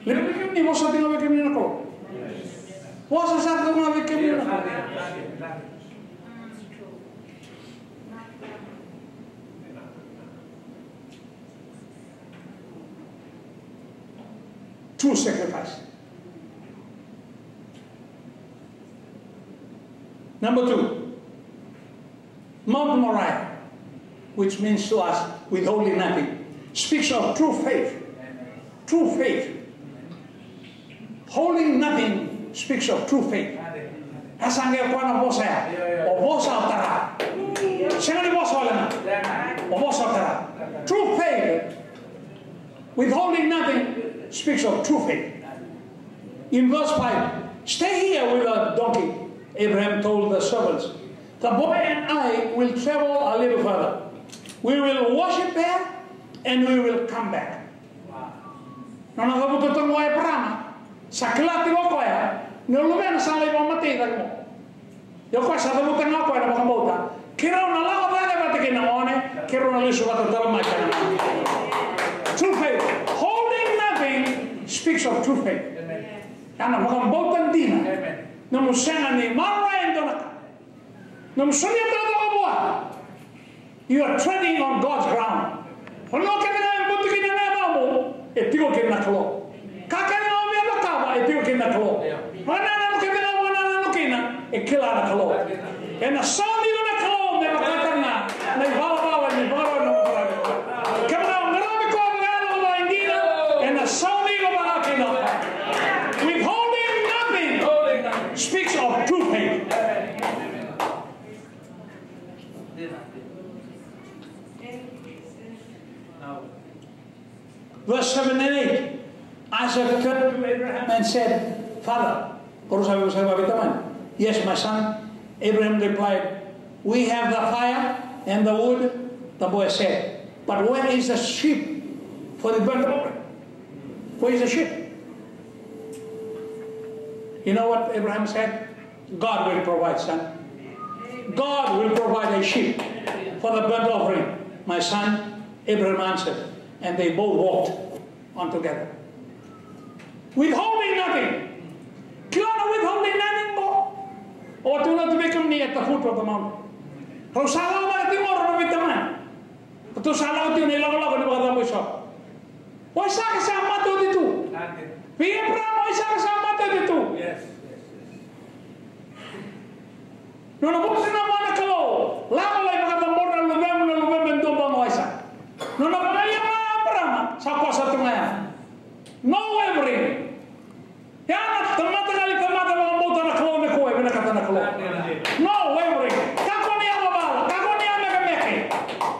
Levu vei kemuni, vosa tiko ga vei kemuni na Kalou. Vosa sara tiko ga vei kemuni na Kalou. True sacrifice. Number two, Mount Moriah, which means to us withholding nothing, speaks of true faith. True faith. Holding nothing speaks of true faith. E sa qai koya na vosa ya. O vosa o tara. Sega ni vosa wale ga. O vosa o tara. True faith, withholding nothing, speaks of true faith. In verse five, "Stay here with the donkey," Abraham told the servants. "The boy and I will travel a little further. We will worship there and we will come back." Nona cavuta tale o Eparama, sa kila tiko o koya ni o luvena sa lai vakamatei cake mai. Ia o koya sa cavuta ga o koya na vakabauta. Keirau na lako cake vata kei na gone, keirau na lesu vata tale mai kei na gone. True faith. Holding nothing speaks of true faith. Ia na vakabauta dina. Nomu sega ni maroroya e dua na ka. Nomu solia taucoko vua. You are treading on God's ground. Vanua kece ga e butu kina na yacamu, e tiko kina na Kalou. Ka kece ga o via cakava, e tiko kina na Kalou. Vakanananu kece ga o vakanananu kina, e kila na Kalou. Ena saumi iko na Kalou me vakataka na ivalavala ni vakarau na vakarau. Kevaka o qaravi koya vakayalo vakaidina, ena saumi iko vakakina. Withholding nothing speaks of true faith. Verse seven and eight. Isaac turned to Abraham and said, "Father," o rau sa vei, sa vei tamana. "Yes, my son." Abraham replied, "We have the fire and the wood," the boy said, "but where is the sheep for the burnt offering? Where is the sheep?" You know what Abraham said? "God will provide, son. God will provide a sheep for the burnt offering, my son," Abraham answered, and they both walked on together. Withholding nothing. Kila na withholding nothing qo. O tukuna tu vei kemuni at the foot of the mountain. Rau sa lako mai tiko qo na veitamani. Ratou sa lako tiko na ilakolako ni vakacabo i Soto. O Aisake sa mate oti tu. Vei Eparama o Aisake sa mate oti tu. Nona vosa na vua na Kalou, lako lai vakacabora na luvemu, na luvemu e duabau o Aisake. Nona vakaia vua Eparama, sa kosa tu ga ya. No wavering. Ia na tamata ga ni tamata vakabauta na Kalou nikua e vinakata na Kalou. No wavering. Kakua ni yavavala, kakua ni yamekemeke,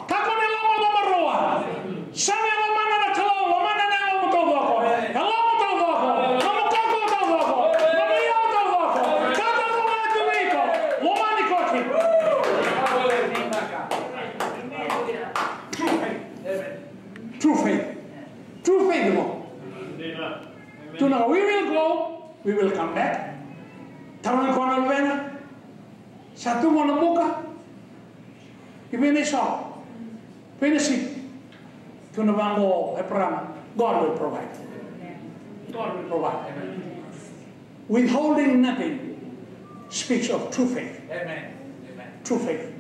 kakua ni lomaocaoca. Sa via lomana na Kalou, lomana na yalomu taucoko. Yalomu taucoko. Nomu kaukauwa taucoko. Nomu iyau taucoko. Ka taucoko e tu vei iko. Lomani koya kina. True faith. True faith, mo. Tukuna, we will go, we will come back. Tarogi koya na luvena. Sa tu qo na buka. I vei na isoro? Vei na sipi? Tukuna vaqo o Eparama, God will provide. God will provide. Withholding nothing speaks of true faith. True faith.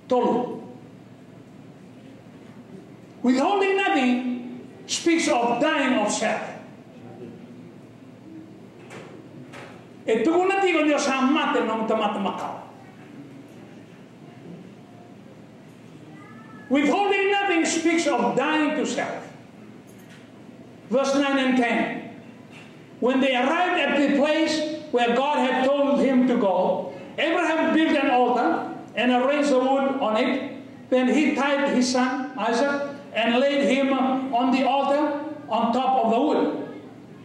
Tolu. Withholding nothing speaks of dying of self. E tukuna tiko ni o sa mate na nomu tamata makawa. Withholding nothing speaks of dying to self. Verse nine and ten. When they arrived at the place where God had told him to go, Abraham built an altar and arranged the wood on it. Then he tied his son Isaac and laid him on the altar on top of the wood.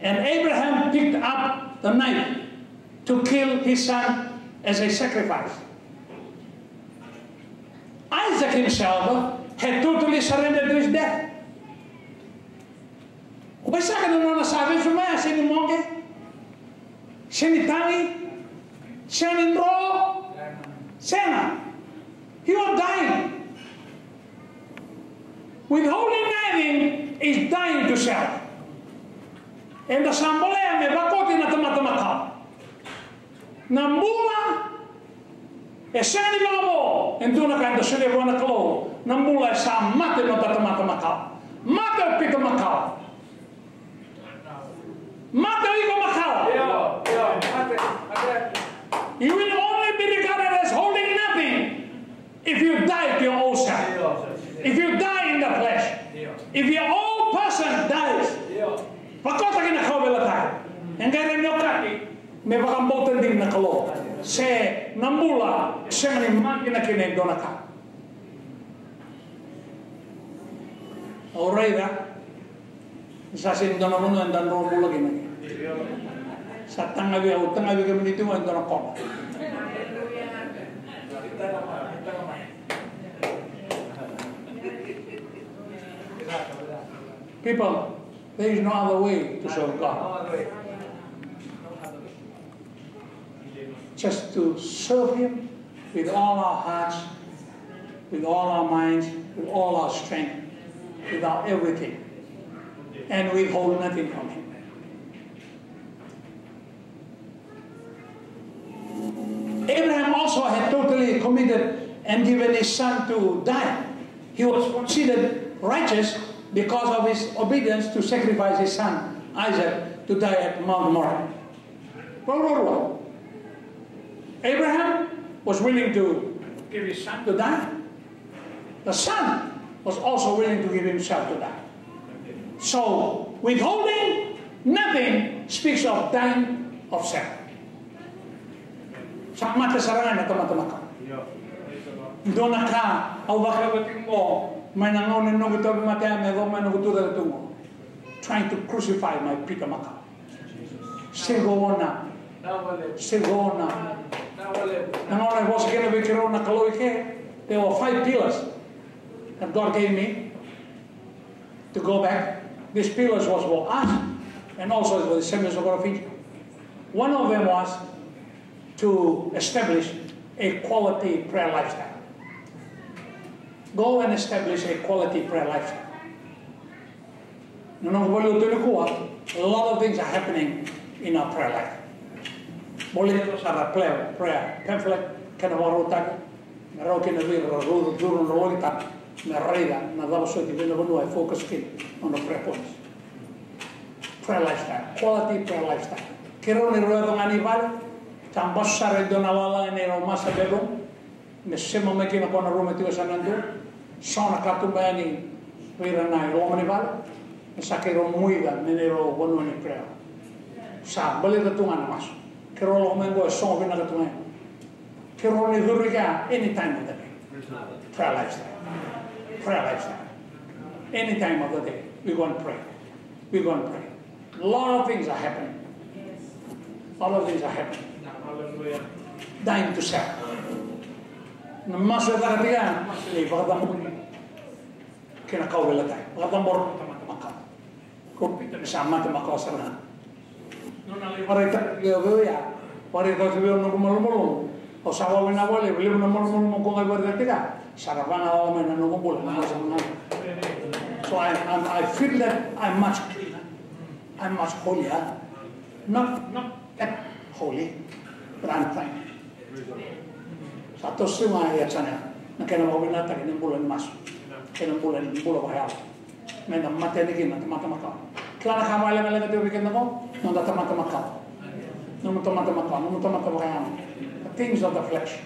And Abraham picked up the knife to kill his son as a sacrifice. Isaac himself had totally surrendered to his death. O Aisake na nona sa vesu mai, sega ni moqe, sega ni tagi, sega ni dro, sega. He was dying. Withholding nothing is dying to self. Eda sa bolea me vakoti na tamata makawa. Na bula e sega ni vakavo, e dua na ka eda solia vua na Kalou. Na bula e sa mate na tamata makawa. Mate o Pita makawa. Mate o iko makawa. You will only be regarded as holding nothing if you die to your old self. If you die in the flesh. If your old person dies. Vakota kina kauveilatai. E qai rai ni okati me vakabauta dina na Kalou. Se na bula sega ni makina kina e dua na ka. Au raica ni sa sega ni dua na vanua eda dro bula kina. Sa tagavi, au tagavi kemuni tu e dua na kona. People, there is no other way to serve God. just to serve Him with all our hearts, with all our minds, with all our strength, with our everything, and withhold nothing from Him. Abraham also had totally committed and given his son to die. He was considered righteous because of his obedience to sacrifice his son Isaac to die at Mount Moriah. Ruarua. Abraham was willing to give his son to die. The son was also willing to give himself to die. So, withholding nothing speaks of dying of self. Sa mate sara ga na tamata makawa. Dua na ka au vakayacora tiko qo mai na gauna ni noqu tauvimate, me yacova mai noqu tucake tu qo. Trying to crucify my Peter makawa. Sega na, sega na. Na gauna e vosa kina vei keirau na Kalou i ke, there were five pillars that God gave me to go back. These pillars was for us and also for the Assemblies of God of Fiji. One of them was to establish a quality prayer lifestyle. Go and establish a quality prayer lifestyle. Na noqu valenilotu nikua, a lot of things are happening in our prayer life. Voleka sara prayer, prayer pamphlet, kena vakarautaki, me rawa kina vei ira ra curu, curu na wali tani, me raica na cava soti vei na vanua e focus kina na nodra prayer points. Prayer lifestyle, quality prayer lifestyle. Keirau ni rau yaco ga ni vale, sa basu sara e dua na lala ena neirau master bedroom, me sema mai kina ko na rumu e tiko sa na dua, so na katuba yani vei ira na i loma ni vale, me sa keirau muica me neirau vanua ni prayer. Sa baleta tu ga na masu. Keirau lako mai qo e sogo vinaka tu ga yani. Keirau ni curu i kea any time of the day. Prayer lifestyle. Prayer lifestyle. Any time of the day, we go and pray. We go and pray. A lot of things are happening. A lot of things are happening. Dying to self. Na masu e caka tiko ya, e vakacabori kei na kauveilatai. Vakacabori na tamata makawa. Ko Pita ni sa mate makawa sara ga. Nona lai vakaraitaka vei au ya, vakaraitaka vei au noqu malumalumu. Au sa vakavinavinaka vakalevu, levu na malumalumu ko qai vakaraitaka tiko ya, sa na vakayawa mai na noqu bula, na masu ga. So I, I'm, I feel that I'm much cleaner. I'm much holier. Not, not that holy, but I'm fine. Sa toso ga e yasana na kena vakavinakataki na bula ni masu, kena bula ni bula vakayawa. Me da mate yani kina na tamata makawa. Kila na ka vakalekaleka tiko vei keda qo, noda tamata makawa. Nomu tamata makawa, nomu tamata vakayawa. The things of the flesh.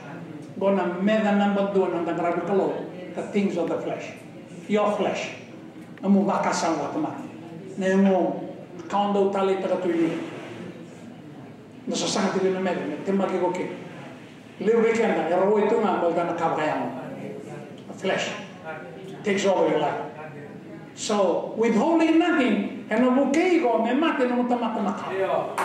Qo na meca naba dua na noda qaravi Kalou. The things of the flesh. Your flesh. Nomu vakasama vakatamata. Na yagomu, ka o dau taleitaka tu i liga. Na sasaga tiko na meca, na temaki iko kina. Levu vei keda e rawai tu ga baleta na ka vakayago. The flesh takes over your life. So, withholding nothing, ena vukei iko me mate nomu tamata makawa.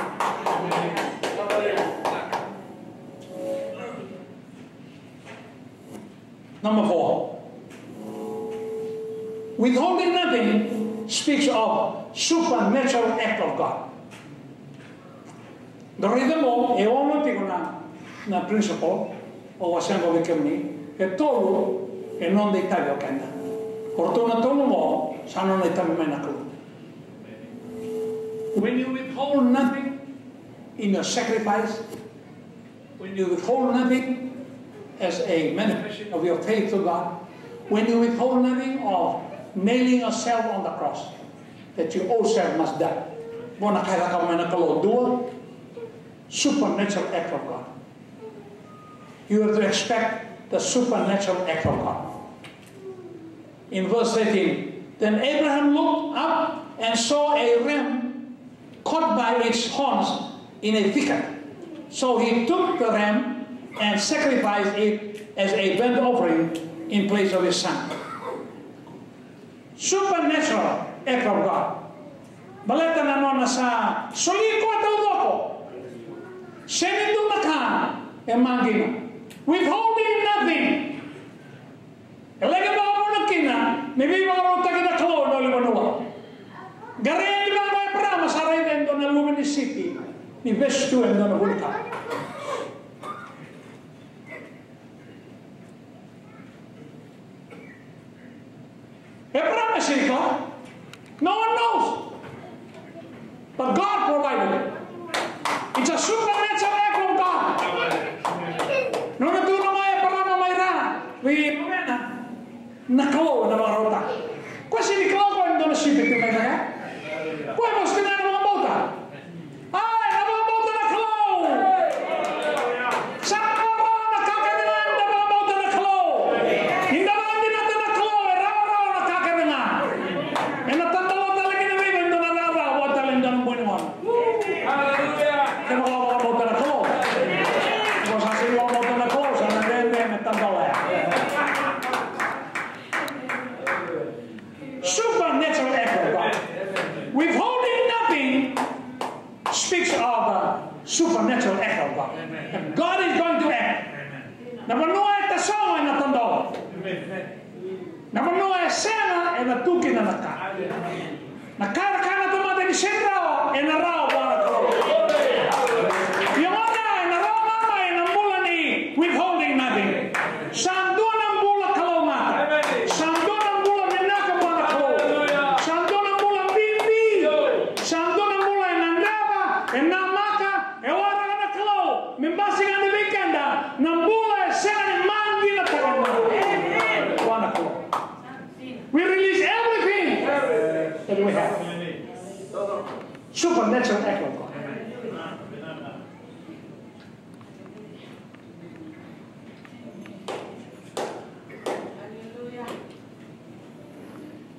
Number four, withholding nothing speaks of supernatural act of God. Da raica mo, e ono tiko na, na principle, au wasea vei kemuni, e tolu e noda itavi o keda. O ratou na tolu mo, sa nona itavi mai na Kalou. When you withhold nothing in your sacrifice, when you withhold nothing as a manifestation of your faith to God, when you withhold nothing of nailing yourself on the cross, that your old self must die. Qo na ka e cakava mai na Kalou, dua, supernatural act of God. You have to expect the supernatural act of God. In verse thirteen, then Abraham looked up and saw a ram caught by its horns in a thicket. So he took the ram and sacrificed it as a burnt offering in place of his son. Supernatural act of God. Baleta na nona sa soli koya taucoko. Sega ni dua na ka e magina. Withholding nothing. E laki vakavuna kina ni veivakarautaki na Kalou ena ulunivanua. Qarauna vaqo o Eparama sa raica e dua na luve ni sipi ni vesu tu e dua na vunikau. Na Kalou ena vakarautaka. Koya sega ni Kalou, koya e dua na sipi tu mai cake. Koya e vosa tiko ga ena vakabauta. A, ena vakabauta na Kalou. Sa rawarawa na ka kece ga ni da vakabauta na Kalou. Ni da vakadinata na Kalou, e rawarawa na ka kece ga. Ena tadola tale kina vei iko e dua na cakacaka vua tale e dua na bogi ni gauna. Kevaka o vakabauta na Kalou. Ko sa sega ni vakabauta na Kalou, sa na dredre me tadola ya. Supernatural act of God. Withholding nothing speaks of the supernatural act of God. That God is going to act. Na vanua e tasogo ena tadola. Na vanua e sega ena tu kina na ka. Na ka era kaya na tamata ni sega ni rawa, ena rawa vua na Kalou. Ia gona ena rawa ga mai na bula ni withholding nothing. Sa dua na bula kalougata. Sa dua na bula vinaka vua na Kalou. Sa dua na bula bibi. Sa dua na bula e gadreva, e namaka, e waraka na Kalou me basika yani vei keda na bula e sega ni madinataka vua na Kalou. We release everything that we have. Supernatural act of God.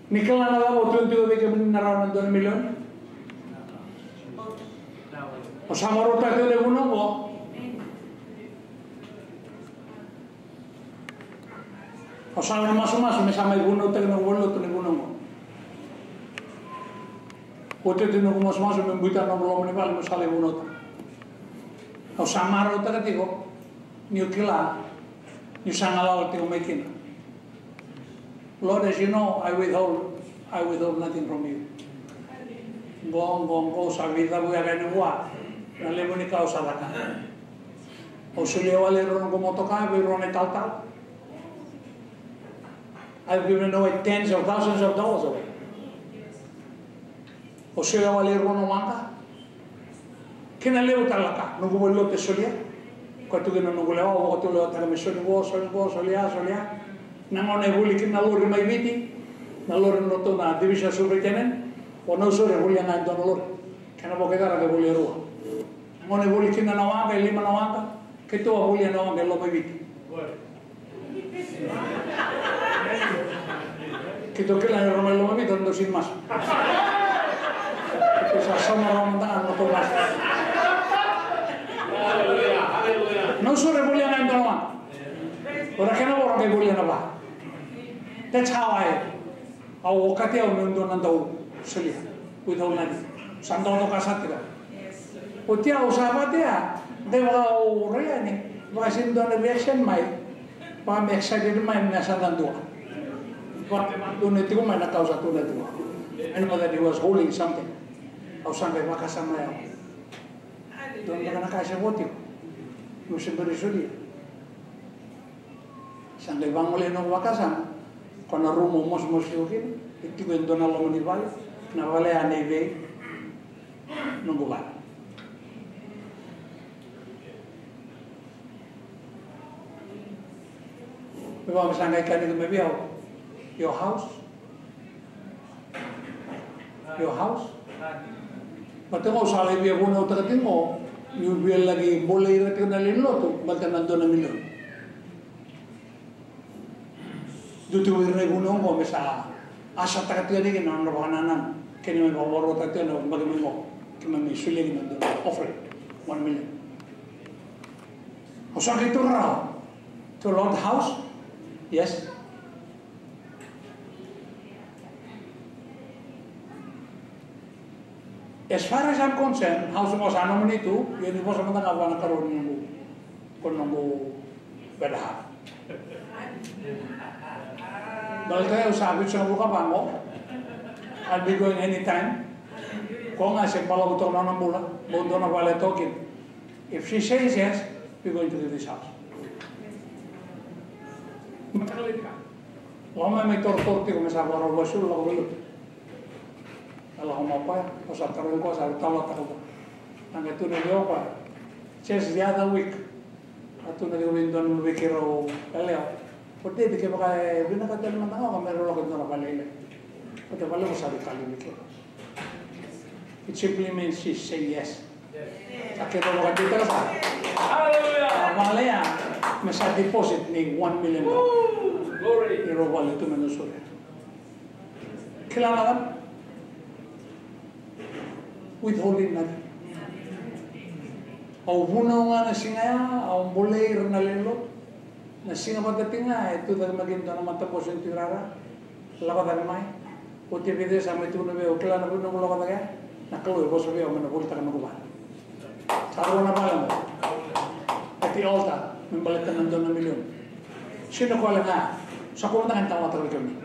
Ni kila na cava o tukuna tiko vei kemuni na rawa na dua na milioni? O sa marautaka tiko na vunau qo? Au sa na masumasu me sa mai vunautaki na valenilotu na vunau qo. Oti oti noqu masumasu me biuta na loma ni vale meu sa lai vunautaka. Au sa marautaka tiko niu kila niu sa galala tiko mai kina. Lord, as you know, I withhold, I withhold nothing from you. Qo, qo, qo, sa vica vua ka ni vua na levu ni ka au sa caka. Au solia wale rua noqu motoka vei rua na italatala. I've given away tens of thousands of dollars away. Au solia wale rua na waqa. Kei na levu tale na ka noqu valenilotu e solia. Koya tu kina noqu lewa, au vakatulewataka me soli qo, soli qo, solia, solia. Na gauna e voli kina na lori mai Viti, na lori na nodratou na division superintendent, o Nausori e volia ga e dua na lori. Kena vakaicara qai volia rua. Na gauna e voli kina na waqa, e lima na waqa, keitou a volia na waqa e loma i Viti. Keitou kila ni rau mai loma i Viti, rau dau sini masu. Keitou sa sauma rau mada ga na nodratou masu. Nausori e volia ga e dua na waqa. O ira kena vo ra qai volia na va. That's how I Au okati au meu dua na dau solia without nothing. Sa dau toka sa tiko. Oti au sa vata ya, de vaka au raica ni vaka sini dua na reaction mai, vaka me excited mai na sa da dua. Vaka me dua na tiko mai na kau sa tu na dua. I know that he was holding something. Au sa qai vakasama ya. Dua na ka se vo tiko. Meu se bera ni solia. Sa qai vagolea noqu vakasama, ko na rumu au mosimosi tiko kina, e tiko e dua na loma ni vale, na vale ya nei vei noqu vale. Me vaka me sa qai kaya tiko mai vei au, your house, your house. Baleta qo au sa lai via vunautaka tiko qo, niu via laki bolei ira tiko na lewe ni lotu baleta na dua na milioni. Dua tiko vei ira na ivunau qo me sa asataka tiko yani kina na nodra vakanananu. Kena mai vakavakarautaka tiko na yabaki mai qo, keimami solia kina na dua na offering, one million. Au sa qai taura rawa. To Lord house? Yes. As far as I'm concerned, house qo sa nomuni tu, ia ni vosa mada ga vua na Kalou ni noqu, ko noqu better half. Baleta au sa vitusagavulu ka va qo. I'll be going anytime. Ko ga se balavu toka na nona bula, bau dua na vale toka kina. If she says yes, we're going to do this house. Mataka levu tiko. Lako mai, mai torotoro tiko me sa vakarau vakasulu, lako vei lotu. A lako mai o koya, au sa tarogi koya, sa talanoataka vua. A qai tukuna vei au o koya, just the other week, a tukuna tiko vei dua na luvei keirau yalewa. O Teti, kevaka e vinakata tale mada ga o koya me ra lako i dua na vale lailai, o Teti, vale mo sa veikali ni kila. It simply means she say yes. Sa kena vakadeitaka sara. Hallelujah. A vale ya me sa deposit ni one million dollars. Woo! Glory. Ni rau vale tu me na sore. Kila na ka? Withholding nothing. Au vunau ga na siga ya, au bolei ira na lewe lotu. Na siga vata tiko ga e tu cake mai kina dua na matabose ni Tui Rara. Lako cake mai. Oti e vica sa mai tukuna vei au, kila na vuna noqu lako cake ya? Na Kalou e vosa vei au me na volitaka noqu vale. Sa rua na vale qo. At the altar, me baleta na dua na milioni. Sega ni kole ga. Sa kua mada ga ni talanoataka vei kemuni.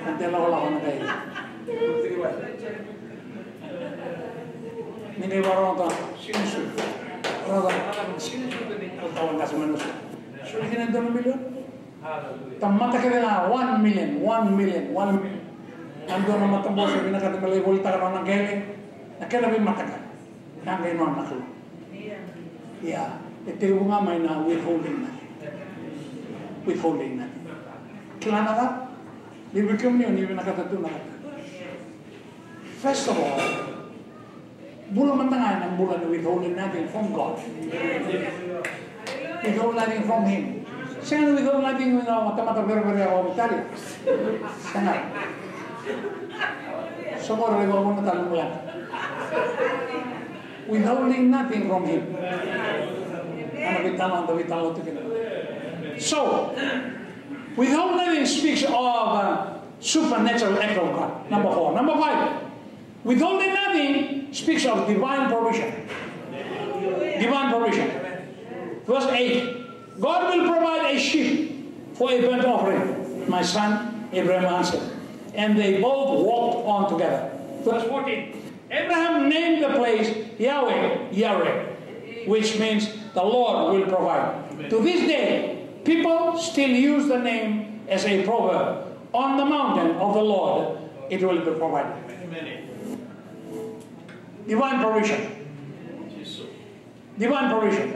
Na dela lakolako na qai. Ni qai vakarorogo toka, sega ni sucu. Vakarorogo toka, sega ni sucu ni talatala qase mai na sucu. Soli kina e dua na milioni. Tamata kece ga, one million, one million, one million. A dua na matabose vinakata me lai volitaka na nona qele. Na kena veimataqali. Ka qai nona na Kalou. Ia, e tekivu ga mai na withholding nothing. Withholding nothing. Kila na ka? Ni vei kemuni o ni vinakata tu na ka. First of all, bula mada ga ena bula ni withholding nothing from God. Withhold nothing from him. Sega ni withhold nothing na tamata verevere o Italia. Sega. Soqo ra iko vuna tale na bula. Withholding nothing from him. Ana veitalanoa, veitalanoa tu kina. So, withhold nothing speaks of a supernatural act of God. Number four. Number five, withholding nothing speaks of divine provision. Divine provision. Verse eight, God will provide a sheep for a burnt offering, my son. Abraham answered. And they both walked on together. Verse fourteen, Abraham named the place Yahweh Yireh, which means the Lord will provide. To this day, people still use the name as a proverb. On the mountain of the Lord, it will be provided. Divine provision. Divine provision.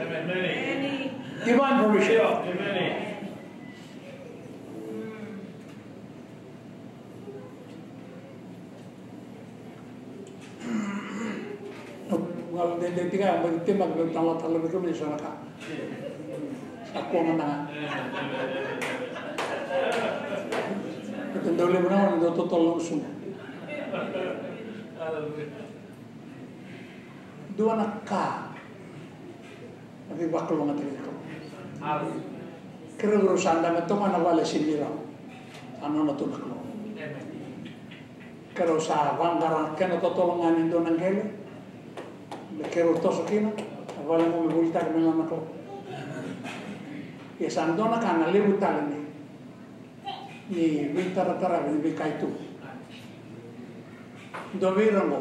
Divine provision. Galo dede tika ya, bati tema ke tala tala vei kemuni so na ka. Sa kua mada ga. Ete dau levu na gone dau totolo na suga. Dua na ka na veivakalougatataki ni Kalou. Keirau, keirau sa dabe toka na vale sega ni rau. Sa nona tu na Kalou. Keirau sa vaqara kena totolo ga ni dua na qele. Me keirau toso kina na vale qo me volitaka me nona na Kalou. Ia sa dua na ka na levu tale ni ni veitaratara ni veika e tu. Dua vei ira qo.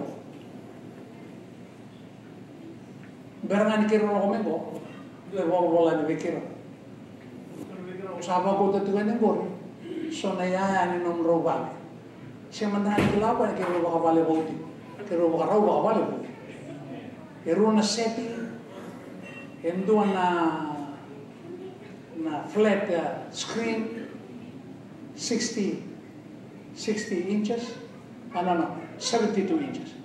Bera ga ni keirau lako mai qo, dua e volavola yani vei keirau. Sa vakauta tiko yani qori so na iyaya ni nomudrau vale. Se mada ga ni kila o koya ni keirau vakavale vou tiko. Keirau vakarau vakavale vou. E rua na setting, e dua na na flat, uh, screen, sixty, sixty inches, ah, no, no, seventy-two inches.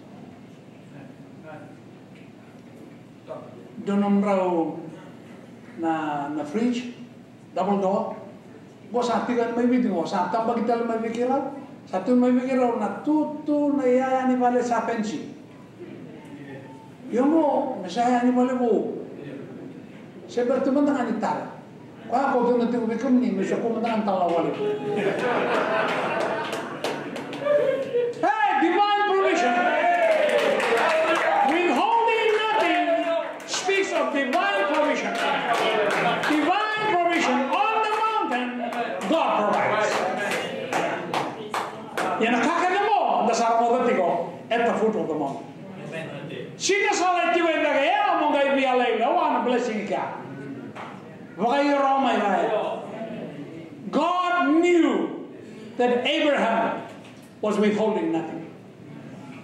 Dua nomudrau na, na fridge, double door. Qo sa tiko yani mai Viti qo, sa tabaki tale mai vei keirau, sa tu mai vei keirau na tutu na iyaya ni vale sa fencing. Io qo me sa iyaya ni vale vou. Se bera tu mada ga ni tara. Koya ko tu na tiko vei kemuni me sa kua mada ga ni tara na vale vou. Hey, divine provision. Withholding nothing speaks of divine provision. Divine provision on the mountain, God provides. Ia na ka kece mo da sa rogoca tiko at the foot of the mountain. Sega ni sa lai tiko e beka ya mo qai via lai lewa na blessing kea. Vakaio rawa mai vaya. God knew that Abraham was withholding nothing.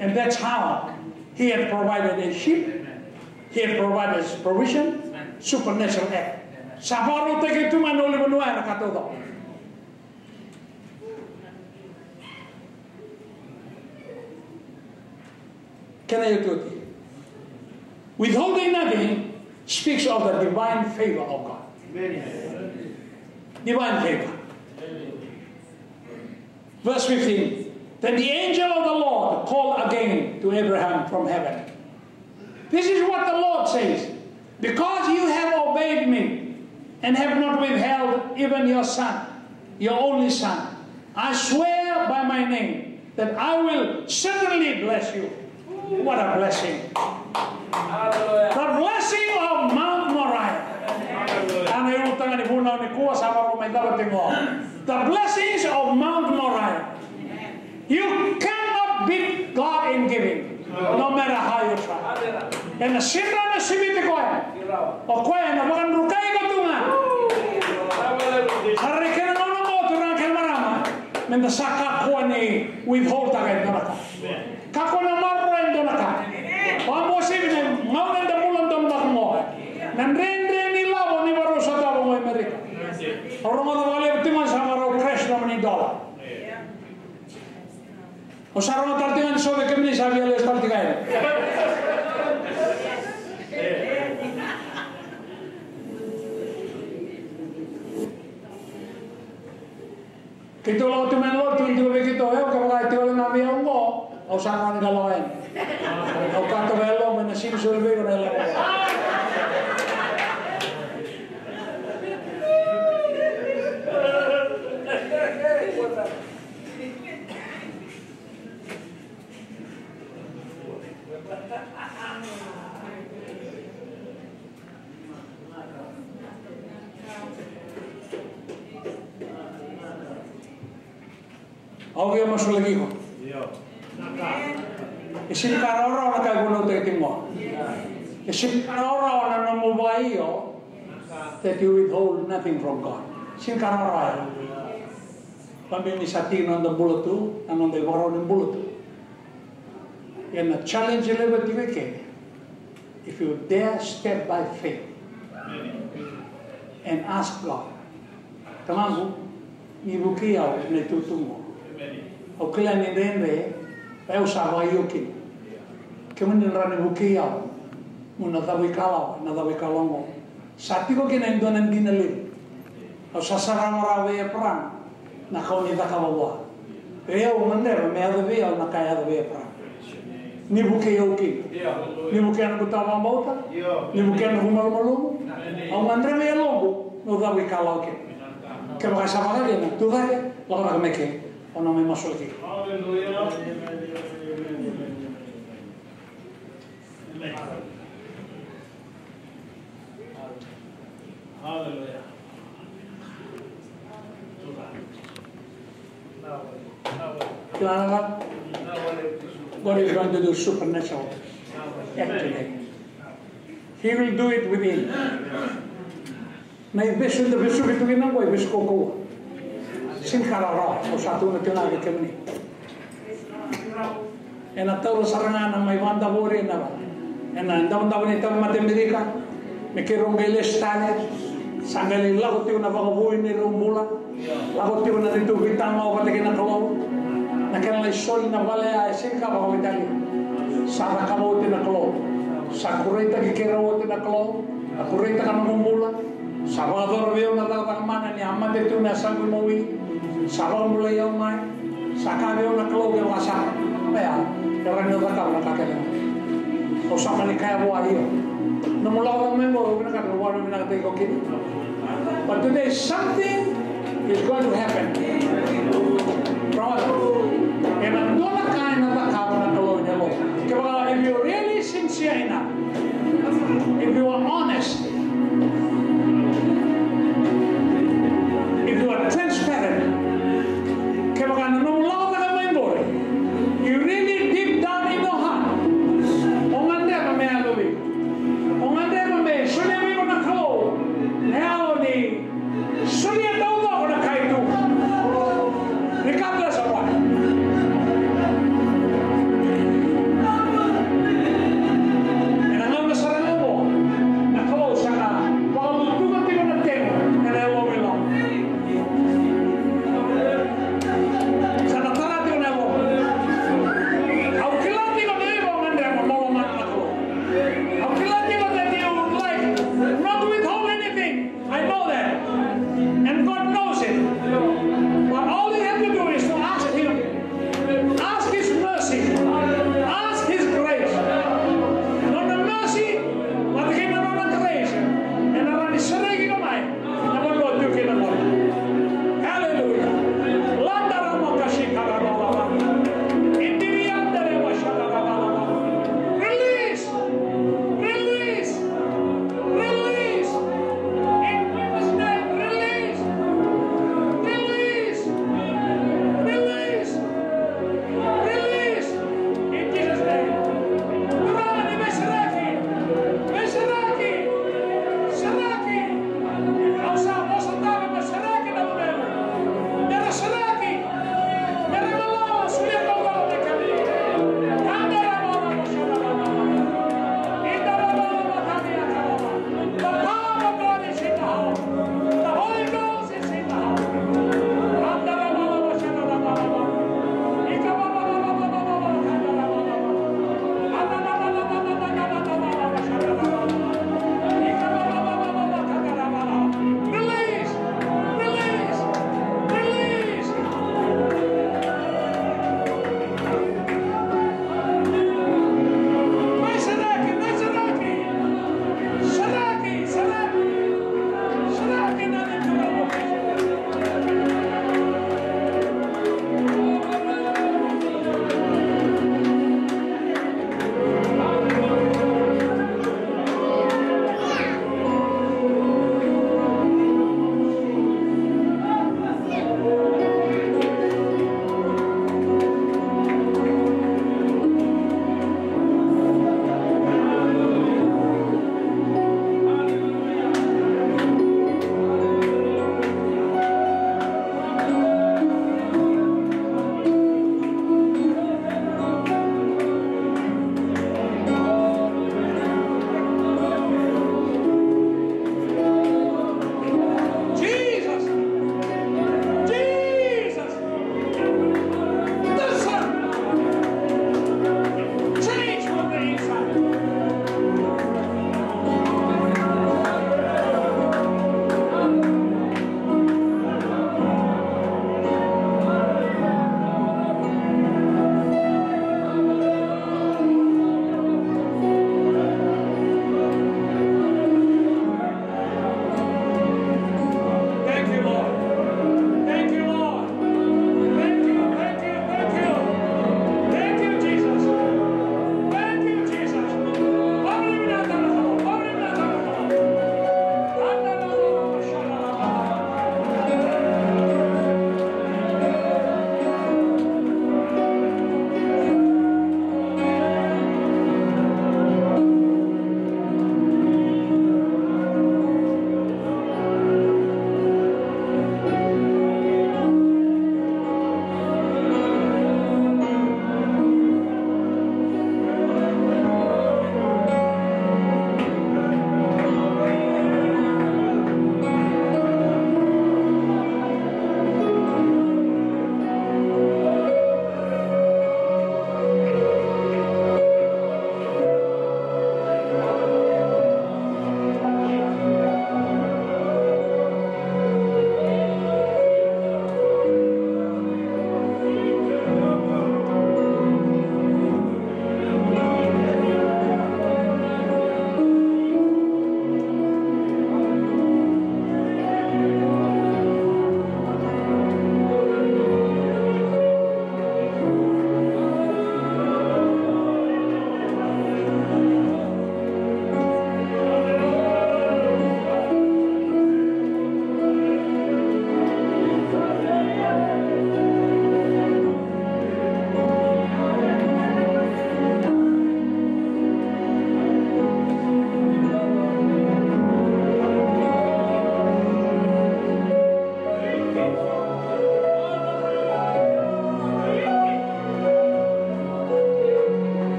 And that's how he had provided a sheep, he had provided his provision, supernatural act. Sa vakarautaki tu mai na ulunivanua ena ka taucoko. Kena iotioti. Withholding nothing speaks of the divine favor of God. Divine favor. Verse fifteen. Then the angel of the Lord called again to Abraham from heaven. This is what the Lord says. Because you have obeyed me and have not withheld even your son, your only son, I swear by my name that I will certainly bless you. What a blessing. Hallelujah. The blessing of Mount Moriah. Hallelujah. Ana iulutaga ni vunau nikua sa vakarau mai cava tiko. The blessings of Mount Moriah. You cannot beat God in giving, no matter how you try. Ena sega ni siviti koya. O koya ena vakadrukai iko tu ga. Sa raica na gauna qo, turaga kei na marama, meda sa kakua ni withhold taka e dua na ka. Kakua ni maroroya e dua na ka. O a mo sivi na gauna eda bula tu vaka qo. Na dredre ni lavo ni vakarau sotava qo e Amerika. Au rogoca vakalevu tiko ga sa vakarau crash nomuni dollar. O sa rogo tale tiko ga ni so vei kemuni sa via lesu tale tiko ga yani. Keitou lako tu mai na lotu, tiko vei keitou, e, au kevaka e tiko ga vei au qo, au sa rogo ni ka lako yani. Au ka toka e loqu, ena sega ni soli vei iko na lako. Au via masulaki iko. E sega ni ka rawarawa na ka e vunautaki tiko qo. E sega ni ka rawarawa na nomu vakaio, that you withhold nothing from God. Sega ni ka rawarawa ya. Vakabibi ni sa tiki na noda bula tu, na noda ivakarau ni bula tu. Ia na challenge levu tiko i ke, if you dare step by faith and ask God, Tamaqu, ni vukei au ena itutu qo. Au kila ni dredre, au sa vakaio kina. Kemuni na rawa ni vukei au meu na cavuikalawa ena cavuikalawa qo. Sa tiko kina e dua na dina levu. Au sa sarava rawa vei Eparama na ka o ni cakava vua. Ia au gadreva me yaco vei au na ka e yaco vei Eparama. Ni vukei au kina. Ni vukei na noqu tawa vakabauta. Ni vukei na noqu malumalumu. Au gadreva e yaloqu meu cavuikalawa kina. Kevaka sa vaka kina, tu cake, lako cake mai ke. Au na mai masulaki iko. Amen. Hallelujah. Kila na ka? God is going to do supernatural activate. He will do it within. Na ivesu eda vesuki tu kina qo, ivesu kaukauwa. Sega ni ka rawarawa, au sa tukuna tiko ga vei kemuni. Ena taura sara ga na mai vakadavori ena, ena davodavo ni tauvimate Amerika, me keirau qai lesu tale, sa qai lai lako tiko na vakavoui ni rau bula, lako tiko na neitou veitama vata kei na Kalou, na kena lai soli na vale ya e sega ni ka vakaveitalia. Sa cakava oti na Kalou, sa kureitaki keirau oti na Kalou, a kureitaka noqu bula. Sa vakayacora vei au na cakacaka mana ni a mate tu na yasaqu imawi. Sa vakabulai au mai. Sa kaya vei au na Kalou, ke vakasaka, oya, e rawa ni o cakava na ka kece ga. Au sa mani kaya vua, io. Nomu lako cake mai qo, au vinakata, au vinakata iko kina. But today something is going to happen. Brother, ena dua na ka ena cakava na Kalou ena yalomu. Kevaka, if you really sincere enough, if you are honest, if you are transparent, kevaka na nomu lako cake mai qori, you really deep down in your heart, o gadreva me yaco vei iko. O gadreva me solia vei iko na Kalou na yalo ni solia taucoko na ka e tu. Ni ka bless someone. Ena gauna sara ga oqo, na Kalou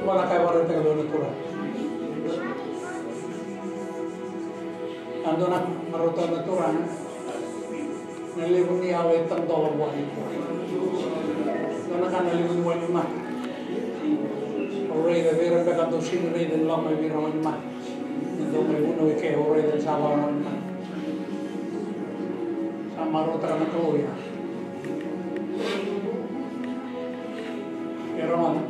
Vua na ka e vakaraitaka vei au na Turaga. A dua na marautaka na Turaga na levu ni yalo e tadola vua. Dua na ka na levu ni wainimata. Au raica vei ira beka dau sega ni raica ni lako mai vei ira wainimata. Ni dau mai vunau i ke, au raica ni sa lako mai wainimata. Sa marautaka na Kalou ya. E rogoca.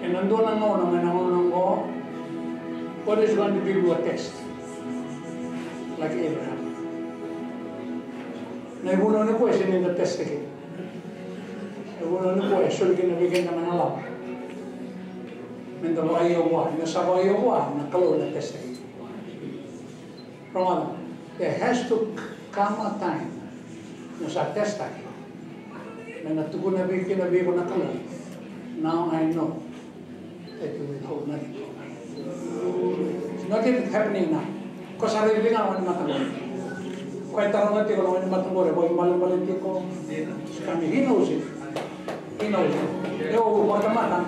Ena dua na gauna mai na gauna oqo, God is going to give you a test. Like Abraham. Na ivunau ni kua e sega ni da test kina. Na ivunau ni kua e soli kina vei keda mai na lava. Meda vakaio vua, ni sa vakaio vua, na Kalou na test kina. Rogoca, there has to come a time. Ni sa testaki. Me na tukuna vei kina vei iko na Kalou. Now I know that you withhold nothing from me. It's not even happening now. Ko sa raica ga na wainimata qori. Ko e taroga tiko na wainimata qori, ko e balebale tiko. He knows it. He knows it. Io, vakatamata.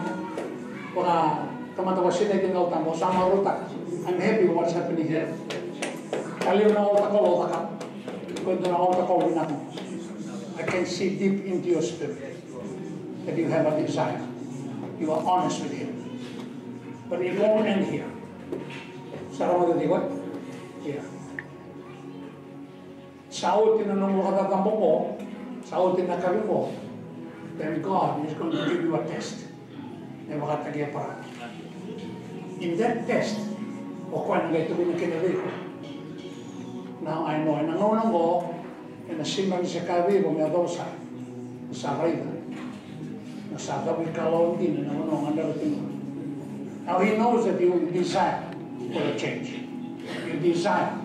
Vaka Tamata, vakasinaiti ena Yalo Tabu, au sa marautaka. I'm happy with what's happening here. Ka levu na altar call au cakava. Ko dua na altar call vinaka. I can see deep into your spirit that you have a desire. You are honest with him. But it won't end here. Sa rogoca tiko? Ia. Sa oti na nomu vakacacabo qo, sa oti na yakavi qo, then God is going to give you a test. Me vakataki Eparama. In that test, o koya na qai tukuna kina vei iko. Now I know, ena gauna qo, ena sega ni se kaya vei iko me yacova sara. Sa raica. Na sa cavuikalawa dina na vanua o gadreva tiko. Now he knows that you desire for a change. You desire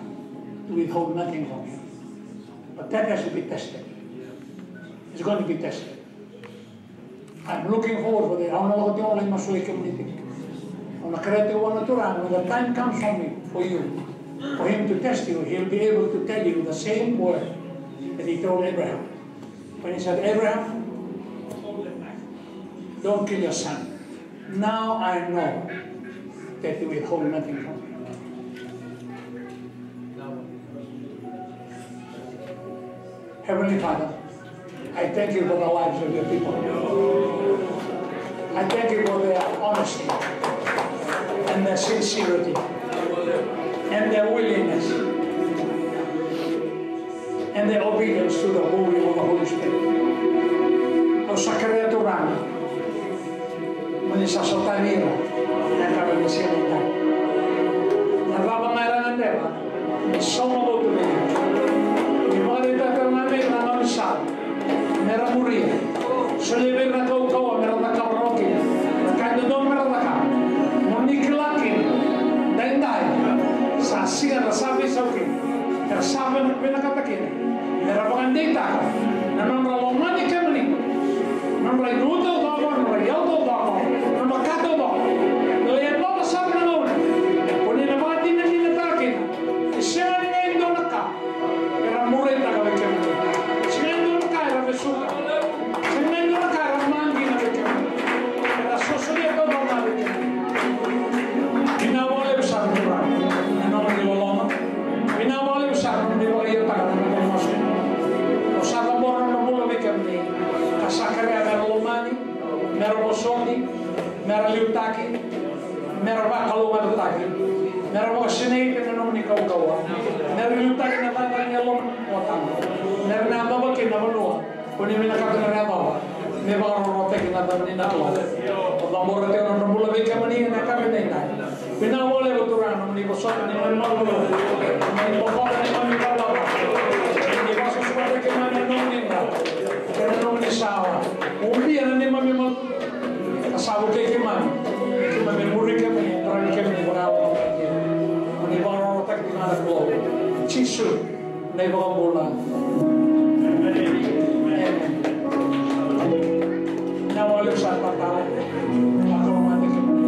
to withhold nothing from him. But that has to be tested. It's going to be tested. I'm looking forward for that. Au na lako tiko lai masulaki kemuni tiko. Au na kerea tiko vua na Turaga, when the time comes for me, for you, for him to test you, he'll be able to tell you the same word that he told Abraham. When he said, "Abraham, don't kill your son. Now I know that you withhold nothing from me." Heavenly Father, I thank you for the lives of your people. I thank you for their honesty and their sincerity and their willingness and their obedience to the moving of the Holy Spirit. Au sa kerea, Turaga, mo ni sa sotavi ira ena yakavi ni siga nikua. Na cava ga era gadreva, ni sauma vata vei ira. Ni vakaraitaka tale ga vei ira na nomu sala me ra muria. Solia vei ira na kaukauwa me ra cakava rawa kina na ka e dodonu me ra cakava. Mo ni kila kina, daidai sa siga era sa veisau kina, era sa vina-, vinakata kina me ra vakadeitaka na nodra lomani kemuni, nodra inu taucoko, nodra iyau taucoko, nodra ka taucoko. Ia e loma sara na gauna ko ni na vakadinadinataka kina. E sega ni dua na ka era muraitaka vei kemuni. Sega ni dua na ka era vesuka. Sega ni dua na ka era magina vei kemuni. Era sosolia taucoko ga vei kemuni. Vinaka vakalevu sara, Turaga, na nomuni loloma. Vinaka vakalevu sara na nomuni vakaiotaka na nomuni masu. Au sa cabora na bula vei kemuni. Ka sa kerea me ra lomani, me ra vosoti, me ra liutaki, me ra vakalougatataki, me ra vakasinaiti ena nomuni kaukauwa, me ra liutaki na cakacaka ni yalodra, me ra na yacova kina na vanua ko ni vinakata me ra yacova, me vakarautaki na yacova ni na Kalou. Au cabora tiko na nodra bula vei kemuni ena yakavi edaidai. Vinaka vakalevu, Turaga, na nomuni vosota, na nomuni malua, na nomuni bokota, na nomuni cakacaka, na nomuni vakasusugataki keimami ena nomuni dra kei na nomuni sala. Ubia na neimami malua. Ka sa vukei keimami, keimami muri kemuni, qaravi kemuni vakayalo. Mo ni vakarautaki kina na Kalou. Jisu na iVakabula. Emeni. Na wale sa patala. Vakarautaki kemuni.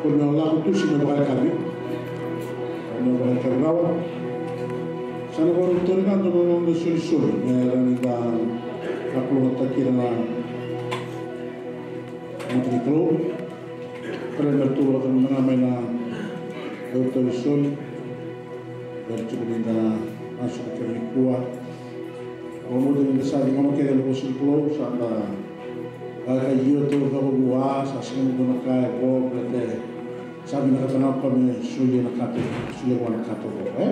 Ko na lako tu sina vakayakavi. Na vakayakavi rawa. Sa na vakarau tori ga dua na noda isolisoli me rawa ni da vakalougatataki ira na matanikalou. Kere na tu vakalougatataki ga mai na isolisoli. Vei tiko ni da na suka kere nikua. Au mudu ni da sa ciqoma kece na vosa ni Kalou, sa da a ka io taucoko vua, sa sega ni dua na ka e vo, baleta sa vinakata ga o koya me solia na ka taucoko, solia vua na ka taucoko, e?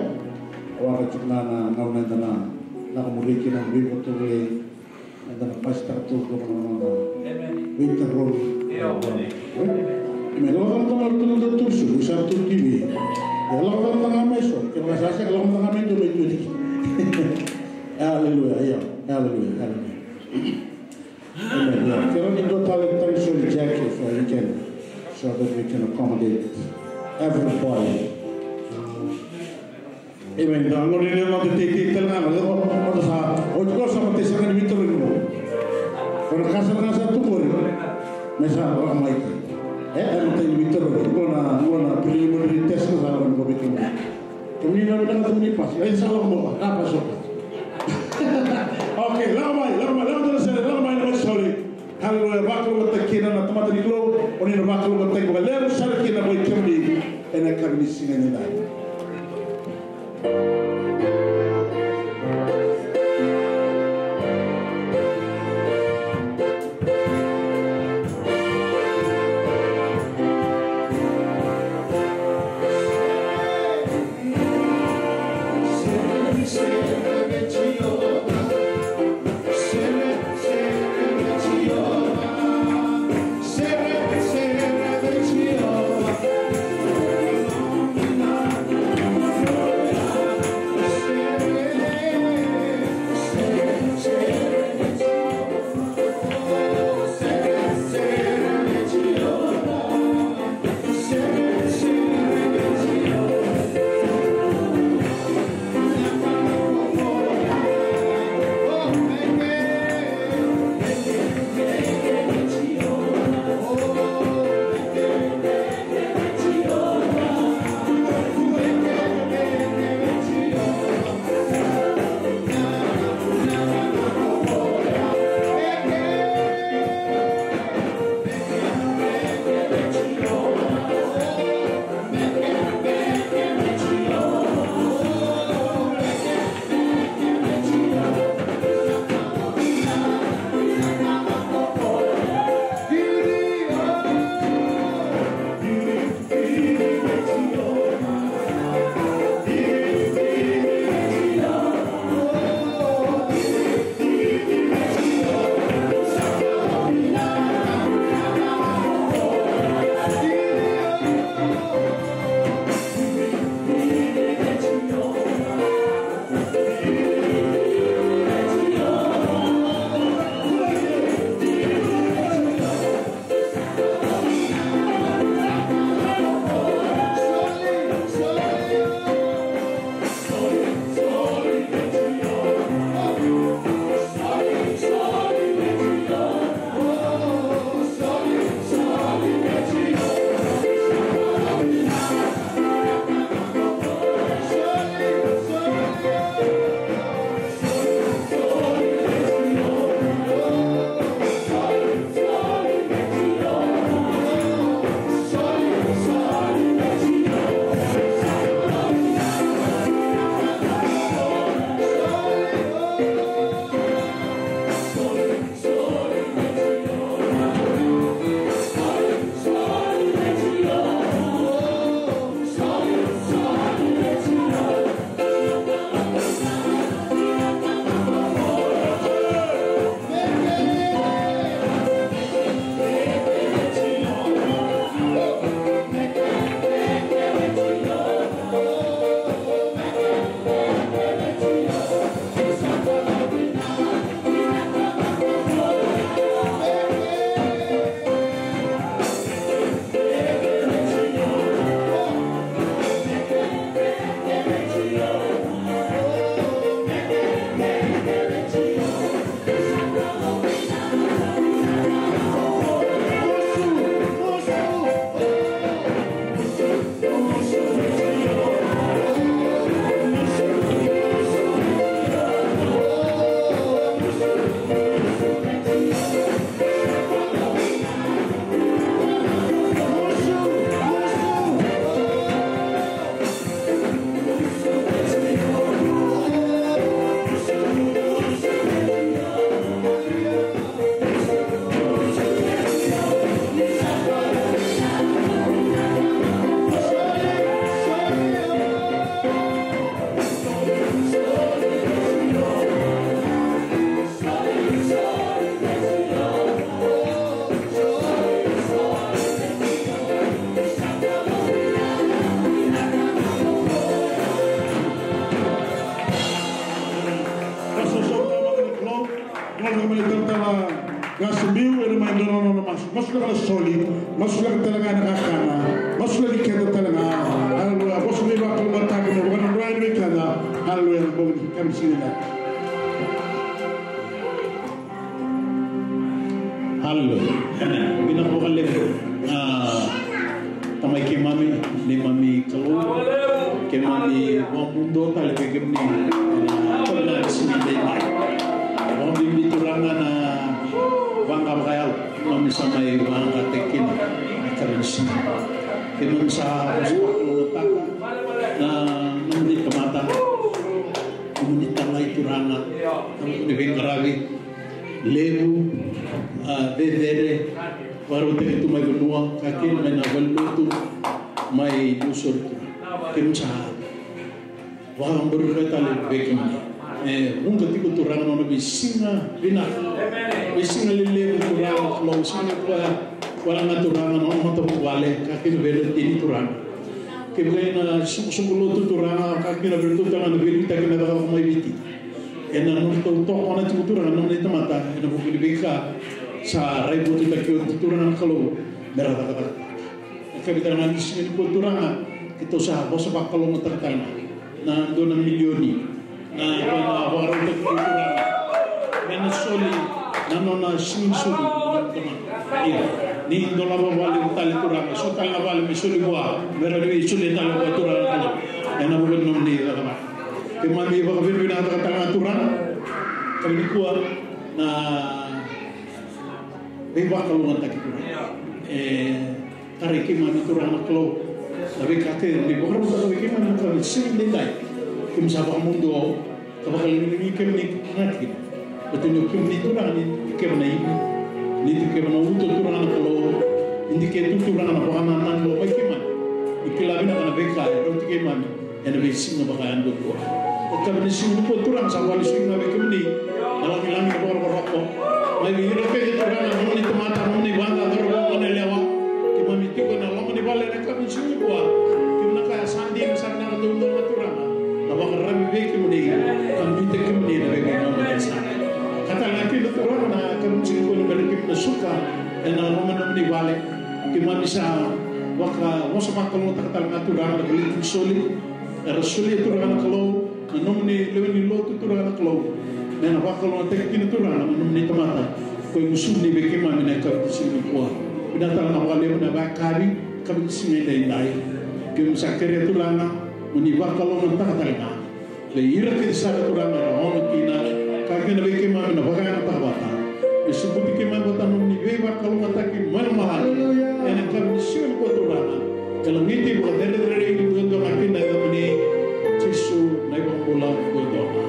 Au a ka tiko ga na gauna eda na lako muri kina na veivakatovolei, eda na pasitaka taucoko na noda veitarogi. Io. E? Me lako tale ga na tolu na tolu so, sa tu T V. E lako tale ga mai so, ke vaka sa sega, lako tale ga mai tu mai tu. Hallelujah, io. Hallelujah, hallelujah. Amen. Yeah. Can we do tele-, tele-, sorry, Jackie, so you can, so that we can accommodate everybody. Amen. Da gone ni noda teitei tale ga, na lewa, noda sa, o tiko sa mate saka ni vitoro ni mo. Ko na kasa na sa tu kori. Me sa, o mai. E, e mate ni vitoro. Ko na, ko na preliminary test na sa, ko na ko bikin. Kemuni na vinaka, kemuni pasi. Ai, sa lako mai, ka pasi. Okay, lako mai, lako mai, lako mai, lako mai, lako mai, sorry. Hallelujah, vakalougatataki kina na tamata ni Kalou, o ni na vakalougatataki vakalevu sara kina vei kemuni ena yakavi ni siga ni dai. Oli, masulaka tale ga na kakana, masulaki keda tale ga. Aleluya. Vosa ni vakalougatataki mo vakadrodroi vei keda. Aleluya. Na bogi ni kemuni sina. Aleluya. Amen. Vinaka vakalevu. Ah, Tamai keimami, neimami Kalou, keimami vakamuduo tale vei kemuni ena yakavi ni siga edaidai. Vakabibi Turaga na vaqa vakayalo keimami sa mai vaqataki kina ena yakavi ni siga. Keimami sa vosavakalougatataka na nomuni tamata, nomuni talai Turaga, nomuni veiqaravi levu, a, cecere, vakarautaki tu mai vanua, ka kina mai na valenilotu, mai Niusori tu. Keimami sa vakabauta tale vei kemuni. E vuqa tiko Turaga na nona veisiga vinaka, veisiga lelevu Turaga na Kalou, siga koya koya ga Turaga na nona matavuvale, ka kina vei ira na tini Turaga. Kevaka ena soqosoqo lotu Turaga, ka kina vei iratou tale ga na veiliutaki na cakacaka mai Viti. Ena nodratou tokona tiko Turaga na nomuni tamata ena vuku ni veika sa raivotutaki oti Turaga na Kalou me ra cakacaka. Na kavitaka na siga nikua Turaga, keitou sa vosa vakalougatataka tale ga na dua na milioni na, na vakarautaki Turaga me na soli na nona siga ni soli. Ia, ni dolava vale tale Turaga, so tale na vale me soli vua, me rawa ni veisolia tale vua Turaga na Kalou. Ena vuku ni nomuni cakacaka. Keimami vakavinavinakataka tale ga Turaga. Ka nikua na veivakalougatataki Turaga. E tarai keimami Turaga na Kalou na veika kece ni vakarautaka vei keimami na ka ni siga edaidai. Keimami sa vakamuduo ka vakalagilagi kemuni na tikina. Baleta ni o kemuni Turaga ni dikeva na ivi, ni dikeva na uto Turaga na Kalou, ni dikeva tu Turaga na vakanananu mai keimami. Ni kila vinaka na veika e rauti keimami ena veisiga vakayagodua. Ena yakavi ni siga nikua Turaga sa vakalesuya ga vei kemuni na lagilagi, na vakarokoroko mai vei ira kece Turaga na nomuni tamata, na nomuni vada, cauravou, goneyalewa. Keimami tiko ena loma ni vale ena yakavi ni siga nikua. Keimami na kaya sa dina, sa vinaka tou dua na Turaga na vakararavi vei kemuni ka biuta kemuni ena veiveinanumi e sa. Ka tale ga kina Turaga na yakavi ni siga nikua ni bera kemuni na suka ena loma ni nomuni vale. Keimami sa vakavosa vakalougatataka tale ga Turaga na vale ni soli. Era solia Turaga na Kalou na nomuni lewe ni lotu Turaga na Kalou me na vakalougatataki kina Turaga na nomuni tamata ko e gusuni vei keimami na yakavi ni siga nikua. Vinaka tale ga vakalevu na vakayakavi, yakavi ni siga edaidai. Keimami sa kerea Turaga mo ni vakalougatataka tale ga vei ira kece sara Turaga era ono kina, ka kina vei keimami na vakayagataka vata. Me sobuti keimami vata na nomuni veivakalougatataki mai lomalagi ena yakavi ni siga nikua Turaga. Ka lagiti vakacerecerei duadua ga kina ena yacamuni Jisu na iVakabula duadua ga.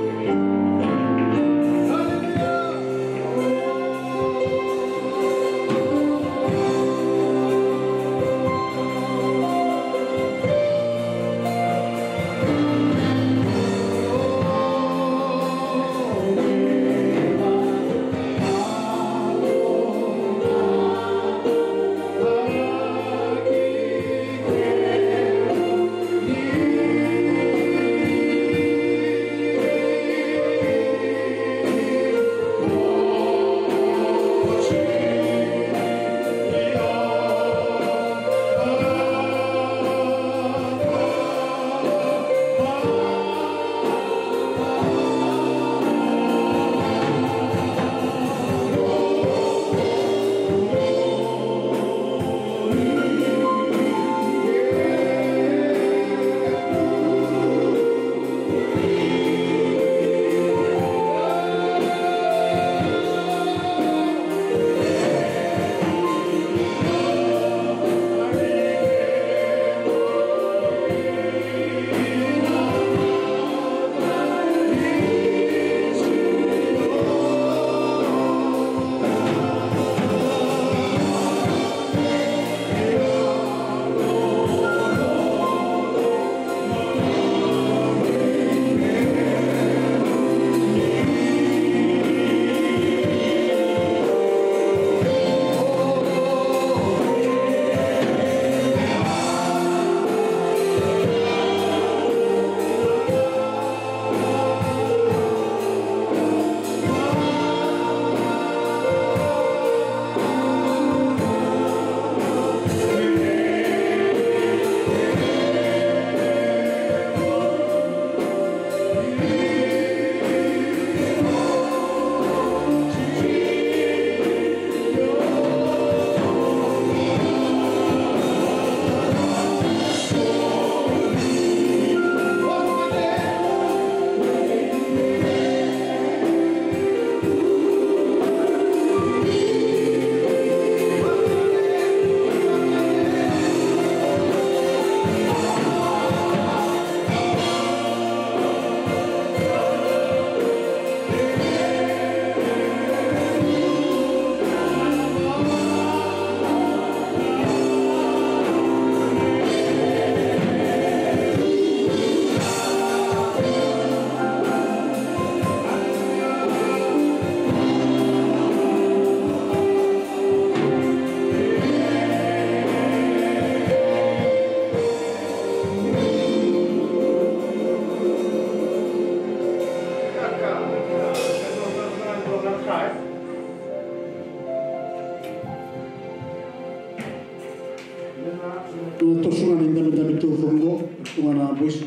Na toso ga na idabedabe taucoko qo, tu ga na boys.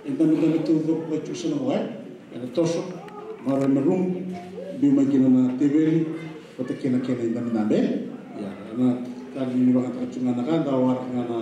Idabedabe taucoko qo e tiko sa na qo, e? Ena toso, marama e rumu, biu mai kina na teveli, vata kei na kena idabedabe. Ia, na ka ni vakayagataka tiko ga na ka, da waraka ga na